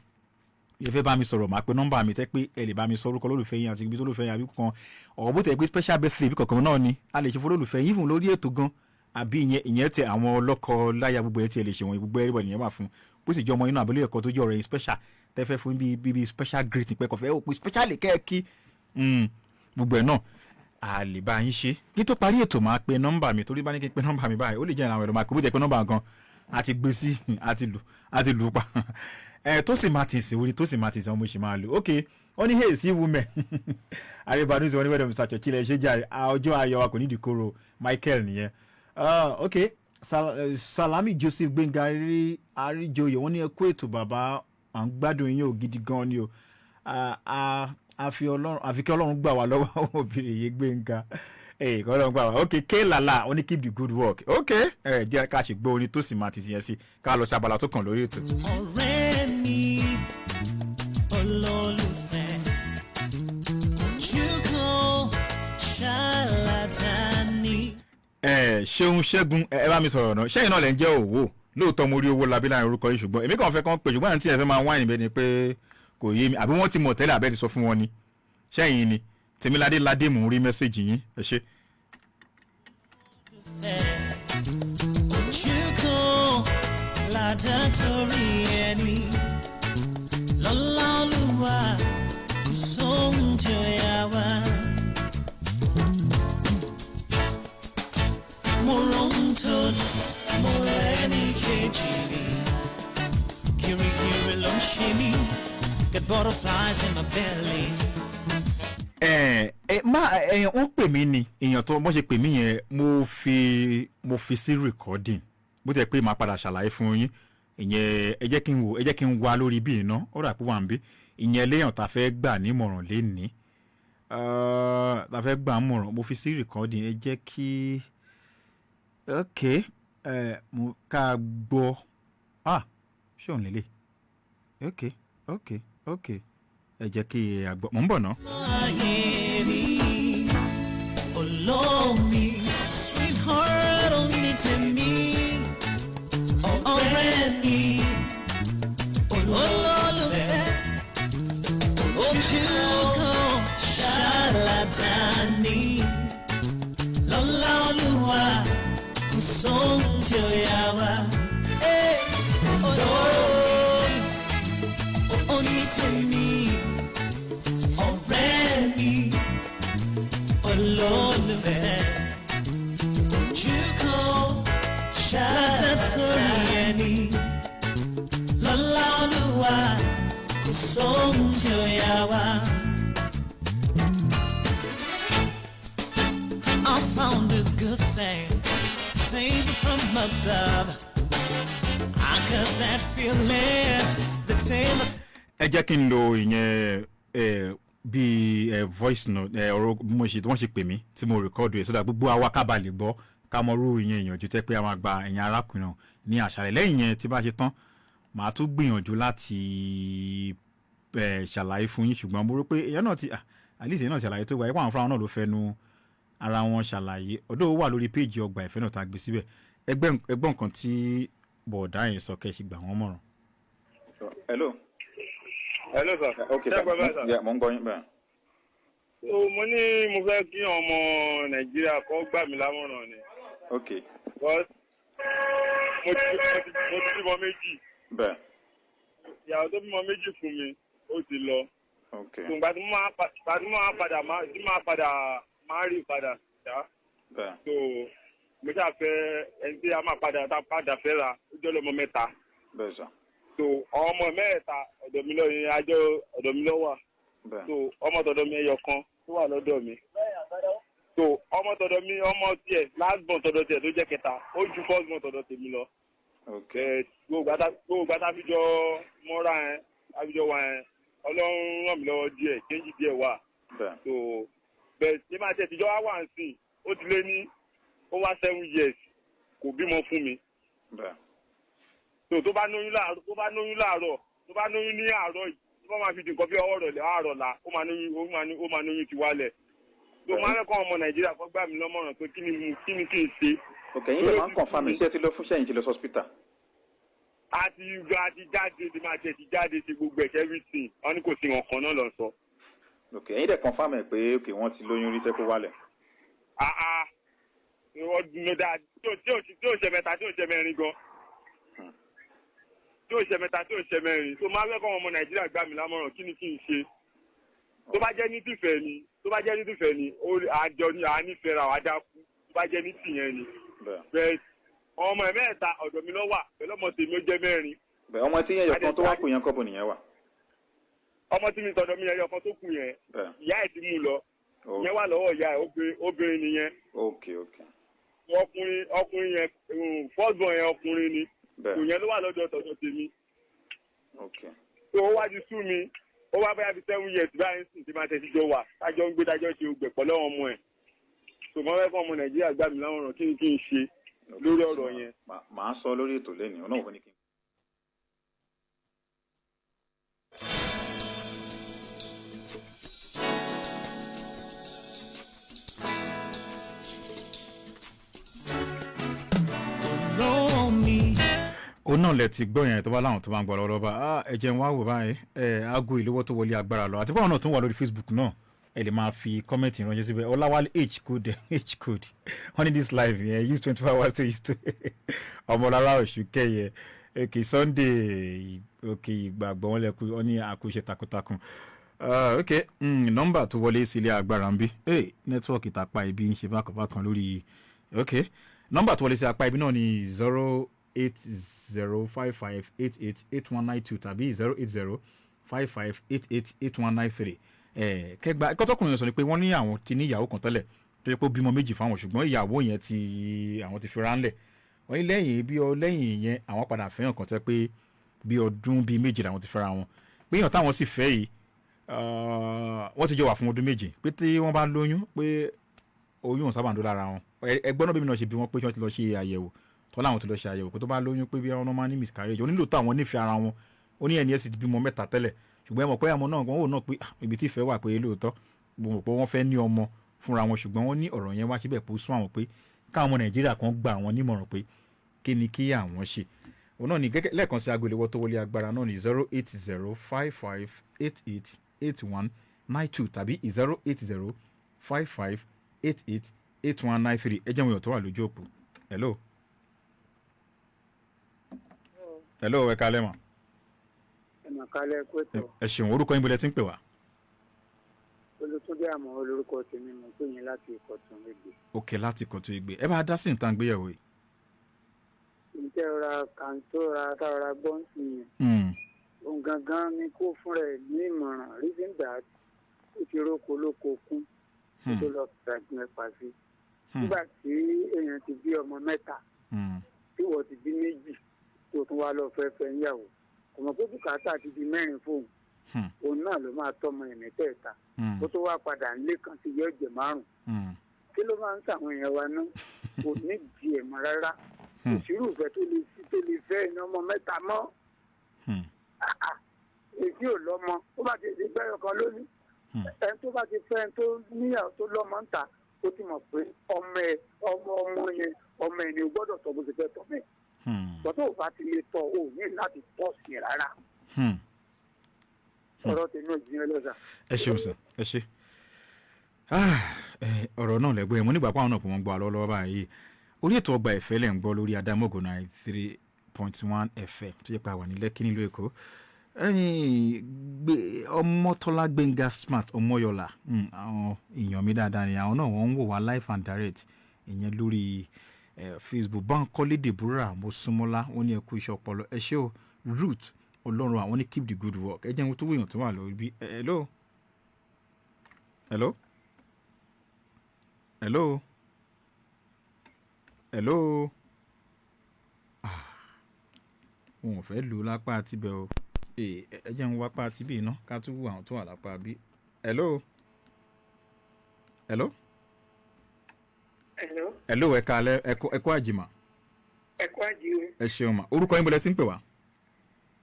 ẹ fẹ́ bá mi sọ̀rọ̀, máa pe nọ́mbà mi tẹ́ pé ẹ lè bá mi sọ orúkọ olólùfẹ́ yín àti ibi tó olólùfẹ́ yín àbí kan ọ̀rọ̀ bó tẹ̀ pé special birthday bí kankan náà ni a lè ṣe fún olólùfẹ́ yín fún lórí ètò gan, àbí ìyẹn tẹ àwọn ọlọ́kọ láya gbogbo ẹ tiẹ̀ lè ṣe wọn, gbogbo everybody nìyẹn wà fún. Bó sì jẹ́ ọmọ inú àbúlé ẹ̀kọ́ tó jẹ́ ọ̀rẹ́ yín special tẹ́ fẹ́ fún bíi special greeting pẹ́ kọfẹ́ ó pé special kẹ́ẹ̀kí, gbogbo ẹ̀ náà a lè bá yín ṣe. Kí tó parí ètò, máa pe nọ́mbà mi, torí bá ní kí n pe nọ́mbà mi báyìí, ó lè jẹ́ ìrànwọ́ ẹ̀rọ máa pè. Bó jẹ́ pé nọ́mbà gan a ti gbé sí, a ti lù pa ẹ. Tó sì máa tì sí orí, tó sì máa tì sí ọmọ ìṣe máa lò. Ok, ó ní hey sí women àríbánú sí wọn ní wẹ́dọ̀. Mr Churchill, ẹ ṣe jàre, ọjọ́ ayọ̀ wa kò ní ìdíkòrò. Michael nìyẹn. Ok, Salami Joseph Gbẹ̀ngà Àríjọyè, wọ́n ní ẹ kú ètò bàbá, à ń gbádùn yín o gidi gan ni o. Àfi kí Ọlọ́run gbà wá lọ́wọ́ àwọn obìnrin yìí. Gbẹ̀ngà ẹ̀ kọ́ Ọlọ́run gbà wá. Ok, K-Lala, ó ní keep the good work. Ok, ẹ jẹ́ ká ṣe gbọ́ orin tó sì máa ti yẹn sí, ká lọ sí abala tó kàn lórí ètò. Ọ̀rẹ́ mi, olólùfẹ́, ojú kan ṣáàlàdání. Ẹ ṣeun Ṣẹ́gun, ẹ bá mi sọ̀rọ̀ náà. Ṣẹ́yìn náà lẹ́ ń jẹ́ òwò lóòótọ́, mo rí owó labí láàrin orúkọ yìí, ṣùgbọ́n èmi kàn fẹ́ kàn pé, ṣùgbọ́n àǹtí ẹ fẹ́ máa wáìnì bẹ́ẹ̀ ni pé kò yé mi, àbí wọ́n ti mọ̀ tẹ́lẹ̀, àbẹ́ ti sọ fún wọn ni. Ṣẹ́yìn ni Tèmiládé Ládé, mò ń rí message yín, ẹ ṣé. Ojú kan ládá torí ẹni lọ́lá Olúwa, kò sóhun tí ó yà wá. Mo rohun tó mo rẹ́ ní kejì mi, kirikiri ló ń ṣe mí, got butterflies in my belly. Ẹ ẹ má ẹ, wọ́n pè mí ni èèyàn tó wọ́n ṣe pè mí yẹn, mo fi sí recording, bó tẹ̀ pé màá padà ṣàlàyé fún yín ìyẹn. Ẹ jẹ́ kí n wò, ẹ jẹ́ kí n wá lórí bí iná ó rà pé wà ń bí ìyẹn léèyàn tá a fẹ́ gbà nímọ̀ràn lénìí, tá a fẹ́ gbà nímọ̀ràn. Mo fi sí recording, ẹ jẹ́ kí, ok, ẹ mo ká gbọ́. Ah, ṣé òun lélẹ̀? Ok, ẹ jẹ́ kí a gbọ́, mò ń bọ̀ ná. Ayé mi, olómi, sweetheart, oní tèmi, ọ̀rẹ́ mi, olólùfẹ́, ojú kan ṣáàlàdání, lọ́lá Olúwa, kò sóhun tí ó yà wá. Olómi, oní tèmi, ọ̀rẹ́ mi, olólùfẹ́, ojú kan ṣáàtúrì ẹni, lọ́lá Olúwa, kò sóhun tí ó yà wá. I found a good thing, favor from above. I got that feeling, the tail Ẹ jẹ́ kí n lo ìyẹn ẹ bíi ẹ voice note, ẹ ọ̀rọ̀ bí mo ṣe wọ́n ṣe pè mí tí mo record ẹ̀ sódà gbogbo àwa ká bá lè gbọ́, ká mọ irú ìyẹn ìyànjú tẹ́ pé a máa gba ẹ̀yin arákùnrin náà ní àṣálẹ́. Lẹ́yìn yẹn, tí bá ṣe tán, màá tún gbìyànjú láti ẹ ṣàlàyé fún yín, ṣùgbọ́n mo rò pé èèyàn náà ti at least èèyàn náà ṣàlàyé tó gbà ẹ pé àwọn fúnra wọn náà ló fẹnu ara wọn ṣàlàyé ọdọ́ ó wà lórí péèjì Ọgbà Ìfẹ́ náà tá a gbé síbẹ̀. Ẹgbẹ́ nǹkan tí bọ̀ọ̀dá yẹn sọ, kẹ́ ẹ ṣe gbà wọ́n mọ̀ràn. Hello. Hello, sir. Okay, Ṣé sir. ẹ gbọ́ báyìí, sir? Yeah, mo ń gbọ́ yín bẹ́ẹ̀. So mo ní mo fẹ́ kí ọmọ Nàìjíríà kó gbà mí lámọ̀ràn ni. Because mo ti bímọ 2. Bẹ́ẹ̀. Ìyàwó tó bímọ 2 fún mi, ó ti lọ. So ìgbà tí mo máa padà máa tí máa padà máa rí padà ṣá. Bẹ́ẹ̀. So mo ṣáà fẹ́ ẹni tí a máa padà tá a padà fẹ́ ra, ó jẹ́ ọlọ́mọ 3. Bẹ́ẹ̀ sir. So ọmọ mẹ́ẹ̀ta ọ̀dọ̀ mi lọ yẹn, àjọ ọ̀dọ̀ mi lọ wà. Bẹ́ẹ̀. So ọmọ tọ̀dọ̀ mi ẹyọ kan tó wà lọ́dọ̀ mi, so ọmọ tọ̀dọ̀ mi, ọmọ tiẹ̀, last born tọ̀dọ̀ tiẹ̀ tó jẹ́ kẹta, ó ju first born tọ̀dọ̀ tèmi lọ. Okay. Ẹ gbogbo gbàtà fi jọ mọ́ra ẹ àfijọ́ wa ẹ, Ọlọ́run ràn mí lọ́wọ́ díẹ̀, change díẹ̀ wà. Bẹ́ẹ̀. So bẹ́ẹ̀ ní máa tẹ̀ tíjọ́ wá wà ń sìn, ó ti lé ní over 7 years kò bímọ fún mi. Bẹ́ẹ̀. So tó bá lóyún láàárọ̀, tó bá lóyún ní àárọ̀ yìí, tó bá máa fi di nǹkan bí ọwọ́ rọ̀lẹ́ àárọ̀ la, ó máa lóyún, ó máa lóyún ti wálẹ̀. Tó máa ń rẹ́kọ̀ ọmọ Nàìjíríà kó gbà mí lọ́mọ̀ràn pé kí ni kí n ṣe. Ok, yín lè máa ń confirm iṣẹ́ tí lọ fún sẹ́yìn tí lọ hospital. Àti àti jáde ti máa ṣe ti jáde ti gbogbo ẹ̀ṣẹ́ everything, wọ́n ní kò sí wọn kan náà lọ sọ. Ok, ẹ̀yin dẹ̀ confirm ẹ̀ pé ok wọ́n ti lóyún rí tẹ́kọ̀ wálẹ̀. Àà ọdún dáa tí ò ṣe mẹ́ta tí ò ṣe mẹ́rin gan. Tí ò ṣe mẹ́ta tí ò ṣe mẹ́rin. Tó máa rẹ́kọ̀ ọmọ Nàìjíríà gbà mí lámọ̀ràn kí ni kí n ṣe. Tó bá jẹ́ ní tìfẹ́ ni, tó bá jẹ́ ní tìfẹ́ ni, àjọ ni à nífẹ̀ẹ́ ra wàá dákú. Tó bá jẹ́ ní tìyẹn ni. Bẹ́ẹ̀ ọmọ ẹ̀ mẹ́ta ọ̀dọ̀ mi ló wà pẹ̀lú ọmọ tèmi ó jẹ́ mẹ́rin. Bẹ́ẹ̀ ọmọ tí yẹn yọkan tó wá kù yẹn kọ́bù nìyẹn wà. Ọmọ tí mi tọ̀dọ̀ mi yẹn yọkan tó kù yẹn, ìyá ẹ̀ ti mú lọ. Ìyẹn wà lọ́wọ́ ìyá ẹ̀, obìnrin nìyẹn. Ok ok. Ọkùnrin yẹn fọ́ọ̀gbọ̀n yẹn ọkùnrin ni. Kò yẹn ló wà lọ́dọ̀ tọ̀dọ̀ tèmi. Ok. Tó o wá ti sú mi, ó wá bóyá fi 7 years báyìí sùn tí máa tẹ̀ sí jọ wà, tájọ́ ń gbé tájọ́ ṣe ògbẹ̀pọ̀ lọ́wọ́ ọmọ ẹ̀. Ṣùgbọ́n fẹ́ fún ọmọ Nàìjíríà gbà mí láwòrán kí ni kí n ṣe lórí ọ̀rọ̀ yẹn. Màá sọ lórí ètò lẹ́nu, ọ̀nà òfin ni kí n. Òun náà lẹ ti gbọ́ yẹn tó bá láwọn tó bá ń gbọ́ lọ́wọ́ bá ẹ jẹun wá wò báyìí ẹ aago ìléwọ́ tó wọlé agbára lọ àti báwọn náà tún wà lórí Facebook náà ẹ lè máa fi kọ́mẹ̀ntì ránṣẹ́ síbẹ̀. Ọláwálé h code h code wọ́n ní this live yẹn use 24 hours to use to ọmọlára oṣù kẹyẹ òkè Sunday òkè ìgbàgbọ́ wọn lẹ́kú wọn ní àkúṣe takuntakun. Ok, nọ́mbà tó wọlé sí ilé agbára ń bí nẹ́tíwọ́ọ̀kì tàpá ibi ń ṣe bákan lórí. Ok, nọ́mbà tó wọlé sí apá ibi náà ní 08055888192 tàbí 08055888193. Kẹgbà kọtọkùnrin sọ ni pé wọ́n ní àwọn ti ní ìyàwó kan tẹ́lẹ̀ tó yẹ kó bímọ méjì fáwọn, ṣùgbọ́n ìyàwó yẹn ti àwọn ti fi ránlẹ̀. Wọ́n ní lẹ́yìn bí lẹ́yìn yẹn àwọn padà fẹ́yàn kan tẹ́ pé bí ọdún bíi méjì làwọn ti fẹ́ra wọn, pé èèyàn táwọn sì fẹ́ yìí wọ́n ti jọ wà fún ọdún méje, pé tí wọ́n bá lóyún pé oyún ò sábà ń dó lára wọn. Ẹgbọ́n náà bí mi náà ṣe bí wọ́n pé wọ́n ti lọ ṣe àyẹ̀wò tọ́ láwọn ti lọ ṣe àyẹ̀wò kó tó bá lóyún pé bí wọ́n máa ní miscarriage onílò tó àwọn nífẹ̀ẹ́ ara wọn. Ó ní ẹni ẹ̀ sì ti bímọ mẹ́ta tẹ́lẹ̀, ṣùgbọ́n ẹ mọ̀ pé àmọ́ náà wọ́n wò náà pé ibi tí ìfẹ́ wà pé lóòótọ́ mo mọ̀ pé wọ́n fẹ́ ní ọmọ fúnra wọn, ṣùgbọ́n wọ́n ní ọ̀rọ̀ yẹn wá síbẹ̀ pé ó sún àwọn pé káwọn ọmọ Nàìjíríà kan gba àwọn nímọ̀ràn pé kí ni kí àwọn ṣe. Òun náà ní lẹ́ẹ̀kan sí aago ìléwọ́ tó wọlé agbára náà ní 08055888192 tàbí 08055888193. Ẹ jẹ́ wọn yàn tó wà lójú òpó. Hello. Hello, ẹ káalẹ́ mà. Ẹ mà kálẹ́ kó tó. Ẹ ṣeun, orúkọ yín bọ́lẹ̀ tí ń pè wá. Olùtúndé àmọ́ olórúkọ tèmi mọ̀ pé yín láti Ìkọ̀tún Ẹgbẹ́. Ok, láti Ìkọ̀tún Ẹgbẹ́. Ẹ bá a dá sí nǹkan gbéyàwó yìí. Ǹjẹ́ ọ̀ra kàǹtó ra tára gbọ́ǹsì yẹn. Òun gangan ni kó fúnra ẹ̀ ní ìmọ̀ràn reason that ó ti róko lóko kún kó tó lọ fìràgbìn ẹ̀pà sí. Nígbà tí èèyàn ti bí ọmọ mẹ́ta tí wọ́n ti bí méjì tó tún wá lọ fẹ́fẹ́ níyàwó kò mọ̀ pé bùkátà ti di mẹ́rin fóun òun náà ló máa tọ́mọ ẹ̀ mẹ́tẹ̀ẹ̀ta kó tó wá padà nílé kan ti yọ ẹ̀jẹ̀ márùn-ún. Kí ló máa ń sàwọn èèyàn wa ná kò ní di ẹ̀ mọ́ rárá. Òṣìrù ìfẹ́ tó lè sí tó lè fẹ́ iná ọmọ mẹ́ta mọ́. Èsì ò lọ́mọ ó bá ti di gbẹ́yọ̀ kan lónìí ẹni tó bá ti fẹ́ ẹni tó níyàwó tó lọ́mọ ń ta ó ti mọ̀ pé ọmọ ẹ ọmọ ọmọ yẹn ọmọ ẹ̀ ni o gbọ́dọ̀ tọ́ bó ti fẹ́ tọ́ bẹ́ẹ̀. Bọ́tọ̀ ò bá ti lè tọ́ o ní láti tọ́ sí i rárá. Ọ̀rọ̀ tèmi ò jiyàn lọ́sà. Ẹ ṣeun sir, ẹ ṣe. Ọ̀rọ̀ náà lẹ́gbẹ́ mo nígbà pàwọn náà kò wọ́n gbọ́ àlọ́ lọ́wọ́ báyìí. Orí ètò ọgbà ìfẹ́ lẹ̀ ń gbọ́ lórí Adámọ̀gò 93.1 FM tó yẹ pa wà ní Lẹ́kí nílùú Èkó. Ọmọtọ́lá Gbénga Smart Ọmọyọlá, àwọn èèyàn mi dáadáa ni àwọn náà wọ́n ń wò wá live and direct ìyẹn lórí Facebook. Bánkọ́lé Deborah Mosúnmọ́lá wọ́n ní ẹ kú iṣẹ́ ọpọlọ, ẹ ṣé o. Ruth Ọlọ́run àwọn ní keep the good work. Ẹ jẹun tó wéyàn tó wà lórí bí. Hello. Hello. Hello. Hello. Wọn ò fẹ́ lù ú lápá àtibẹ̀ o. Ẹ jẹun wá pa àtibẹ̀ iná ká tún wù àwọn tó wà lápá bí. Hello. Hello. Hello. Hello, ẹ káalẹ́, ẹ kú àjìmà. Ẹ kú àjìmà. Ẹ ṣeun mà. Orúkọ yín bọ̀lẹ́ tí ń pè wá.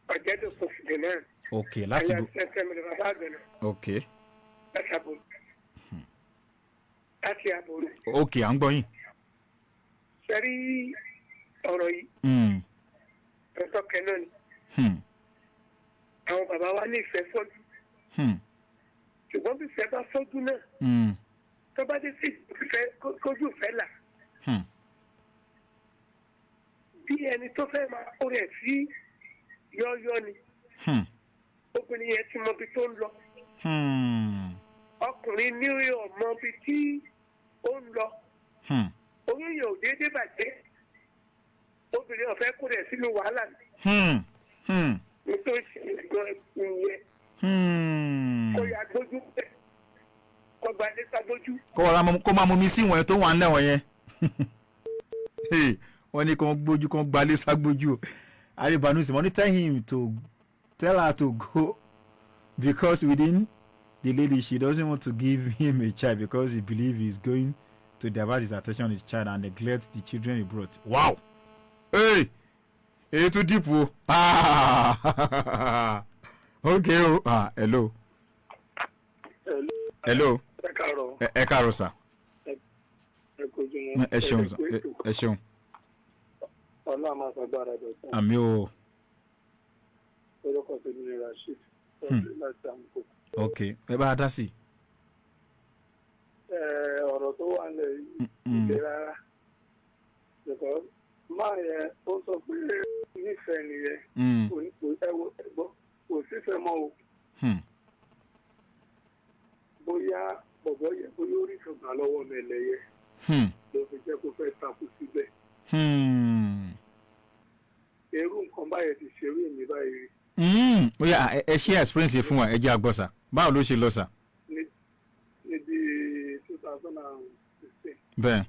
Ọ̀jẹ̀dọ̀pọ̀ fìdílẹ̀. Ok, láti bo. Ẹ̀yà sẹ́sẹ́ mi lè bàbá àgbẹ̀nà. Ok. Látàbọ̀. Láti àbòrò. Ok, à ń gbọ́ yín. Ṣé rí ọ̀rọ̀ yìí? Ẹ̀tọ́ kẹ náà ni. Àwọn bàbá wa ní ìfẹ́ fọ́jú. Ṣùgbọ́n bí ìfẹ́ bá fọ́jú náà, tó bá dé sí ìfẹ́ kójú ìfẹ́ là. Bí ẹni tó fẹ́ máa kó rẹ̀ sí yọ́yọ́ ni. Obìnrin yẹn ti mọ ibi tó ń lọ. Ọkùnrin ní ọmọ ibi tí ó ń lọ. Oyún yẹn ò déédéé bàjẹ́. Obìnrin ọ̀fẹ́ kó rẹ̀ sínú wàhálà ni. Nítorí ṣẹlẹ̀ ìyẹn. Kó yà gbójú bẹ́ẹ̀. Kó gba ilé ká gbójú. Kó máa mú mi sí ìwọ̀n tó wà ń lẹ̀wọ̀n yẹn. Wọ́n ní kó gbójú, kó gbalé ságbójú o. Aribanusi, wọ́n ní tell him to tell her to go because within the lady she doesn't want to give him a child because he believes he's going to divert his attention on his child and neglect the children he brought. Wow! Hey! Èyí tún deep o. Okay o. Ah, hello. Hello. Ẹ káàárọ̀. Ẹ káàárọ̀ sà. Ẹ kojú wọn. Ẹ ṣeun sà. Ẹ ṣeun. Ọlọ́run máa fagbára dọ̀tún. Àmì o. Orúkọ tèmi ni Rasheed ọdún láti àmukò. Ok, ẹ bá a dá sí i. Ọ̀rọ̀ tó wà nílẹ̀ yìí kò le rárá. Because máa yẹn ó sọ pé nífẹ̀ẹ́ nìyẹn. Kò ní kò ẹ wo ẹgbọ́ kò sífẹ̀ẹ́ mọ́ o. Bóyá bọ̀bọ̀ yẹ bóyá ó rí ìfọ̀gbà lọ́wọ́ mi lẹ́yẹ ló fi jẹ́ kó fẹ́ takú síbẹ̀. Irú nǹkan báyẹn ti ṣerú èmi báyìí rí. Ó yá, ẹ ṣe experience yìí fún wa, ẹ jẹ́ a gbọ́ sà. Báwo ló ṣe lọ sà? Ní bí 2016. Bẹ́ẹ̀.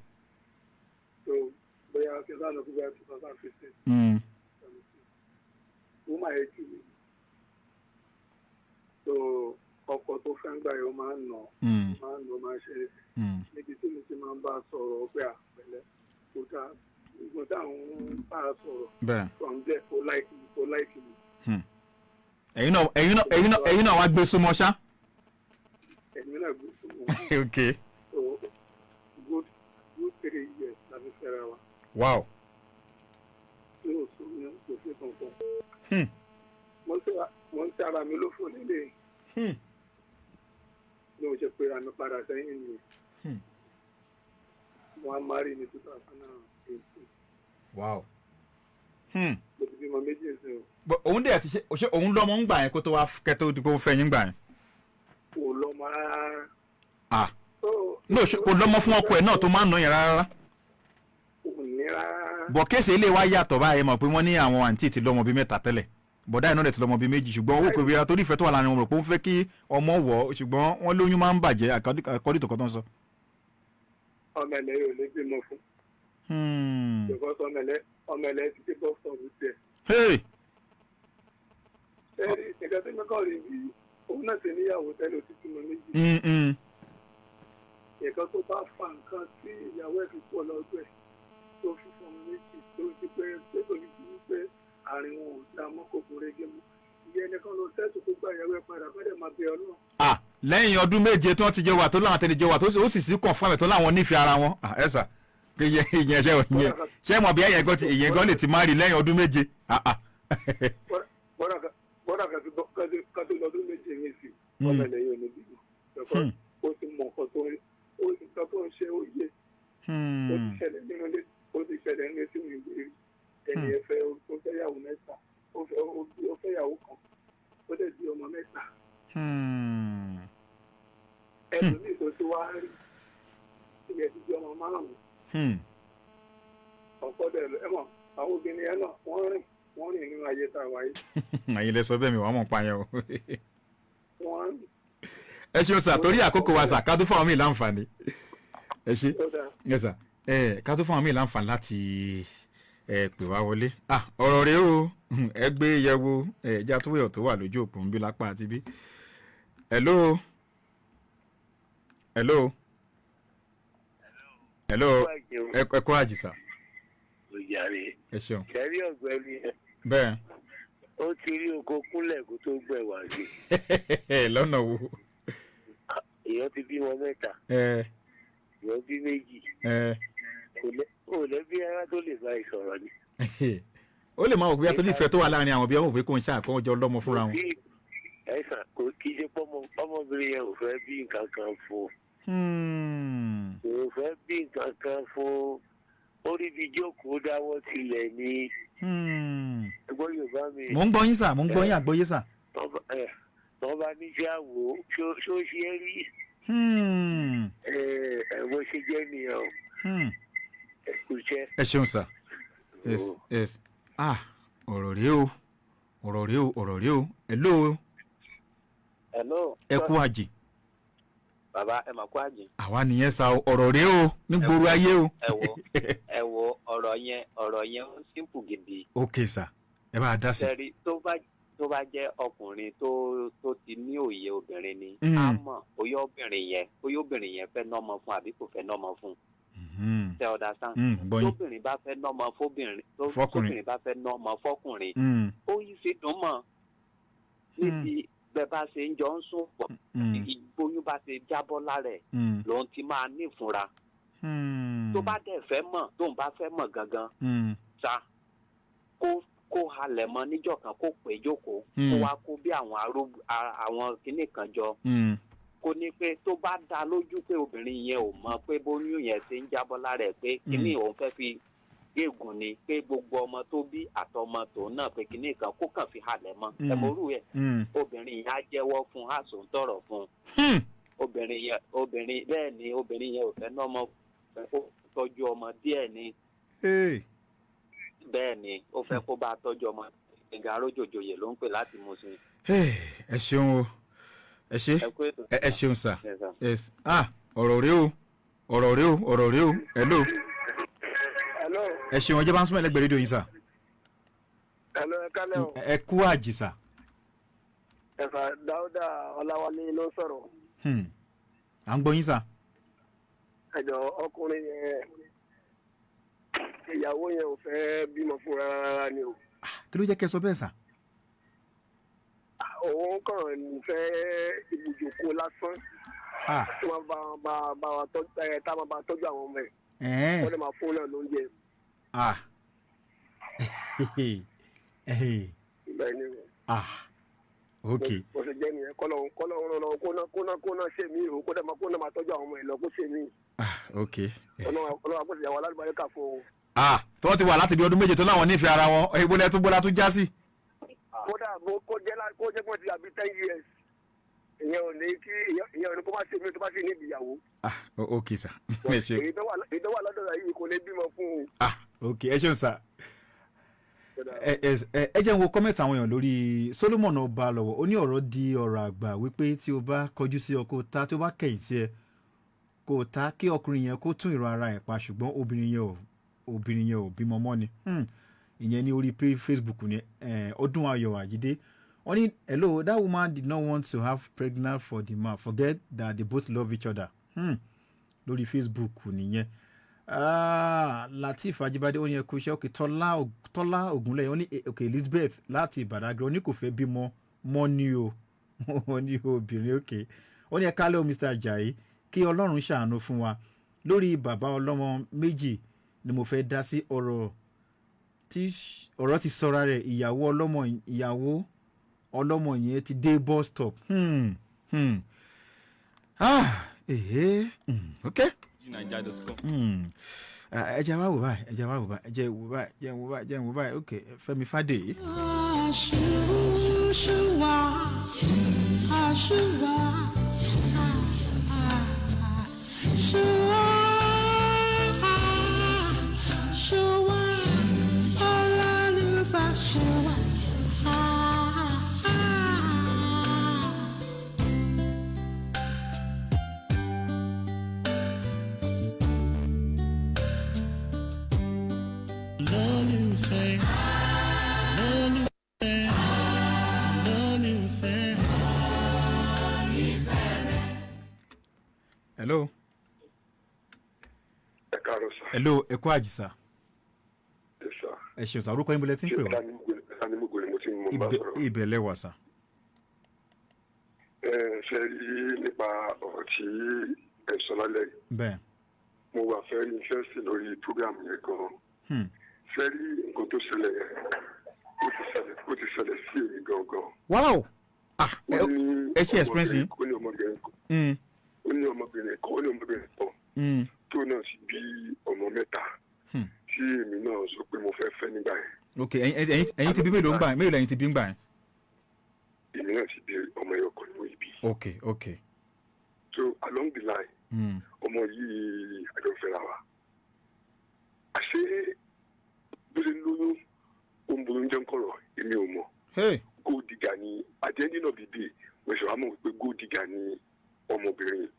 So bóyá kí n sáà lọ sí bóyá 2015. Woman yẹn jù mí. So ọkọ tó fẹ́ ń gbà yẹn ó máa ń nà, máa ń nà, máa ń ṣe é. Níbi tí mo ti máa ń bá a sọ̀rọ̀ pé àpẹẹrẹ kò dáa, ìgbọ̀n táwọn ń bá a sọ̀rọ̀. Bẹ́ẹ̀. From there kò like mi, kò like mi. Ẹ̀yin náà wá gbé súnmọ́ ṣá. Èmi náà gbé súnmọ́. Ok. So good 3 years la fi fẹ́ra wa. Wow. Tí o sún mi kò sí kankan. Mo ń ṣe ara mi ló fò nílé. Bí mo ṣe pera mi padà sẹ́yìn nìyẹn. Mo á marry ní 2018. Wow. Mo ti bímọ méjì sí o. But òun dẹ̀ ti ṣe òun lọ́mọ ń gbà yẹn kó tó wá kẹ́ tó di pé ó fẹ́ yín gbà yẹn? Kò lọ́mọ rárá. Ah. No, kò lọ́mọ fún ọkọ ẹ̀ náà tó máa ń nà yẹn rárá. Kò ní rárá. Bọ̀ case ilé wa yàtọ̀ báyìí, mọ̀ pé wọ́n ní àwọn àǹtí ti lọ́mọ bíi mẹ́ta tẹ́lẹ̀, bọ̀dá iná rẹ̀ ti lọ́mọ bíi méjì, ṣùgbọ́n owó kò rí ara torí ìfẹ́ tó wà láàrin wọn, rò pé ó ń fẹ́ kí ọmọ wọ̀ ọ́, ṣùgbọ́n wọ́n lóyún máa ń bàjẹ́ àkọ́dí tó kọ́ tó ń sọ. Ọmọ ẹ̀lẹ́ yóò lè bímọ fún. Because ọmọ ẹ̀lẹ́ ti dé bus stop tiẹ̀. Hey! Ṣé nǹkan tí mi kàn rí bí òun náà ti níyàwó tẹ́lẹ̀, ó ti bímọ méjì. Nǹkan tó bá fa nǹkan tí ìyàwó ẹ̀ fi pọ̀ lọ́dọ̀ ẹ̀ tó fi fọmọ méjì tó ti pé pé kò ní ti pé àárín wọn ò dá mọ́, kò gún régé mọ́. Ìyẹn nìkan ló sẹ́ẹ̀tù kó gba ìyàwó ẹ̀ padà kó dẹ̀ máa bẹ Ọlọ́run. Ah, lẹ́yìn ọdún 7 tí wọ́n ti jẹ wà tó láwọn tẹ́lẹ̀ jẹ wà tó ó sì sí confirm ẹ̀ tó láwọn nífẹ̀ẹ́ ara wọn. Ah, ẹ sà, ìyẹn ṣe ìyẹn ṣé mọ̀ bí ẹ̀yẹ̀ gan ti ìyẹn gan lè ti má rí lẹ́yìn ọdún 7? Ah ah. Bọ́dà kan tó lọ́dún 7 mi sí ọmọ ilẹ̀ yóò ní bímọ. Because ó ti mọ nǹkan tó ń ó nǹkan tó ń ṣe ó yé. Ó ti ṣẹlẹ̀ nínú ilé, ó ti ṣẹlẹ̀ nínú ilé tí mi gbé rí. Ẹni ẹ fẹ́, ó fẹ́ yàwó mẹ́ta, ó fẹ́ ó fẹ́ yàwó kan, ó dẹ̀ di ọmọ mẹ́ta. Ẹlòmíì tó ti wá rí ilẹ̀ ti di ọmọ márùn-ún. Ọ̀pọ̀ dẹ̀ lọ ẹ mọ̀ àwọn obìnrin yẹn náà wọ́n rìn nínú ayé tá a wáyé. Àyìn lẹ sọ bẹ́ẹ̀, mi wàá mọ̀ pa yẹn o. Wọ́n rìn. Ẹ ṣeun sà, torí àkókò wa sà, ká tó fún àwọn míì láǹfààní. Ẹ ṣe ẹ sà, ẹ ká tó fún àwọn míì láǹfààní láti ẹ pè wá wọlé. Ah, ọ̀rọ̀ rèé o, ẹ gbé yẹ̀wò ẹ jẹ́ àtúwẹ̀yọ̀ tó wà lójú òpó ń bí lápá àti bí. Hello, hello, hello. Ẹ kó àjìsà. Òjàre. Ẹ ṣeun. Ṣẹ́rí ọ̀gbẹ́ni yẹn. Bẹ́ẹ̀. Ó ti rí oko kúnlẹ̀ kó tó gbẹ̀ wá sí. Lọ́nà wo? Èèyàn ti bímọ mẹ́ta. Ìwọ bí méjì. Ẹ. Kò lẹ́bí ara tó lè bá ìsọ̀rọ̀ ni. Ó lè máa wò bóyá torí ìfẹ́ tó wà láàrin àwọn, bí wọ́n wò pé kò ń ṣàkójọ lọ́mọ fúnra wọn. Ẹ̀sán kò kí ṣe pọ́mọ ọmọbìnrin yẹn ò fẹ́ bí nǹkan kan fún un. Kò fẹ́ bí nǹkan kan fún un. Ó rí ibi jókòó dáwọ́ tilẹ̀ ni. Ẹgbọ́n Yorùbá mi. Mò ń gbọ́ yín sà, mò ń gbọ́ yín àgbọ́yé sà. Tọ́ bá ní ṣé àwò ṣó ṣe é rí. Ẹ bó ṣe jẹ́ nìyẹn o. Ẹ kú iṣẹ́. Ẹ ṣeun sà. Yes, yes. Ah, ọ̀rọ̀ rèé o, ọ̀rọ̀ rèé o, ọ̀rọ̀ rèé o. Hello. Hello. Ẹ kú àjì. Bàbá, ẹ mà kú àjì. Àwa nìyẹn sa o, ọ̀rọ̀ rèé o ní gbòòrò ayé o. Ẹ wo, ẹ wo, ọ̀rọ̀ yẹn ó simple gidi. Ok sà, ẹ bá a dá sí. Sẹ́rí, tó bá jẹ́ ọkùnrin tó ti ní òye obìnrin ni, á mọ̀ bóyá obìnrin yẹn fẹ́ nọ́mọ fún àbí kò fẹ́ nọ́mọ fún. Ṣé ọ̀dà sàn? Gbọ́ yín. Tóbìnrin bá fẹ́ nọ́mọ fóbìnrin Fọkùnrin. Tóbìnrin bá fẹ́ nọ́mọ fọ́kùnrin, ó yí sí dùn mọ́ níbi bẹ́ẹ̀ bá ṣe ń jọ ń sùn pọ̀, ìgbóyún bá ṣe jábọ́ lára ẹ̀, lòun ti máa nífura. Tó bá dẹ̀ fẹ́ mọ̀, tóun bá fẹ́ mọ̀ gangan sa, kó halẹ̀ mọ́ níjọ́ kan, kó pè é jókòó, kó wá kó bí àwọn arúgbó, àwọn kinní kan jọ, kó ní pé tó bá dá lójú pé obìnrin yẹn ò mọ̀ pé bóyún yẹn ṣe ń jábọ́ lára ẹ̀, pé kinní òun fẹ́ fi gégùn ni, pé gbogbo ọmọ tó bí àtọmọ tòun náà, pé kinní kan kó kàn fi halẹ̀ mọ́. Ẹ mọ̀rú ẹ̀, obìnrin yẹn á jẹ́wọ́ fún un, á sòun tọrọ fún un. Obìnrin yẹn, obìnrin bẹ́ẹ̀ ni, obìnrin yẹn ò fẹ́ nọ́mọ, fẹ́ kó tọ́jú ọmọ díẹ̀ ni. Bẹ́ẹ̀ ni, ó fẹ́ kó bá tọ́jú ọmọ. Ìgbà arójòjòyè ló ń pè láti Mùsùlùmí. Ẹ ṣeun o, ẹ ṣe. Ẹ kú ètò. Ẹ ṣeun sà. Yes, sir. Yes. Ah, ọ̀rọ̀ rèé o, ọ̀rọ̀ rèé o, ọ̀rọ̀ rèé o. Hello. Hello. Ẹ ṣeun, ọjọ́ bá ń súnmọ́ ẹlẹ́gbẹ̀ẹ́ rédíò yín sà. Hello, ẹ kálẹ̀ o. Ẹ kú àjì sà. Ẹ̀fà, Dáúdà Ọláwálé ló ń sọ̀rọ̀. À ń gbọ́ yín sà. Ẹ̀jọ̀, ọkùnrin yẹn, ìyàwó yẹn ò fẹ́ bímọ fún rárá rárá ni o. Kí ló jẹ́ kẹ́ ẹ sọ bẹ́ẹ̀ sà? Òun kàn ń fẹ́ ibùjókòó lásán tó máa bá wa tọ́jú ẹ, tá máa bá tọ́jú àwọn ọmọ ẹ̀. Wọ́n lè máa fún náà lóúnjẹ. Bẹ́ẹ̀ ni o. Ah, ok. Bó ṣe jẹ́ nìyẹn, kọ́lọ̀ ń rán lọ́wọ́, kó náà ṣe mí o, kó dẹ̀ máa kó náà máa tọ́jú àwọn ọmọ ẹ̀ lọ, kó ṣe mí. Ok. Ọlọ́run àkóso ìyàwó alálùbáríkà fún o. Ah, tí wọ́n ti wà láti bí ọdún 7 tó láwọn nífẹ̀ẹ́ ara wọn, ìbólẹ̀ tún bọ́lá tún já sí. Kódà kó jẹ́ pé wọ́n ti àbí 10 years, ìyẹn ò ní kí ìyẹn ò ní kó má ṣe mí tó bá ṣe ní ìyàwó. Ok sà, ẹ ṣeun. Èyí tó wà lọ́dọ̀ rẹ̀ yìí kò lè bímọ fún un. Ah, ok, ẹ ṣeun sà. Ẹ jẹ́ n wo comment àwọn èèyàn lórí Solomon ọba lọ́wọ́. Ó ní ọ̀rọ̀ di ọ̀rọ̀ àgbà wípé tí o bá kọjú sí ọ kó ta, tí o bá kẹ̀yìn sí ẹ kó ta. Kí ọkùnrin yẹn kó tún ìran ara ẹ̀ pa, ṣùgbọ́n obìnrin yẹn ò bímọ mọ́ ni. Ìyẹn ní orí Facebook ní Ọdún Ayọ̀ Àjídé. Wọ́n ní, "Hello, that woman did not want to have pregnant for the man. Forget that they both love each other." Lórí Facebook nìyẹn. Ah, Lateef Ajibade, ó ní ẹ kú iṣẹ́. Òkè Tọ́lá Ògúnlẹ̀yẹ, ó ní òkè Elizabeth láti Ìbàdàn, ó ní kò fẹ́ bímọ mọ́ ni o, wọ́n ní obìnrin. Òkè, ó ní ẹ kálẹ̀ o, Mr. Ajayi, kí Ọlọ́run ṣàánú fún wa. Lórí bàbá ọlọ́mọ méjì ni mo fẹ́ dá sí ọ̀rọ̀ tí ọ̀rọ̀ ti sọra rẹ̀. Ìyàwó ọlọ́mọ yẹn ti dé bus stop. Ah, ehe, ok. Naija.com. Ẹ jẹ́ wá wò báyìí, ẹ jẹ́ wá wò báyìí, ẹ jẹ́ wò báyìí, ẹ jẹ́ wò báyìí, ẹ jẹ́ wò báyìí. Ok, Fẹ́mi Fádèyí. Àṣùwà, àṣùwà, ṣùwà, ṣùwà, ọlọ́lùfà ṣùwà. Lólùfẹ́, lólùfẹ́, lólùfẹ́. Hello. Ẹ káàárọ̀ sà. Hello, ẹ kú àjìsà. Ẹ sà. Ẹ ṣeun sà. Orúkọ yín, bọ́lẹ̀ tí ń pè wá? Sanimogo ni mo ti mú bá sọ̀rọ̀. Ibẹ̀ lẹ́wà sà. Ẹ ṣe rí nípa ọ̀rọ̀ tí ẹ sọ lálẹ́ yìí. Bẹ́ẹ̀. very interested lórí program yẹn gan. Ṣé rí nǹkan tó ṣẹlẹ̀ yẹn? Ó ti ṣẹlẹ̀ sí èmi gangan. Wow! Ah, ẹ ṣe experience yìí. Ó ní ọmọbìnrin kan. Ó ní ọmọbìnrin kan, ó ní ọmọbìnrin kan. Tó náà ti bí ọmọ mẹ́ta. Tí èmi náà sọ pé mo fẹ́ fẹ́ nígbà yẹn. Ok, ẹ̀yin ti bí mélòó ń gbà yẹn? Mélòó lẹ̀yin ti bí ń gbà yẹn? Èmi náà ti bí ọmọ ẹyọ kan ní ibi. Ok. So along the line, ọmọ yìí àjọ fẹ́ra wa. Àṣé bó ṣe lóyún, ó ń bolóúnjẹ ń kọ̀rọ̀, èmi ò mọ̀. Gold digger ni at the ending of the day, mo ṣe wá mọ̀ pé gold digger ni ọmọbìnrin.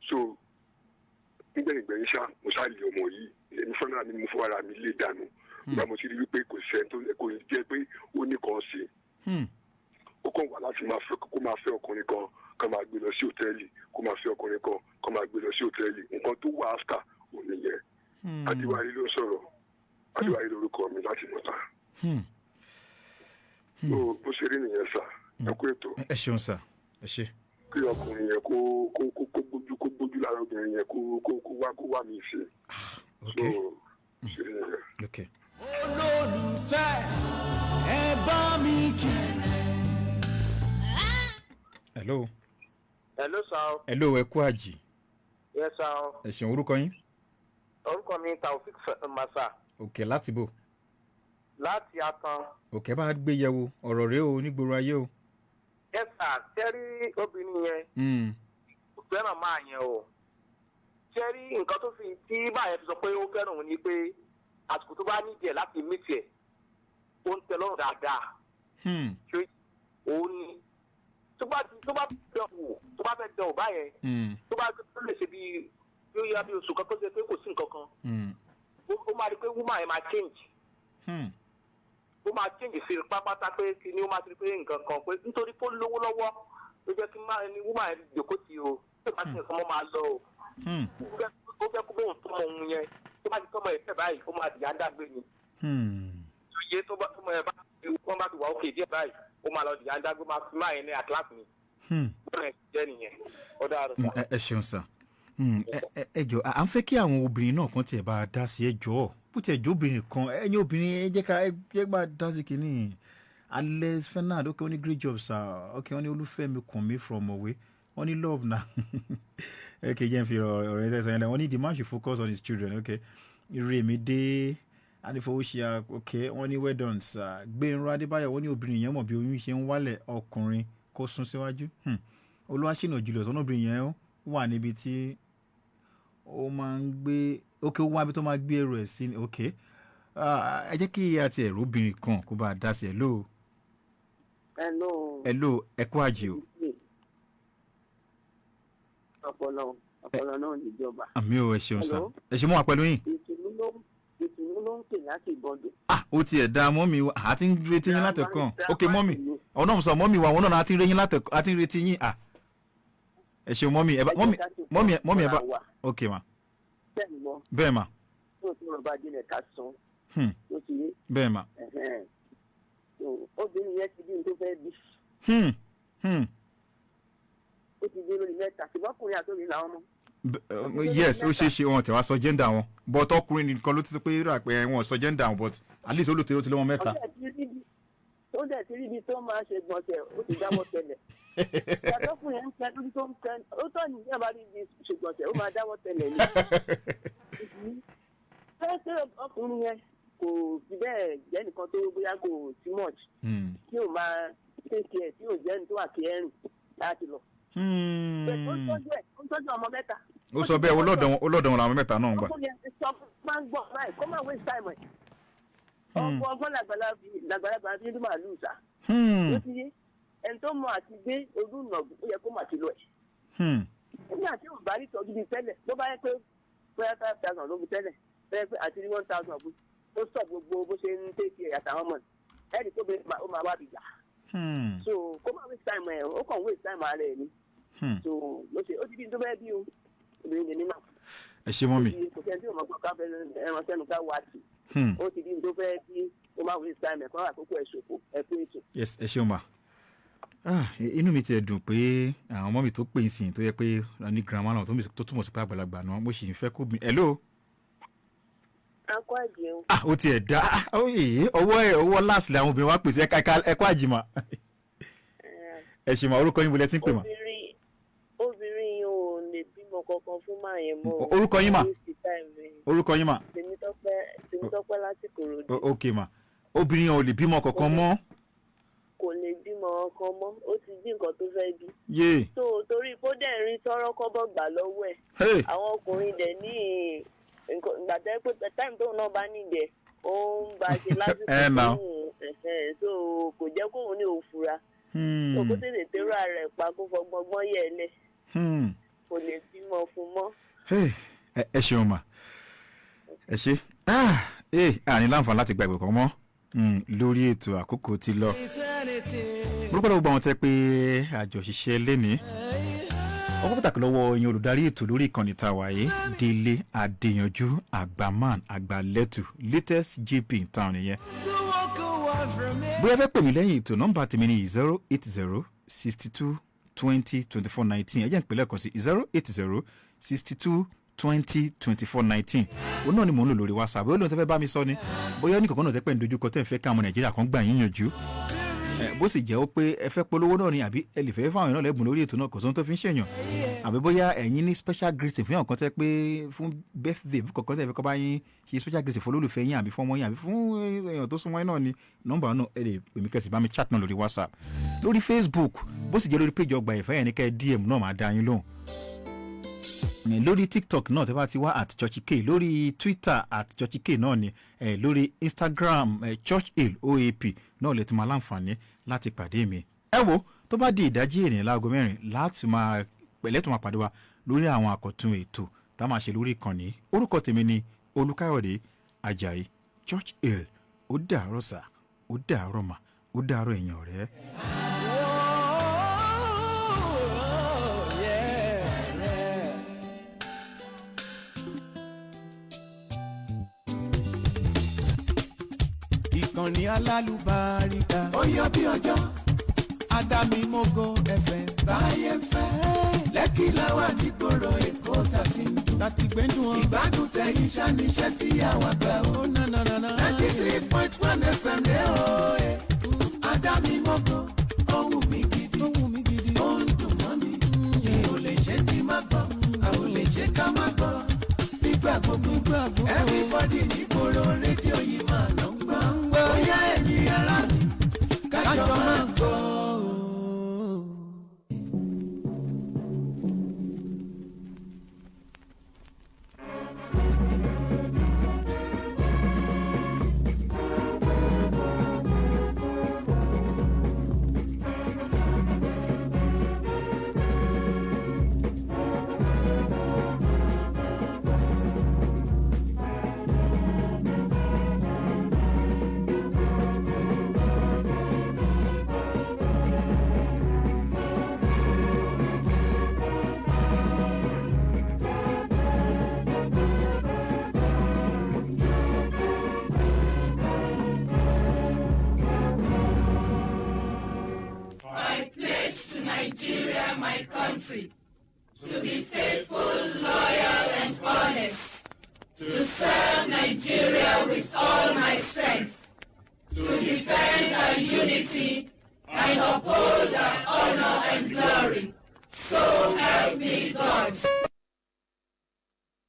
So nígbẹ̀yìngbẹ̀yìn ṣá, mo ṣá lé ọmọ yìí, èmi fúnra mi mo fún ara mi lé dànù. Nígbà mo ti rí wípé kò sẹ́ni tó kò jẹ́ pé ó ní kan ṣe. Ó kàn wá láti máa fẹ́ kó máa fẹ́ ọkùnrin kan kó máa gbé lọ sí hòtẹ́ẹ̀lì, kó máa fẹ́ ọkùnrin kan kó máa gbé lọ sí hòtẹ́ẹ̀lì. Nǹkan tó wà áfítà ò nìyẹn. Adéwálé ló sọ̀rọ̀. Adéwálé lórúkọ mi láti Mọ̀tà. Bó ṣe rí nìyẹn sà, ẹ kú ètò. Ẹ ṣeun sà, ẹ ṣe. Kí ọkùnrin yẹn kó gbójú lára obìnrin yẹn, kó wá mi ṣe. Ok. Ṣe rí nìyẹn. Ok. Olólùfẹ́, ẹ bá mi kí. Hello. Hello, sir. Hello, ẹ kú àjì. Yes, sir. Ẹ ṣeun, orúkọ yín? Orúkọ mi Taofik Masa. Ok, láti bò? Láti Atan. Ok, bá a gbé yẹ̀wò ọ̀rọ̀ rẹ o nígboro ayé o. Yes, sir. Tẹ́rí obìnrin yẹn. Kò fẹ́ràn máa yẹn o. Tẹ́rí nǹkan tó fi tí báyẹn fi sọ pé ó fẹ́ràn òun ni pé àsìkò tó bá nídìí ẹ̀ láti mítì ẹ̀, ó ń tẹ lọ́rùn dáadáa. Ṣé òun ni tó bá dán wò, tó bá fẹ́ dán wò báyẹn, tó bá tó lè ṣe bí ó yá bí oṣù kan tó ṣe pé kò sí nǹkan kan, ó máa rí pé woman yẹn máa change. Ó máa change sí pápátá pé kí ni ó máa ti rí pé nǹkan kan pé nítorí pé ó lówó lọ́wọ́ ló jẹ́ kí ní woman yẹn jòkó tì o, tó bá ti nǹkan mọ́ máa lọ o. Ó fẹ́ kó bóun tó mọ ohun yẹn, tó bá ti tọ́mọ ẹ̀ fẹ́ báyìí, ó máa dìyà ń dàgbé ni. Ìyé tó bá tọmọ ẹ̀ bá wọ́n bá ti wà ókè díẹ̀ báyìí, ó máa lọ dìyà ń dàgbé, máa fi máa yẹn ní àkíláàsì ni. Bọ́ọ̀lù ẹ̀ jẹ́ nìyẹn. Ó dára sà. Ẹ ṣeun sà. Ẹ jọ, à ń fẹ́ kí àwọn obìnrin náà kan tiẹ̀ bá a dá sí. Ẹ jọ, bó tiẹ̀ jọ obìnrin kan, ẹ̀yin obìnrin, ẹ jẹ́ ká ẹ jẹ́ bá a dá sí kínní. Alex Fernand, ok, wọ́n ní great job sir. Ok, wọ́n ní Olúfẹ́mi Kùnmí from Òwe, wọ́n ní love na. Ok, jẹ́ n fi ọ̀rọ̀ ẹ̀ tẹ̀sán yẹn lẹ̀. Wọ́n ní the man should focus on his children. Ok, Iremide Anífowóṣe, ok, wọ́n ní well done sir. Gbẹ̀nrún Adébáyọ̀, wọ́n ní obìnrin yẹn mọ̀ bí oyún ṣe ń wálẹ̀, ọkùnrin kó sún síwájú. Olúwaṣínà Julius, wọ́n ní obìnrin yẹn wà níbi tí ó máa ń gbé. Ok, ó wá ibi tó máa gbé ẹrù ẹ̀ sí ni. Ok, ẹ jẹ́ kí a ti ẹ̀rọ obìnrin kan kó bá a dá sí. Hello. Hello. Hello, ẹ kú àjì o. Ọpọlọ náà níjọba. Àmì o, ẹ ṣeun sá, ẹ ṣe mú wa pẹ̀lú yín. Ìtùnú ló ń pè láti Ìbọdò. Ah, ó tiẹ̀ da mọ́mì wa, àti ń retí yín látẹ̀kàn. Ok, mọ́mì ọ̀nà sọ mọ́mì wa, àwọn náà àti ń retí yín látẹ̀kàn, àti ń retí yín. Ah, ẹ ṣeun mọ́mì, ẹ bá mọ́mì ẹ bá. Ok ma. Bẹ́ẹ̀ ma. Tó tí wọn bá délẹ̀ ká sọ. Ó ti yé. Bẹ́ẹ̀ ma. Obìnrin yẹn ti bí n tó fẹ́ bí. Ó ti dé lórí mẹ́ta, ṣùgbọ́n ọkùnrin àti obìnrin làwọn mọ̀. Yes, ó ṣeé ṣe wọn tẹ wá sọ gender wọn, but ọkùnrin nìkan ló ti sọ pé rà pé wọn sọ gender wọn, but at least olùtẹ̀ ó ti lé wọn mẹ́ta. Ó dẹ̀ ti rí ibi tó máa ṣe gbọ̀nsẹ̀, ó ti dáwọ́ tẹ́lẹ̀. Ìyàtọ̀kùnrin ń tẹ lórí tó ń tẹ, ó tọ́ ní ìyá bá rí ibi ṣe gbọ̀nsẹ̀, ó máa dáwọ́ tẹ́lẹ̀ ni. Ṣé ọkùnrin yẹn kò fi bẹ́ẹ̀ jẹ́ nìkan tó bóyá kò too much, tí ò máa take care, tí ò jẹ́ ní tó wà kẹrin láti lọ? Ó ń tọ́jú ọmọ mẹ́ta. Ó sọ bẹ́ẹ̀, olódò wọn làwọn mẹ́ta náà ń gbà. Ọkùnrin yẹn sọ máa ń gbọ́ báyìí, kó má waste time ẹ̀. Ọgbọ́n làgbàlagbà fi ń màálù sá. Ó ti yé ẹni tó mọ àti gbé olùnàgún, ó yẹ kó mà ti lọ ẹ̀. Nígbà tí ò bá rí tọ́jú bíi tẹ́lẹ̀, ló bá yẹ pé bóyá 5,000 ló fi tẹ́lẹ̀, bóyá pé àti rí 1,000 bó ó sọ gbogbo bó ṣe ń tẹ̀sí ẹ̀ àtàwọn ọmọ ẹ̀ ẹ̀rí tó bẹ ó máa wá bìgbà. So kó má waste time ẹ̀, ó kàn waste time ara ẹ̀ ni. So ló ṣe ó ti bí n tó fẹ́ bí o, obìnrin lè ní mà. Ẹ ṣe mọ́mì. Kò sẹ́ni tí ò mọ̀ pé ká fẹ́ ẹran sẹ́nu ká wá sí. Ó ti bí n tó fẹ́ bí, ó má waste time ẹ̀ kó àkókò ẹ̀ ṣòfò ẹ̀ kú ètò. Yes, ẹ ṣeun ma. Ah, inú mi ti ẹ̀ dùn pé àwọn ọmọ mi tó pè ń sìn tó yẹ pé ní girama náà tó túmọ̀ sí pé àgbàlagbà náà, mo sì ń fẹ́ kó mi. Hello. Akọ àjẹun. Ah, ó tiẹ̀ dá. Ah, ó yè é, ọwọ́ ẹ̀ ọwọ́ last làwọn obìnrin wa pèsè. Ẹ̀kọ́ àjìmọ̀. Ẹ ṣì mà, orúkọ yín, wo lẹ ti ń pè mà? Obìnrin yìí ò lè bímọ kankan fún máa yẹn mọ́ o. Orúkọ yín mà? Waste time ni. Orúkọ yín mà? Tèmítọ́pẹ́ láti Ìkòròdú. Ok mà, obìnrin yẹn ò lè bímọ kankan mọ́. Kò lè bímọ kankan mọ́, ó ti bí nǹkan tó fẹ́ bí. Yé. So torí kó dẹ̀ ń rí tọ́rọ́ kọ́bọ̀ gbà lọ́wọ́ ẹ̀. Hey. Àwọn ọkùnrin dẹ̀ ní ìgbà tẹ́ pé time tóun náà bá nídẹ̀, ó ń bá a ṣe lásìkò Ẹ nà. tóun ẹ̀hẹ́n, so kò jẹ́ kóun ní òfura. So kó tètè tẹ́rọ ara ẹ̀ pa, kó fọgbọ́ngbọ́n yẹ̀ ẹ́ lẹ̀. Kò lè bímọ fún mọ́. Hey, ẹ ṣeun mà, ẹ ṣe. Ah, àní láǹfààní láti gba ìpè kan mọ́ lórí ètò, àkókò ti lọ. Orúkọ lọ́wọ́ gbogbo àwọn tẹ́ pé àjọṣiṣẹ́ lénìí, ọkọ̀ pàtàkì lọ́wọ́ ẹ̀yin olùdarí ètò lórí ìkànnì tá a wà yìí, Délé Adéyanjú, Àgbàman Àgbàlẹ́tù, latest JP in town nìyẹn. Bóyá fẹ́ pè mí lẹ́yìn ètò, nọ́mbà tèmi ní 08062202419. Ẹ jẹ́ n pè lẹ́ẹ̀kan sí, 08062202419. Òun náà ni mò ń lò lórí WhatsApp. Bóyá olóhùn tẹ́ fẹ́ bá mi sọ ni, bóyá ní kọ̀ọ̀kan náà tẹ́ pẹ́ ń dojúkọ tẹ́ ń fẹ́ káwọn Nàìjíríà kan gbà yín yànjú, bó sì jẹ́ ó pé ẹ fẹ́ polówó náà ni, àbí ẹ lè fẹ́ fáwọn èèyàn lẹ́bùn lórí ètò náà, kò sóhun tó fi ń ṣèyàn, àbí bóyá ẹ̀yin ní special greeting fún yàn kan tẹ́ pé fún birthday, fún kọ̀ọ̀kan tẹ́ fẹ́ kọ́ bá yín ṣe special greeting fún olólùfẹ́ yín, àbí fún ọmọ yín, àbí fún èèyàn tó súnmọ́ yín náà ni, nọ́mbà náà ẹ lè pè mí, kẹ́sì bá mi chat náà lórí WhatsApp, lórí Facebook, bó sì jẹ́ lórí page Ọgbà Ìfẹ́ yẹn ní kẹ́ DM náà, máa dá yín lóhùn. Ní lórí TikTok náà, tẹ́ bá ti wá @churchk, lórí Twitter @churchk náà ni, lórí Instagram, Churchill OAP náà lè ti máa láǹfààní láti pàdé mi. Ẹ wo, tó bá di ìdájí ènìyàn láago 4 láti máa pẹ̀lẹ́ tó máa pàdé wa lórí àwọn àkọ́tún ètò tá a máa ṣe lórí ìkànnì. Orúkọ tèmi ni Olúkáyọ̀dé Ajayi Churchill. Ó dàárọ̀ sà, ó dàárọ̀ mà, ó dàárọ̀ èèyàn ọ̀rẹ́. Ìkànnì alálùbáríkà. Ó yọ bí ọjọ́, Adámímógó FM táyé ń fẹ́. Lẹ́kì láwà nígboro Èkó tàti ń dùn. Tàti gbẹ́ndùn ọ́. Ìgbádùn tẹ̀yìn ṣáníṣẹ́ tí àwa gbà ó. Ná ná ná ná. 93.1 FM rẹ̀ ó. Adámímógó, ó wù mí gidi. Ó wù mí gidi. Ó ń dùn mọ́ mi. Mi ò lè ṣe kí má gbọ́. A ò lè ṣe ká má gbọ́. Nígbà gbogbo. Everybody nígboro rédíò yìí máa lọ ń gbọ́. Bóyá ẹ̀yin ará mi, kájọ máa gbọ́. I pledge to Nigeria, my country, to be faithful, loyal, and honest, to serve Nigeria with